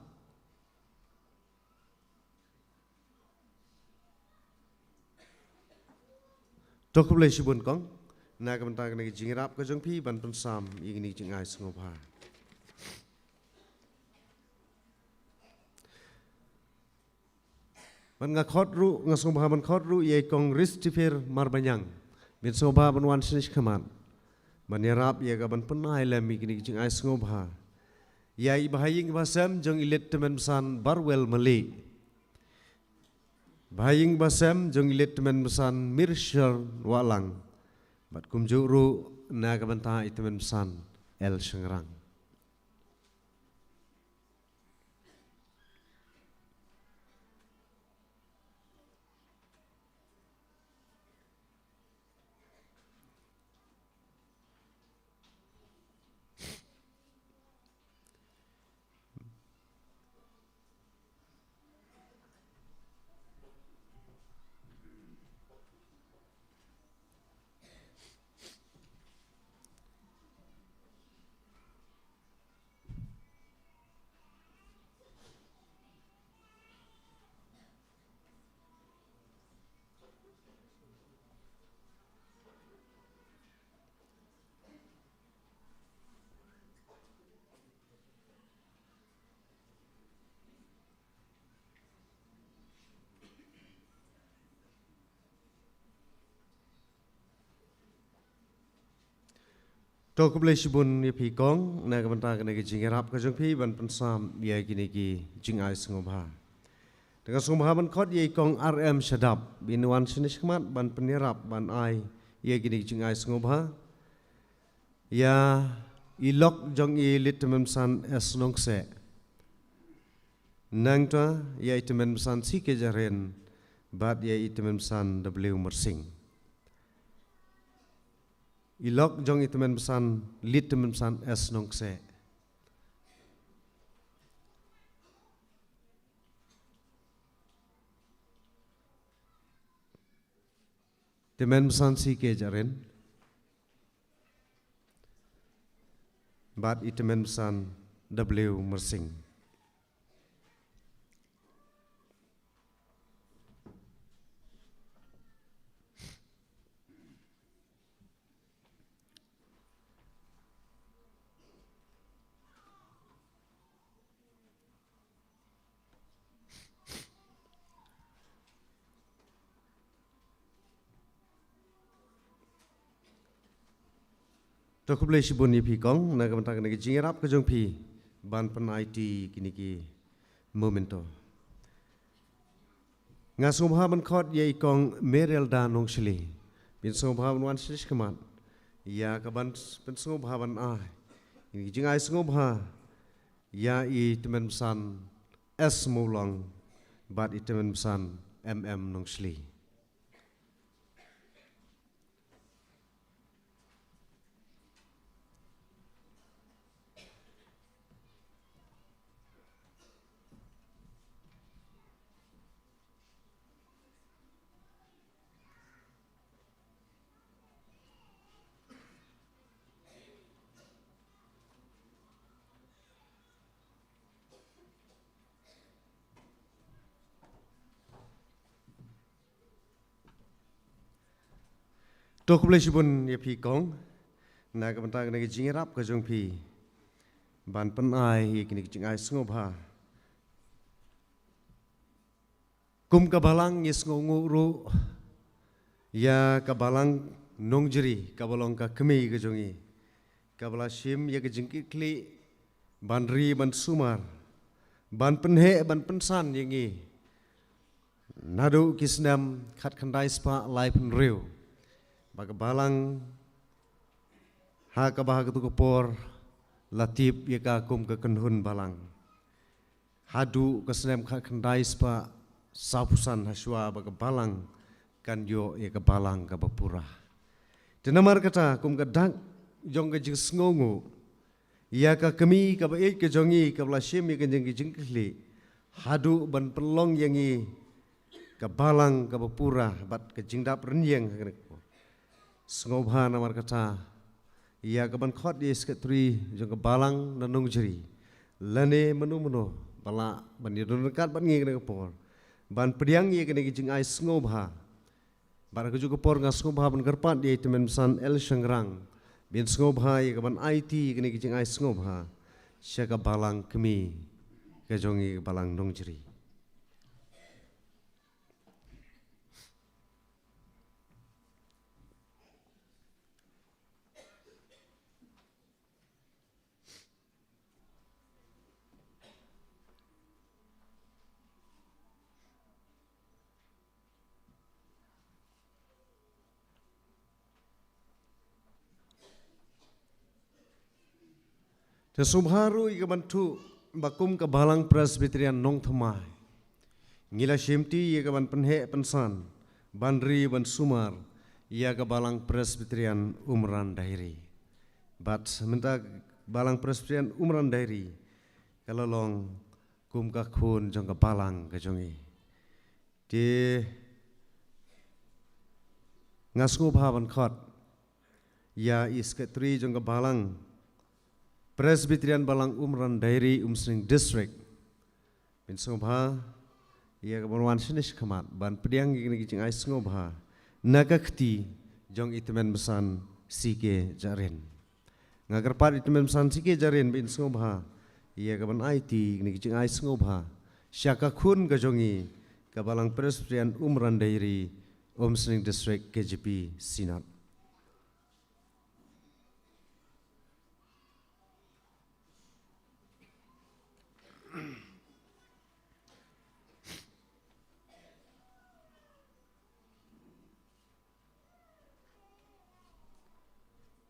To khublei shibun kong, na ka bynta kane ka jingïarap ka jong phi ban pynsam ïa kine ki jingai sngewbha. Ban nga khot ruh, nga sngewbha ban khot ruh ïa i kong Ristifer Marbaniang. Ban sngewbha ban wan shane shakhmat ban ïarap ïa ka ban pynai lem ïa kine ki jingai sngewbha. Ïa i bahaïing bahasem jong i leit tymmen basan Barwel Mali. Bahaïing bahasem jong i leit tymmen basan Mirshar Wahlang. Bad kumjuh ruh na ka bynta i tymmen basan L Shangrang. To khublei shibun ïa phi kong, na ka bynta kane ka jingïarap ka jong phi ban pynsam ïa kine ki jingai sngewbha. Te nga sngewbha ban khot ïa i kong R M Shadap, ban wan shane shakhmat ban pynïarap ban ai ïa kine ki jingai sngewbha. Ïa i lok jong i leit tymmen basan S Nongkseh. Nangta ïa i tymmen basan C K Jaren bad ïa i tymmen basan W Myrsing. I lok jong i tymmen basan, leit tymmen basan S Nongkseh. Tymmen basan C K Jaren bad i tymmen basan W Myrsing. To khublei shibun ïa phi kong, na ka bynta kane ka jingïarap ka jong phi ban pyn-aiti kine ki memento. Nga sngewbha ban khot ïa i kong Merelda Nongshli, ban sngewbha ban wan shane shakhmat ïa ka ban pynsngewbha ban ai kine ki jingai sngewbha ïa i tymmen basan S Mawlong bad i tymmen basan M M Nongshli. To khublei shibun ïa phi kong, na ka bynta kane ka jingïarap ka jong phi ban pyn-ai ïa kine ki jingai sngewbha. Kum ka balang ngi sngewnguh ruh ïa ka balang Nongjri kaba long ka kmie ka jong ngi, kaba la shim ïa ka jingkitkhlieh ban ri ban sumar, ban pynheh ban pynsan ïa ngi naduh ki snem khatkhyndai spah laiphew hynriew, ba ka balang ha kaba ha katu ka por la tip ïa ka kum ka kynhun balang. Haduh ka snem khatkhyndai spah sawphew san hashwa ba ka balang kan ïoh ïa ka balang kaba pura. Te namar kata kum ka dak jong ka jingsngewnguh, ïa ka kmie kaba ïeit ka jong ngi kaba la shim ïa ka jingkylli haduh ban pynlong ïa ngi ka balang kaba pura bad ka jingdap rynïeng ha kane ka por. Sngewbha namar kata ïa ka ban khot ïa i sekretari jong ka balang na Nongjri lane mano mano ba lah ban ïadon ryngkat bad ngi ha kane ka por ban pdiang ïa kane ka jingai sngewbha. Bad ha kajuh ka por nga sngewbha ban kyrpad ïa i tymmen basan L Shangrang ban sngewbha ïa ka ban aiti ïa kane ka jingai sngewbha sha ka balang kmie ka jong ngi ka balang Nongjri. Te sngewbha ruh ïa ka ban thuh ba kum ka Balang Presbyterian Nongthymmai ngi la shimti ïa ka ban pynheh pynsan ban ri ban sumar ïa ka Balang Presbyterian Umran Diary. Bad mynta Balang Presbyterian Umran Diary ka la long kum ka khun jong ka balang ka jong ngi. Te nga sngewbha ban khot ïa i sekretari jong ka balang Presbyterian Balang Umran Diary, Umsning District. Ban sngewbha ïa ka ban wan shane shakhmat ban pdiang ïa kane ka jingai sngewbha na ka kti jong i tymmen basan C K Jarin. Nga kyrpad i tymmen basan C K Jarin ban sngewbha ïa ka ban aiti ïa kane ka jingai sngewbha sha ka khun ka jong ngi ka Balang Presbyterian Umran Diary, Umsning District, K J P Synod.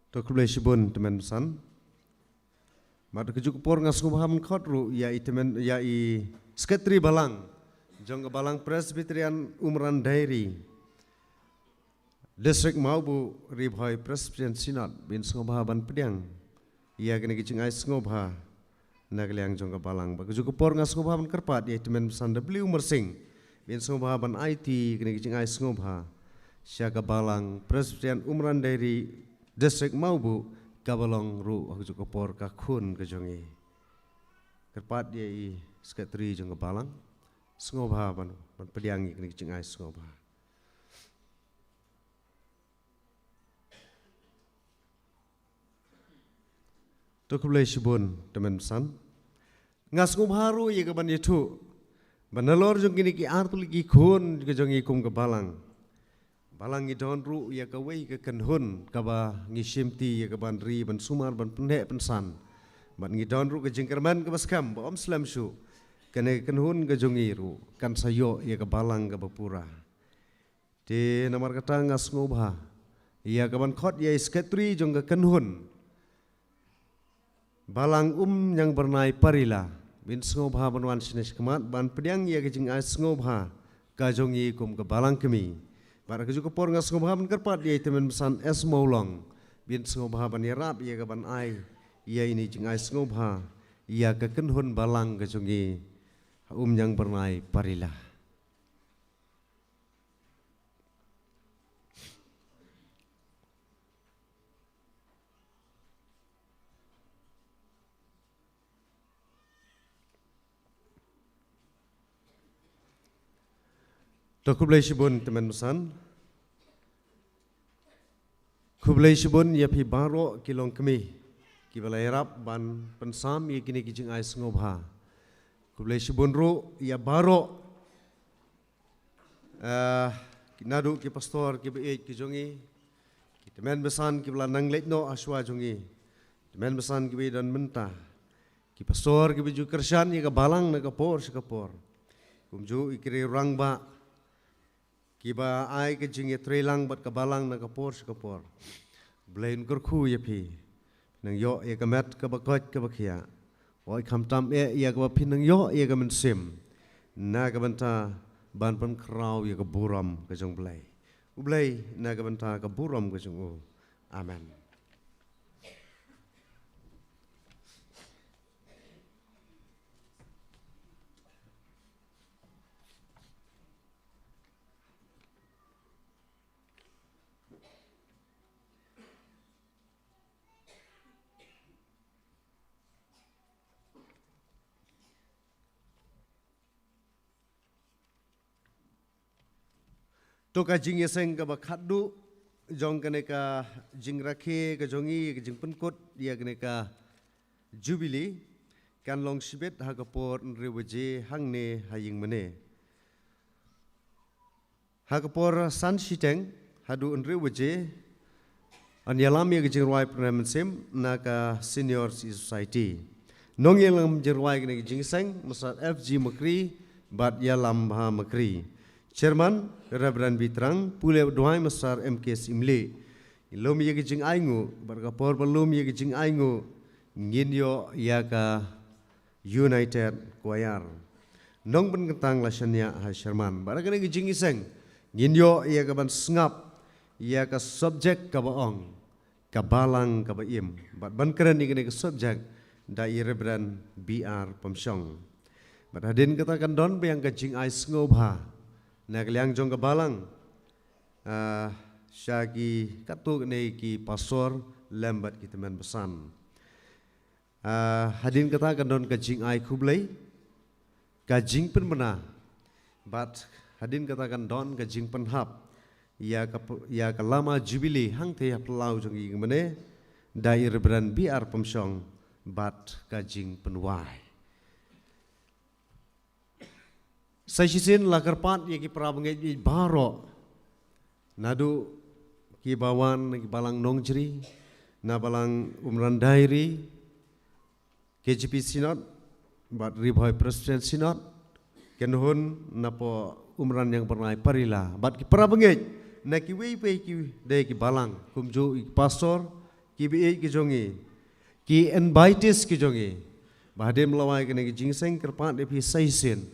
To khublei shibun tymmen basan. Bad ha kajuh ka por nga sngewbha ban khot ruh ïa i tymmen, ïa i sekretari balang jong ka Balang Presbyterian Umran Diary, District Mawbuh, Ri Bhoi Presbyterian Synod, ban sngewbha ban pdiang ïa kane ka jingai sngewbha na ka liang jong ka balang. Bad ha kajuh ka por nga sngewbha ban kyrpad ïa i tymmen basan W Myrsing ban sngewbha ban aiti kane ka jingai sngewbha sha ka Balang Presbyterian Umran Diary, District Mawbuh, kaba long ruh ha kajuh ka por ka khun ka jong ngi. Kyrpad ïa i sekretari jong ka balang, sngewbha ban, ban pdiang ïa kane ka jingai sngewbha. To khublei shibun tymmen basan. Nga sngewbha ruh ïa ka ban ïathuh ba nalor jong kine ki artylli ki khun ka jong ngi kum ka balang, balang ngi don ruh ïa kawei ka kynhun kaba ngi shimti ïa ka ban ri ban sumar ban pynheh pynsan. Bad ngi don ruh ka jingkyrmen kaba skhem ba ym slem shuh kane ka kynhun ka jong ngi ruh kan sa ïoh ïa ka balang kaba pura. Te namar kata nga sngewbha ïa ka ban khot ïa i sekretari jong ka kynhun Balang Umïang Byrnai Parila, ban sngewbha ban wan shane shakhmat ban pdiang ïa ka jingai sngewbha ka jong ngi kum ka balang kmie. Bad ha kajuh ka por nga sngewbha ban kyrpad ïa i tymmen basan S Mawlong, ban sngewbha ban ïarap ïa ka ban ai ïa ine i jingai sngewbha ïa ka kynhun balang ka jong ngi ha Umïang Byrnai Parila. To khublei shibun tymmen basan. Khublei shibun ïa phi baroh ki longkmie kiba la ïarap ban pynsam ïa kine ki jingai sngewbha. Khublei shibun ruh ïa baroh, eh, ki, naduh ki pastor kiba ïeit ki jong ngi, ki tymmen basan kiba la nang leit noh ha shuwa jong ngi, tymmen basan kiba ïadon mynta, ki pastor kiba ju kyrshan ïa ka balang na ka por sha ka por, kumjuh ïa ki rangbah kiba ai ka jingïatreilang bad ka balang na ka por sha ka por. Blei un kyrkhu ïa phi, phin nang ïoh ïa ka met kaba koit kaba khiah. Oi khamtam eh ïa kaba phin nang ïoh ïa ka mynsiem na ka bynta ban pynkhraw ïa ka burom ka jong U Blei. U Blei na ka bynta ka burom ka jong u. Amen. To ka jingïaseng kaba khatduh jong kane ka jingrakhe ka jong ngi, ka jingpynkut ïa kane ka Jubilee kan long shibit ha ka por hynriew baje hangne ha ïing mane. Ha ka por san shiteng haduh hynriew baje, yn ïalam ïa ka jingrwai pyrnai mynsiem na ka Senior Society. Nongïalam jingrwai kane ka jingïaseng, Mister F G Makri bad ïalam bha Makri. Chairman, Reverend Bitrang, pule duwai Mister M K Simli. Lum ïa ka jingainguh, bad ka por ba lum ïa ka jingainguh, ngin ïoh ïa ka United Choir. Nongpynkyntang la shaniah ha Sherman. Bad ha kane ka jingïaseng, ngin ïoh ïa ka ban sngap ïa ka subject kaba ong, ka balang kaba im. Bad ban kren ïa kane ka subject da i Reverend B R Pamshong. Bad hadien kata kan don biang ka jingai sngewbha na ka liang jong ka balang, ah, sha ki katto katne ki pastor lem bad ki tymmen basan. Ah, hadien kata kan don ka jingai khublei, ka jingpynbna, bad hadien kata kan don ka jingpynhap ïa ka p-, ïa ka lama Jubilee hangtei ha phyllaw jong ngi mane, da i Reverend B R Pamshong bad ka jingpynwai. Sa shisien la kyrpad ïa ki para bangeit baroh, naduh kiba wan na ki balang Nongjri, na balang Umran Diary, K J P Synod bad Ri Bhoi Presbyterian Synod, kynhun napoh Umran Ïangbyrnai Parila, bad ki para bangeit na kiwei kiwei ki dei ki balang, kumjuh ïa ki pastor, ki baieit ki jong ngi, ki invitees ki jong ngi. Ba hadien ba la wai kane ka jingïaseng, kyrpad ïa phi sa shisien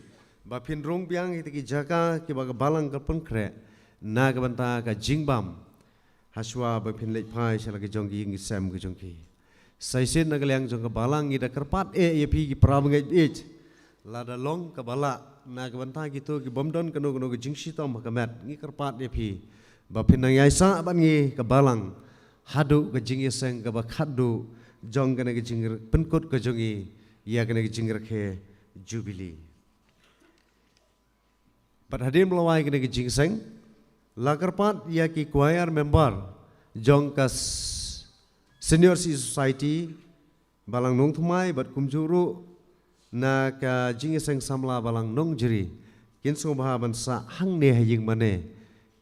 ba phin rung biang ïa kita ki jaka kiba ka balang ka pynkhreh na ka bynta ka jingbam, hashwa ba phin leit phai sha la ki jong ki ïing ki sem ki jong ki. Sa shisien na ka liang jong ka balang ngi da kyrpad eh ïa phi ki para bangeit baieit, lada long kaba lah na ka bynta kito kibym don kano kano ka jingshitom ha ka met, ngi kyrpad ïa phi ba phin nang ïaisah bad ngi ka balang haduh ka jingïaseng kaba khatduh jong kane ka jingpynkut ka jong ngi ïa kane ka jingrakhe Jubilee. Bad hadien ba la wai kane ka jingïaseng, la kyrpad ïa ki choir member jong ka s-, Senior Citizen Society, balang Nongthymmai bad kumjuh ruh na ka jingïaseng samla balang Nongjri, kin sngewbha ban sah hangne ha ïing mane,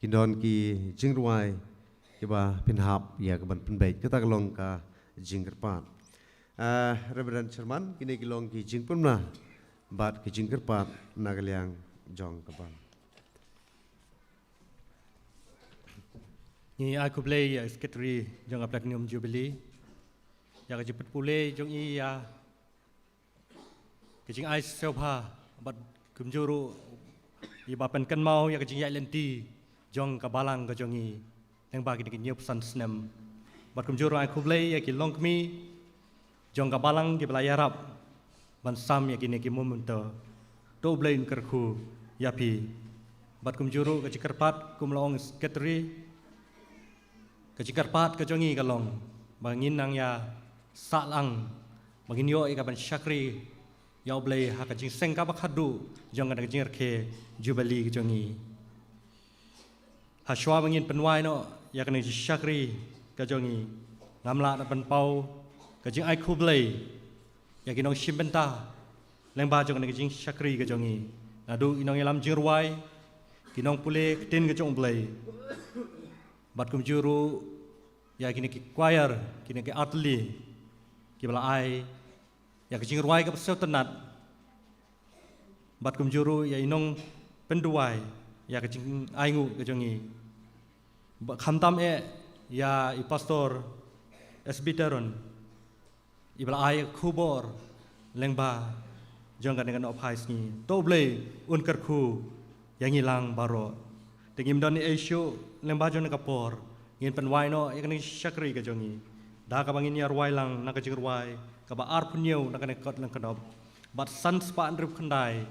kin don ki jingrwai kiba pynhap ïa ka ban pynbeit. Kata ka long ka jingkyrpad. Ah, Reverend Chairman, kine ki long ki jingpynbna bad ki jingkyrpad na ka liang jong ka balang. Ngi ai khublei ïa Secretary jong ka Platinum Jubilee ïa ka jingpynpule jong i ïa ka jingai sngewbha bad kumjuh ruh iba pynkynmaw ïa ka jingïaid lynti jong ka balang ka jong i lyngba kine ki hynñiewphew san snem. Bad kumjuh ruh ai khublei ïa ki longkmie jong ka balang kiba la ïarap ban sam ïa kine ki memento. To U Blei un kyrkhu ïa phi. Bad kumjuh ruh ka jingkyrpad kum la ong Secretary, ka jingkyrpad ka jong i ka long ba ngin nang ïa sah lang ba ngin ïoh ïa ka ban shakri ïa U Blei ha ka jingïaseng kaba khatduh jong ka jingrakhe Jubilee ka jong i. Hashwa ba ngin pynwai noh ïa kane ka jingshakri ka jong i, ngam lah ban pynpaw ka jingai khublei ïa ki nongshim bynta lyngba jong kane ka jingshakri ka jong i, naduh ki nongïalam jingrwai, ki nongpule ktien ka jong U Blei, bad kumjuh ruh ïa kine ki choir, kine ki artylli kiba la ai ïa ka jingrwai kaba sngewtynnat, bad kumjuh ruh ïa i nongpynduwai ïa ka jingainguh ka jong i. Bad khamtam eh ïa i Pastor S B Teron, iba la ai ka khubor lyngba jong kane ka nongphai sngi. To U Blei un kyrkhu ïa ngi lang baroh. Te ngim don ei shuh lyngba jong kane ka por, ngin pynwai noh ïa kane ka shakri ka jong i da kaba ngin ïa rwai lang na ka jingrwai kaba arphew hynñiew na kane ka kot lyngkdop bad san spah hynriewphew khyndai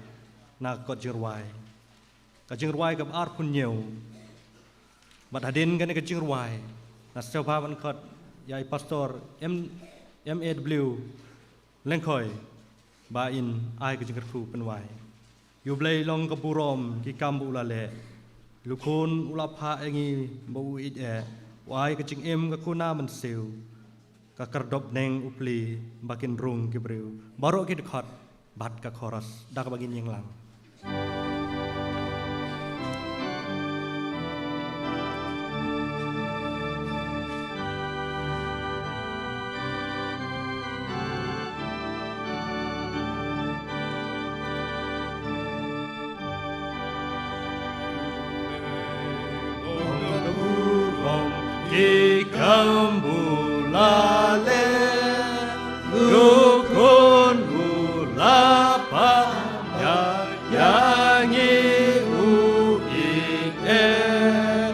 na ka kot jingrwai. Ka jingrwai kaba arphew hynñiew. Bad hadien kane ka jingrwai, nga sngewbha ban khot ïa i Pastor M, M A W Lyngkhoi ba in ai ka jingkyrkhu pynwai. Ïa U Blei long ka burom ki kam ba u la leh. Lu khun u la phah ïa ngi ba u ïeit eh, u ai ka jingim ka kuna mynsiew, ka khyrdop bneng u plie ba kin rung ki briew. Baroh ki dkhot bad ka chorus da kaba ngin ïeng lang. Ki kam bula le, lu khun u la phah ïa, ïa ngi u ïeit eh,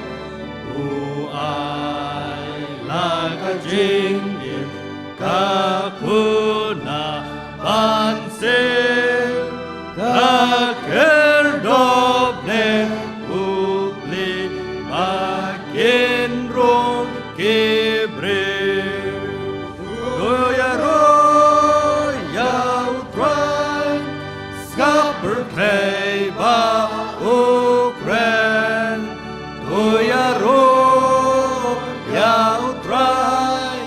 u ai la ka jingim ka kuna mynsiew, ka khyrdop bneng u plie ba kin rung ki briew. To ïaroh ïa u Trai, sngap pyrthei ba u kren. To ïaroh ïa u Trai,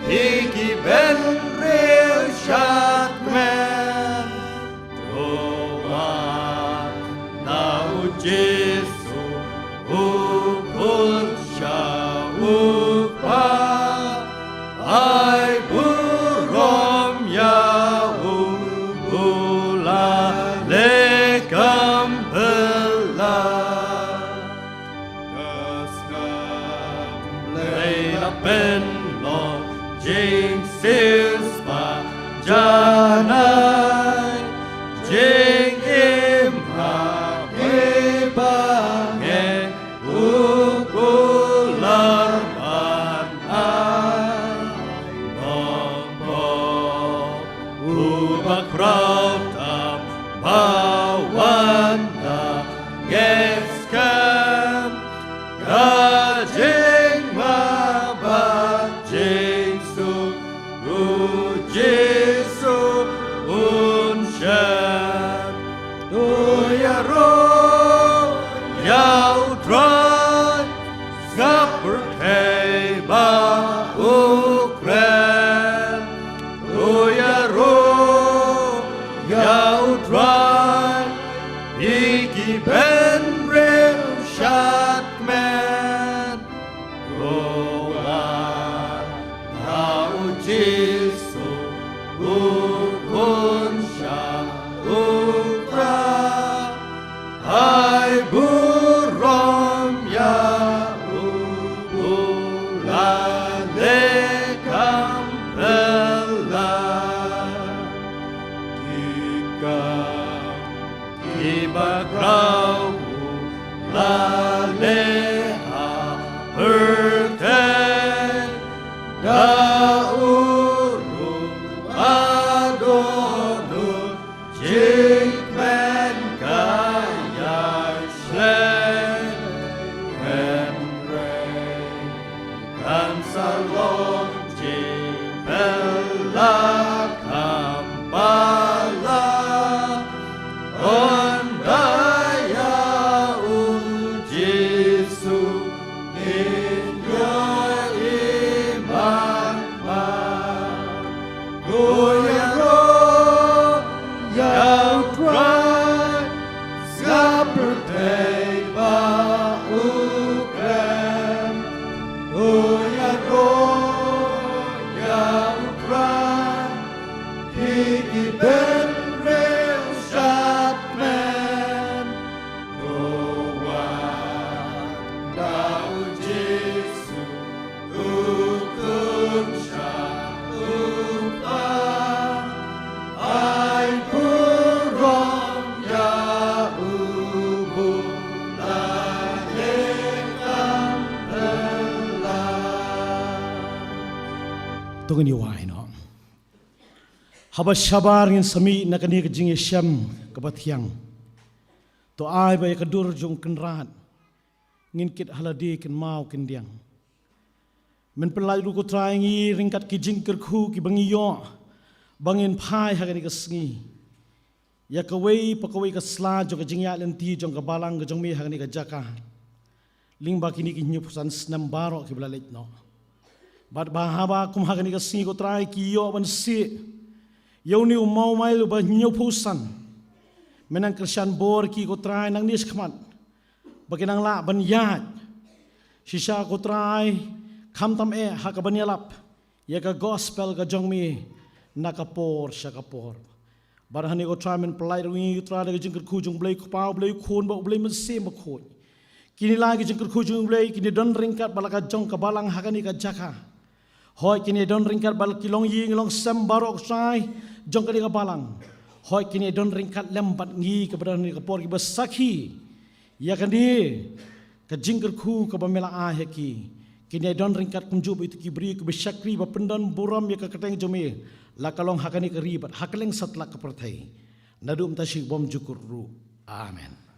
phi ki bynriew shadkmen. To wad na u Jisu, u khun sha u Kpa, ai burom ïa u, u la leh kam phylla. Ka skam Blei la pynlong jingsiewspah janai, jingim ha phi ba ngi u kular ban ai. Nongpop uba khraw tam ba wan da ngi skhem, ka jingma bad jingsuk u Jisu un shem. To ïaroh ïa u Trai, sngap pyrthei ba u kren. To ïaroh ïa u Trai, phi ki bynriew shadkmen. To wad na u Jisu, u khun sha u Kpa, ai burom ïa u, u la leh kam phylla. Ki kam kiba khraw u la leh ha pyrthei, da u ruh ba don u jingkmen ka ïaishlei. Hynrei kan sa long jingphylla kham palat, ynda ïa u Jisu ngin ïohi man man. To ïaroh ïa u Trai, sngap pyrthei ba u kren. To ïaroh ïa u Trai, phi ki bynriew shadkmen. To wad na u Jisu, u khun sha u Kpa, ai burom ïa u, u la leh kam phylla. To ngin ïa wai noh. Haba shabar ngin sa mih na kane ka jingïashem kaba thiang, to ai ba ïa ka dur jong u Kynrad ngin kit ha lade kynmaw kyndiang. Men pynlait ruh ko Trai ïa ngi ryngkat ki jingkyrkhu kiba ngi ïoh ba ngin phai ha kane ka sngi, ïa kawei pa kawei ka sla jong ka jingïaid lynti jong ka balang ka jong me ha kane ka jaka. lyngba kine ki hynñiewphew san snem baroh kiba la leit noh. Bad ba haba kum ha kane ka sngi ko Trai ki ïoh ban sih ïa une u mawmail uba hynñiewphew san. Men nang kyrshan bor ïa ki ko Trai nangne shakhmat ba kin nang lah ban ïaid shisha ko Trai, khamtam eh ha kaban ïalap ïa ka gospel ka jong me na ka por sha ka por. Bad hangne ko Trai men pyllait ruh ïa ngi ko Trai da ka jingkyrkhu jong U Blei Kpa, U Blei Khun bad U Blei Mynsiem Bakhuid. Kine lai ki jingkyrkhu jong U Blei kin ïadon ryngkat bad la ka jong ka balang ha kane ka jaka. Hooid, kin ïadon ryngkat bad la ki longïing longsem baroh ko Trai jong kane ka balang. Hooid, kin ïadon ryngkat lem bad ngi kaba don ha kane ka por kiba sakhi ïa kane ka jingkyrkhu kaba me la ai ha ki. Kin ïadon ryngkat kumjuh bad ïa ki briew kiba shakri ba pyndon burom ïa ka kyrteng jong me, la ka long ha kane ka ri bad ha kylleng satlak ka pyrthei. Naduh mynta sha bymjukut ruh. Amen.